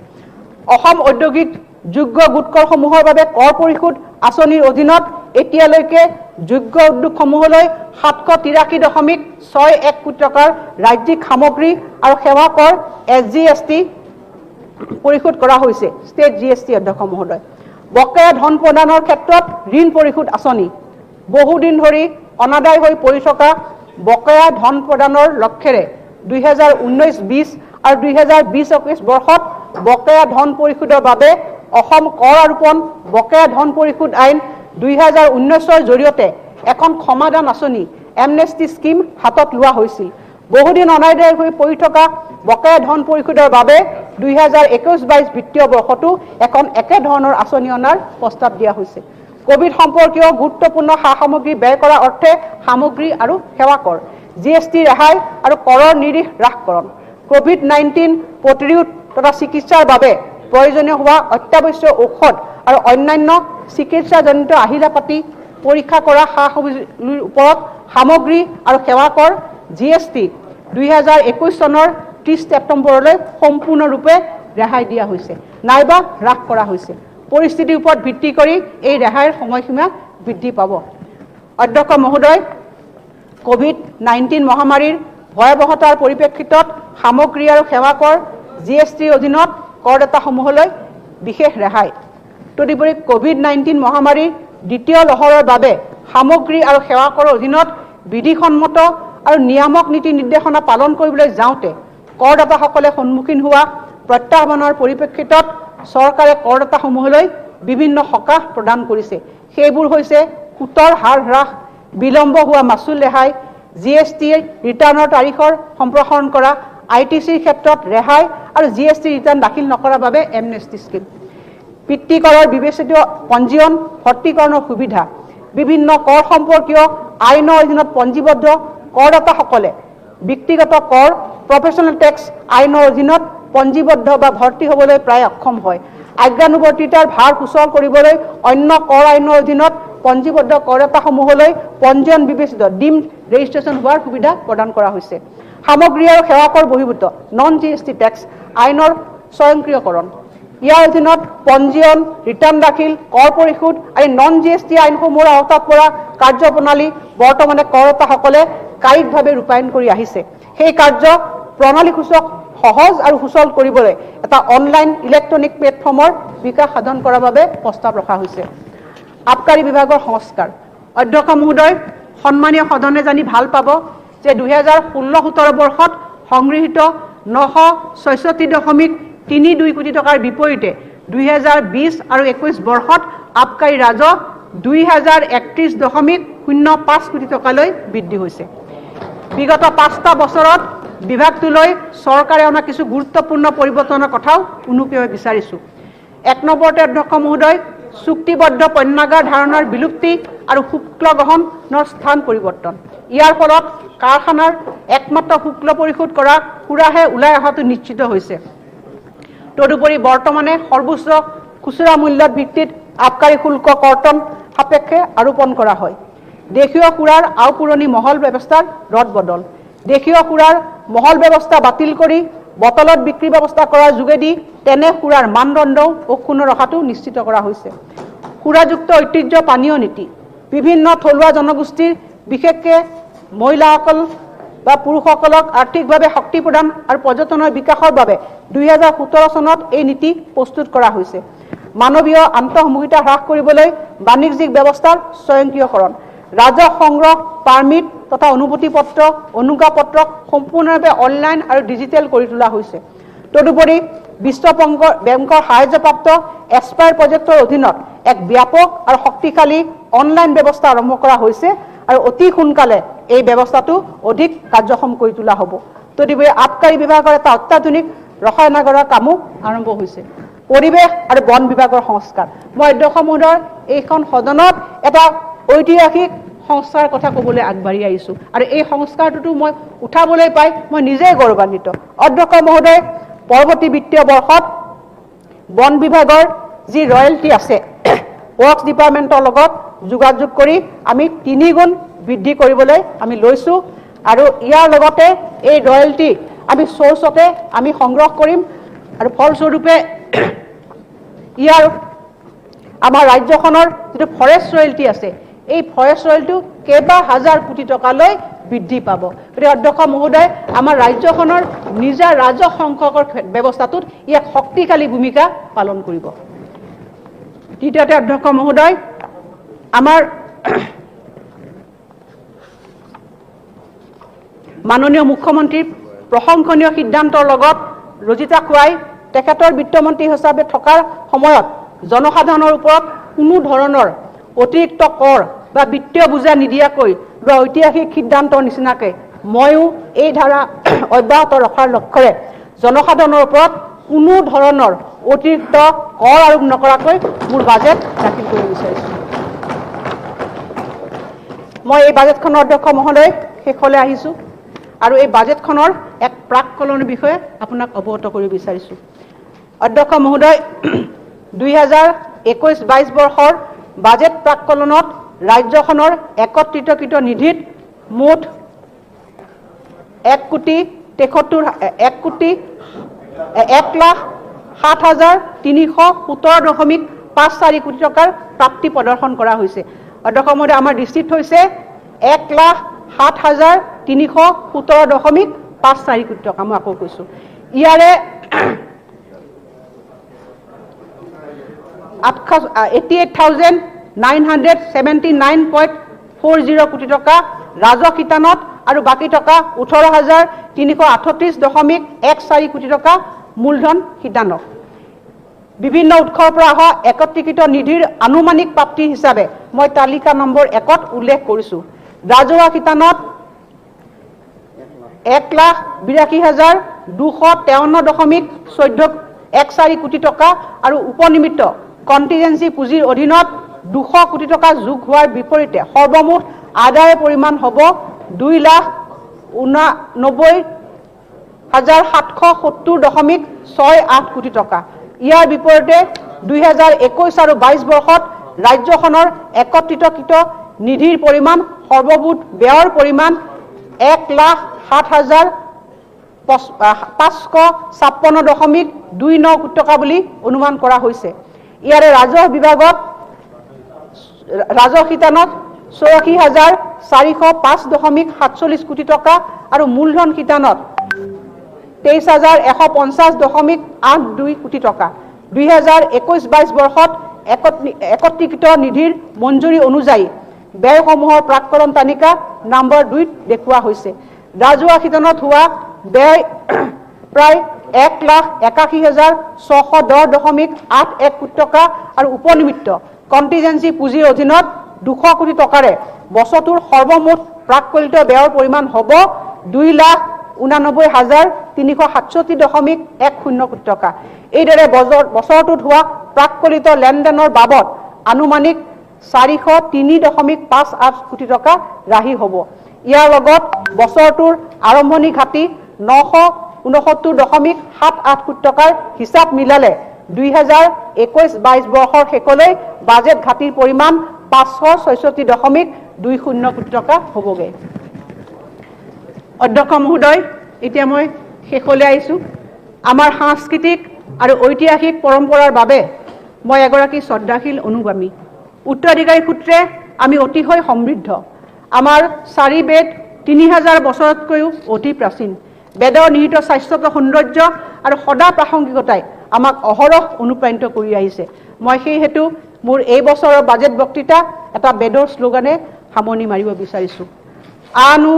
Speaker 5: অসম ঔদ্যোগিক যোগ্য গোটকৰসমূহৰ বাবে কৰ পৰিশোধ আঁচনিৰ অধীনত এতিয়ালৈকে যোগ্য উদ্যোগসমূহলৈ 783.61 কোটি টকাৰ ৰাজ্যিক সামগ্ৰী আৰু সেৱা কৰ এছজিএছটি পৰিশোধ কৰা হৈছে, ষ্টেট জিএছটি। অধ্যক্ষ মহোদয়, বকেয়া ধন প্ৰদানৰ ক্ষেত্ৰত ঋণ পৰিশোধ আঁচনি। বহুদিন ধৰি অনাদায় হৈ পৰি থকা বকেয়া ধন প্ৰদানৰ লক্ষ্যেৰে 2019-20 আৰু 2020-21 বৰ্ষত বকেয়া ধন পৰিশোধৰ বাবে অসম কৰ আৰোপণ বকেয়া ধন পৰিশোধ আইন, 2019ৰ জৰিয়তে এখন ক্ষমাদান আঁচনি, এমনেষ্টি স্কীম হাতত লোৱা হৈছিল। বহুদিন অনাদায় হৈ পৰি থকা বকেয়া ধন পৰিশোধৰ বাবে 2021-22 বিত্তীয় বৰ্ষতো এখন একেধৰণৰ আঁচনি অনাৰ প্ৰস্তাৱ দিয়া হৈছে। কভিড সম্পৰ্কীয় গুৰুত্বপূৰ্ণ সা সামগ্ৰী ব্যয় কৰাৰ অৰ্থে সামগ্ৰী আৰু সেৱা কৰ, জিএছটি ৰেহাই আৰু কৰৰ নিৰিখ হ্ৰাসকৰণ। কভিড-19 প্ৰতিৰোধ তথা চিকিৎসাৰ বাবে প্ৰয়োজনীয় হোৱা অত্যাৱশ্যকীয় ঔষধ আৰু অন্যান্য চিকিৎসাজনিত আহিলা পাতি, পৰীক্ষা কৰা সা সঁজুলিৰ ওপৰত সামগ্ৰী আৰু সেৱা কৰ, জিএছটি 2021 চনৰ 30 ছেপ্টেম্বৰলৈ সম্পূৰ্ণৰূপে ৰেহাই দিয়া হৈছে নাইবা হ্ৰাস কৰা হৈছে। পৰিস্থিতিৰ ওপৰত ভিত্তি কৰি এই ৰেহাইৰ সময়সীমা বৃদ্ধি পাব। অধ্যক্ষ মহোদয়, কভিড-19 মহামাৰীৰ ভয়াৱহতাৰ পৰিপ্ৰেক্ষিতত সামগ্ৰী আৰু সেৱা কৰ, জিএছটিৰ অধীনত কৰদাতাসমূহলৈ বিশেষ ৰেহাই। তদুপৰি কভিড-19 মহামাৰীৰ দ্বিতীয় লহৰৰ বাবে সামগ্ৰী আৰু সেৱা কৰৰ অধীনত বিধিসন্মত আৰু নিয়ামক নীতি নিৰ্দেশনা পালন কৰিবলৈ যাওঁতে কৰদাতাসকলে সন্মুখীন হোৱা প্ৰত্যাহ্বানৰ পৰিপ্ৰেক্ষিতত চৰকাৰে কৰদাতাসমূহলৈ বিভিন্ন সকাহ প্ৰদান কৰিছে। সেইবোৰ হৈছে সুতৰ হাৰ হ্ৰাস, বিলম্ব হোৱা মাচুল ৰেহাই, জিএছটি ৰিটাৰ্ণৰ তাৰিখৰ সম্প্ৰসাৰণ কৰা, আইটিচিৰ ক্ষেত্ৰত ৰেহাই আৰু জিএছটি ৰিটাৰ্ণ দাখিল নকৰাৰ বাবে এমনেষ্টি স্কীম। পিতৃকৰৰ বিবেচিত পঞ্জীয়ন ভৰ্তিকৰণৰ সুবিধা। বিভিন্ন কৰ সম্পৰ্কীয় আইনৰ অধীনত পঞ্জীবদ্ধ কৰদাতাসকলে ব্যক্তিগত কৰ, প্ৰফেচনেল টেক্স আইনৰ অধীনত পঞ্জীবদ্ধ বা ভৰ্তি হ'বলৈ প্ৰায় অক্ষম হয়। আজ্ঞানুৱৰ্তিতাৰ ভাৰ সুচল কৰিবলৈ অন্য কৰ আইনৰ অধীনত পঞ্জীবদ্ধ কৰদাতাসমূহলৈ পঞ্জীয়ন বিবেচিত, ডিমড ৰেজিষ্ট্ৰেশ্যন হোৱাৰ সুবিধা প্ৰদান কৰা হৈছে। সামগ্ৰী আৰু সেৱা কৰ বহিৰ্ভূত, নন জিএছটি টেক্স আইনৰ স্বয়ংক্ৰিয়কৰণ। ইয়াৰ অধীনত পঞ্জীয়ন, ৰিটাৰ্ণ দাখিল, কৰ পৰিশোধ আৰু নন জিএছটি আইনসমূহৰ আওতাত পৰা কাৰ্যপ্ৰণালী বৰ্তমানে কৰদাতাসকলে কায়িকভাৱে ৰূপায়ণ কৰি আহিছে। সেই কাৰ্য প্ৰণালীসূচক সহজ আৰু সুচল কৰিবলৈ এটা অনলাইন ইলেক্ট্ৰনিক প্লেটফৰ্মৰ বিকাশ সাধন কৰাৰ বাবে প্ৰস্তাৱ ৰখা হৈছে। আবকাৰী বিভাগৰ সংস্কাৰ। অধ্যক্ষ মহোদয়, সন্মানীয় সদনে জানি ভাল পাব যে 2016-17 বৰ্ষত সংগৃহীত 966.32 কোটি টকাৰ বিপৰীতে 2020 আৰু 21 বৰ্ষত আবকাৰী ৰাজহ 2031.05 কোটি টকালৈ বৃদ্ধি হৈছে। বিগত 5টা বছৰত বিভাগটোলৈ চৰকাৰে অনা কিছু গুৰুত্বপূৰ্ণ পৰিৱৰ্তনৰ কথাও উনুকিয়াব বিচাৰিছোঁ। এক নম্বৰতে অধ্যক্ষ মহোদয়, চুক্তিবদ্ধ পণ্যাগাৰ ধাৰণাৰ বিলুপ্তি আৰু শুল্ক গ্ৰহণৰ স্থান পৰিৱৰ্তন। ইয়াৰ ফলত কাৰখানাৰ একমাত্ৰ শুল্ক পৰিশোধ কৰা সুৰাহে ওলাই অহাটো নিশ্চিত হৈছে। তদুপৰি বৰ্তমানে সৰ্বোচ্চ খুচুৰা মূল্যৰ ভিত্তিত আবকাৰী শুল্ক কৰ্তন সাপেক্ষে আৰোপণ কৰা হয়। দেশীয় সুৰাৰ আওপুৰণি মহল ব্যৱস্থাৰ ৰদ বদল। দেশীয় সুৰাৰ মহল ব্যৱস্থা বাতিল কৰি বটলত বিক্ৰী ব্যৱস্থা কৰাৰ যোগেদি তেনে সুৰাৰ মানদণ্ডও অক্ষুণ্ণ ৰখাটো নিশ্চিত কৰা হৈছে। সুৰাযুক্ত ঐতিহ্য পানীয় নীতি। বিভিন্ন থলুৱা জনগোষ্ঠীৰ, বিশেষকৈ মহিলাসকল বা পুৰুষসকলক আৰ্থিকভাৱে শক্তি প্ৰদান আৰু পৰ্যটনৰ বিকাশৰ বাবে 2017 চনত এই নীতি প্ৰস্তুত কৰা হৈছে। মানৱীয় আন্তঃমুখিতা হ্ৰাস কৰিবলৈ বাণিজ্যিক ব্যৱস্থাৰ স্বয়ংক্ৰিয়কৰণ। ৰাজহ সংগ্ৰহ, পাৰ্মিট তথা অনুমতি পত্ৰ, অনুজ্ঞাপত্ৰক সম্পূৰ্ণৰূপে অনলাইন আৰু ডিজিটেল কৰি তোলা হৈছে। তদুপৰি বিশ্ব বেংকৰ সাহায্যপ্ৰাপ্ত এছপায়াৰ প্ৰজেক্টৰ অধীনত এক ব্যাপক আৰু শক্তিশালী অনলাইন ব্যৱস্থা আৰম্ভ কৰা হৈছে আৰু অতি সোনকালে এই ব্যৱস্থাটো অধিক কাৰ্যক্ষম কৰি তোলা হ'ব। তদুপৰি আবকাৰী বিভাগৰ এটা অত্যাধুনিক ৰসায়নাগাৰৰ কামো আৰম্ভ হৈছে। পৰিৱেশ আৰু বন বিভাগৰ সংস্কাৰ। মই অধ্যক্ষ মহোদয়, এইখন সদনত এটা ঐতিহাসিক সংস্কাৰৰ কথা ক'বলৈ আগবাঢ়ি আহিছোঁ আৰু এই সংস্কাৰটোতো মই উঠাবলৈ পাই মই নিজেই গৌৰৱান্বিত। অধ্যক্ষ মহোদয়, পৰৱৰ্তী বিত্তীয় বৰ্ষত বন বিভাগৰ যি ৰয়েলটি আছে, ৱৰ্কছ ডিপাৰ্টমেণ্টৰ লগত যোগাযোগ কৰি আমি তিনিগুণ বৃদ্ধি কৰিবলৈ আমি লৈছোঁ আৰু ইয়াৰ লগতে এই ৰয়েলটি আমি চ'ৰ্চতে আমি সংগ্ৰহ কৰিম আৰু ফলস্বৰূপে ইয়াৰ আমাৰ ৰাজ্যখনৰ যিটো ফৰেষ্ট ৰয়েলটি আছে, এই ফৰেষ্ট ৰয়েলটিও কেইবা হাজাৰ কোটি টকালৈ বৃদ্ধি পাব। গতিকে অধ্যক্ষ মহোদয়, আমাৰ ৰাজ্যখনৰ নিজা ৰাজহ সংককৰ ব্যৱস্থাটোত ই এক শক্তিশালী ভূমিকা পালন কৰিব। তৃতীয়তে অধ্যক্ষ মহোদয়, আমাৰ মাননীয় মুখ্যমন্ত্ৰীৰ প্ৰশংসনীয় সিদ্ধান্তৰ লগত ৰজিতা খুৱাই তেখেতৰ বিত্তমন্ত্ৰী হিচাপে থকাৰ সময়ত জনসাধাৰণৰ ওপৰত কোনো ধৰণৰ অতিৰিক্ত কৰ বা বিত্তীয় বোজা নিদিয়াকৈ লোৱা ঐতিহাসিক সিদ্ধান্তৰ নিচিনাকৈ ময়ো এই ধাৰা অব্যাহত ৰখাৰ লক্ষ্যৰে জনসাধাৰণৰ ওপৰত কোনো ধৰণৰ অতিৰিক্ত কৰ আৰোপ নকৰাকৈ মোৰ বাজেট দাখিল কৰিব বিচাৰিছোঁ। মই এই বাজেটখনৰ অধ্যক্ষ মহোদয় শেষলৈ আহিছোঁ আৰু এই বাজেটখনৰ এক প্ৰাককলনৰ বিষয়ে আপোনাক অৱগত কৰিব বিচাৰিছোঁ। অধ্যক্ষ মহোদয়, 2021-22 বৰ্ষৰ বাজেট প্ৰাককলনত ৰাজ্যখনৰ একত্ৰিতকৃত নিধিত মুঠ 1,01,07,317.54 কোটি টকাৰ প্ৰাপ্তি প্ৰদৰ্শন কৰা হৈছে। অধ্যক্ষ মহোদয়, আমাৰ ৰিচিপ্ট হৈছে 1,07,317.54 কোটি টকা। মই আকৌ কৈছোঁ, ইয়াৰে 88,979.40 কোটি টকা ৰাজহ শিতানত আৰু বাকী টকা 18,338.14 কোটি টকা মূলধন শিতানত। বিভিন্ন উৎসৰ পৰা অহা একত্ৰীকৃত নিধিৰ আনুমানিক প্ৰাপ্তি হিচাপে মই তালিকা নম্বৰ 1ত উল্লেখ কৰিছোঁ। ৰাজহুৱা শিতানত 1,82,253.14 কোটি টকা আৰু উপনিৰ্মিত কণ্টিজেঞ্চি পুঁজিৰ অধীনত 200 কোটি টকা যোগ হোৱাৰ বিপৰীতে সৰ্বমুঠ আদায়ৰ পৰিমাণ হ'ব 2,89,770.68 কোটি টকা। ইয়াৰ বিপৰীতে 2021 আৰু 22 বৰ্ষত ৰাজ্যখনৰ একত্ৰিতকৃত নিধিৰ পৰিমাণ সৰ্বমুঠ ব্যয়ৰ পৰিমাণ 1,07,556.29 কোটি টকা বুলি অনুমান কৰা হৈছে। ইয়াৰে ৰাজহ বিভাগত ৰাজহ শিতানত 84,405.47 কোটি টকা আৰু মূলধন শিতানত 23,150.82 কোটি টকা। 2021-22 বৰ্ষত একত্ৰীকৃত নিধিৰ মঞ্জুৰি অনুযায়ী ব্যয়সমূহৰ প্ৰাককলন তালিকা নম্বৰ 2ত দেখুওৱা হৈছে। ৰাজহুৱা শিতানত হোৱা ব্যয় প্ৰায় 1,81,610.81 কোটি টকা আৰু উপনিৰ্মিত কণ্টিজেঞ্চি পুঁজিৰ অধীনত 200 কোটি টকাৰে বছৰটোৰ সৰ্বমুঠ প্ৰাককলিত ব্যয়ৰ পৰিমাণ হ'ব 2,89,367.10 কোটি টকা। এইদৰে বছৰটোত হোৱা প্ৰাককলিত লেনদেনৰ বাবদ আনুমানিক 403.58 কোটি টকা ৰাহি হ'ব। ইয়াৰ লগত বছৰটোৰ আৰম্ভণি ঘাটি 969.78 কোটি টকাৰ হিচাপ মিলালে 2021-22 বৰ্ষৰ শেষলৈ বাজেট ঘাটিৰ পৰিমাণ 566.20 কোটি টকা হ'বগৈ। অধ্যক্ষ মহোদয়, এতিয়া মই শেষলৈ আহিছোঁ। আমাৰ সাংস্কৃতিক আৰু ঐতিহাসিক পৰম্পৰাৰ বাবে মই এগৰাকী শ্ৰদ্ধাশীল অনুগামী। উত্তৰাধিকাৰী সূত্ৰে আমি অতিশয় সমৃদ্ধ। আমাৰ চাৰি বেদ 3000 বছৰতকৈও অতি প্ৰাচীন। বেদৰ নিহিত শাশ্বত সৌন্দৰ্য আৰু সদা প্ৰাসংগিকতাই আমাক অহৰহ অনুপ্ৰাণিত কৰি আহিছে। মই সেই হেতু মোৰ এই বছৰৰ বাজেট বক্তৃতা এটা বেদৰ শ্লোগানে সামৰণি মাৰিব বিচাৰিছোঁ। আনু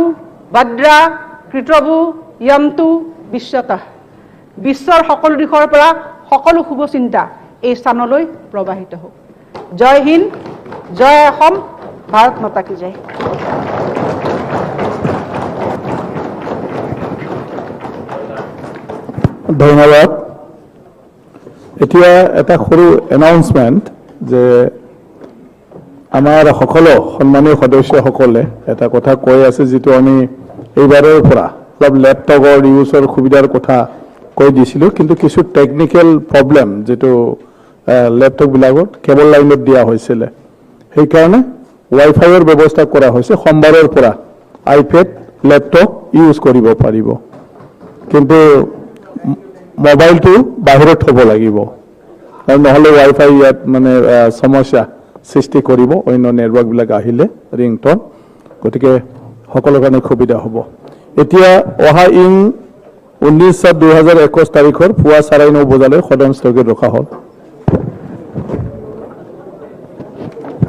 Speaker 5: ভদ্ৰা কৃতবু য়ন্তু বিশ্বতঃ। বিশ্বৰ সকলো দিশৰ পৰা সকলো শুভচিন্তা এই স্থানলৈ প্ৰবাহিত হওক। জয় হিন্দ, জয় অসম, ভাৰত মাতা কি জয়।
Speaker 3: ধন্যবাদ। এতিয়া এটা সৰু এনাউন্সমেণ্ট যে আমাৰ সকলো সন্মানীয় সদস্যসকলে এটা কথা কৈ আছে, যিটো আমি এইবাৰৰ পৰা অলপ লেপটপৰ ইউজৰ সুবিধাৰ কথা কৈ দিছিলোঁ, কিন্তু কিছু টেকনিকেল প্ৰব্লেম যিটো লেপটপবিলাকত কেবল লাইনত দিয়া হৈছিলে, সেইকাৰণে ৱাইফাইৰ ব্যৱস্থা কৰা হৈছে। সোমবাৰৰ পৰা আইপেড, লেপটপ ইউজ কৰিব পাৰিব, কিন্তু মোবাইলটো বাহিৰত থ'ব লাগিব। কাৰণ নহ'লে ৱাইফাই ইয়াত মানে সমস্যা সৃষ্টি কৰিব, অন্য নেটৱৰ্কবিলাক আহিলে ৰিংটন। গতিকে সকলোৰ কাৰণে সুবিধা হ'ব। এতিয়া অহা ইং 19/7/2021 তাৰিখৰ পুৱা 9:30 বজালৈ সদন স্থগিত ৰখা হ'ল।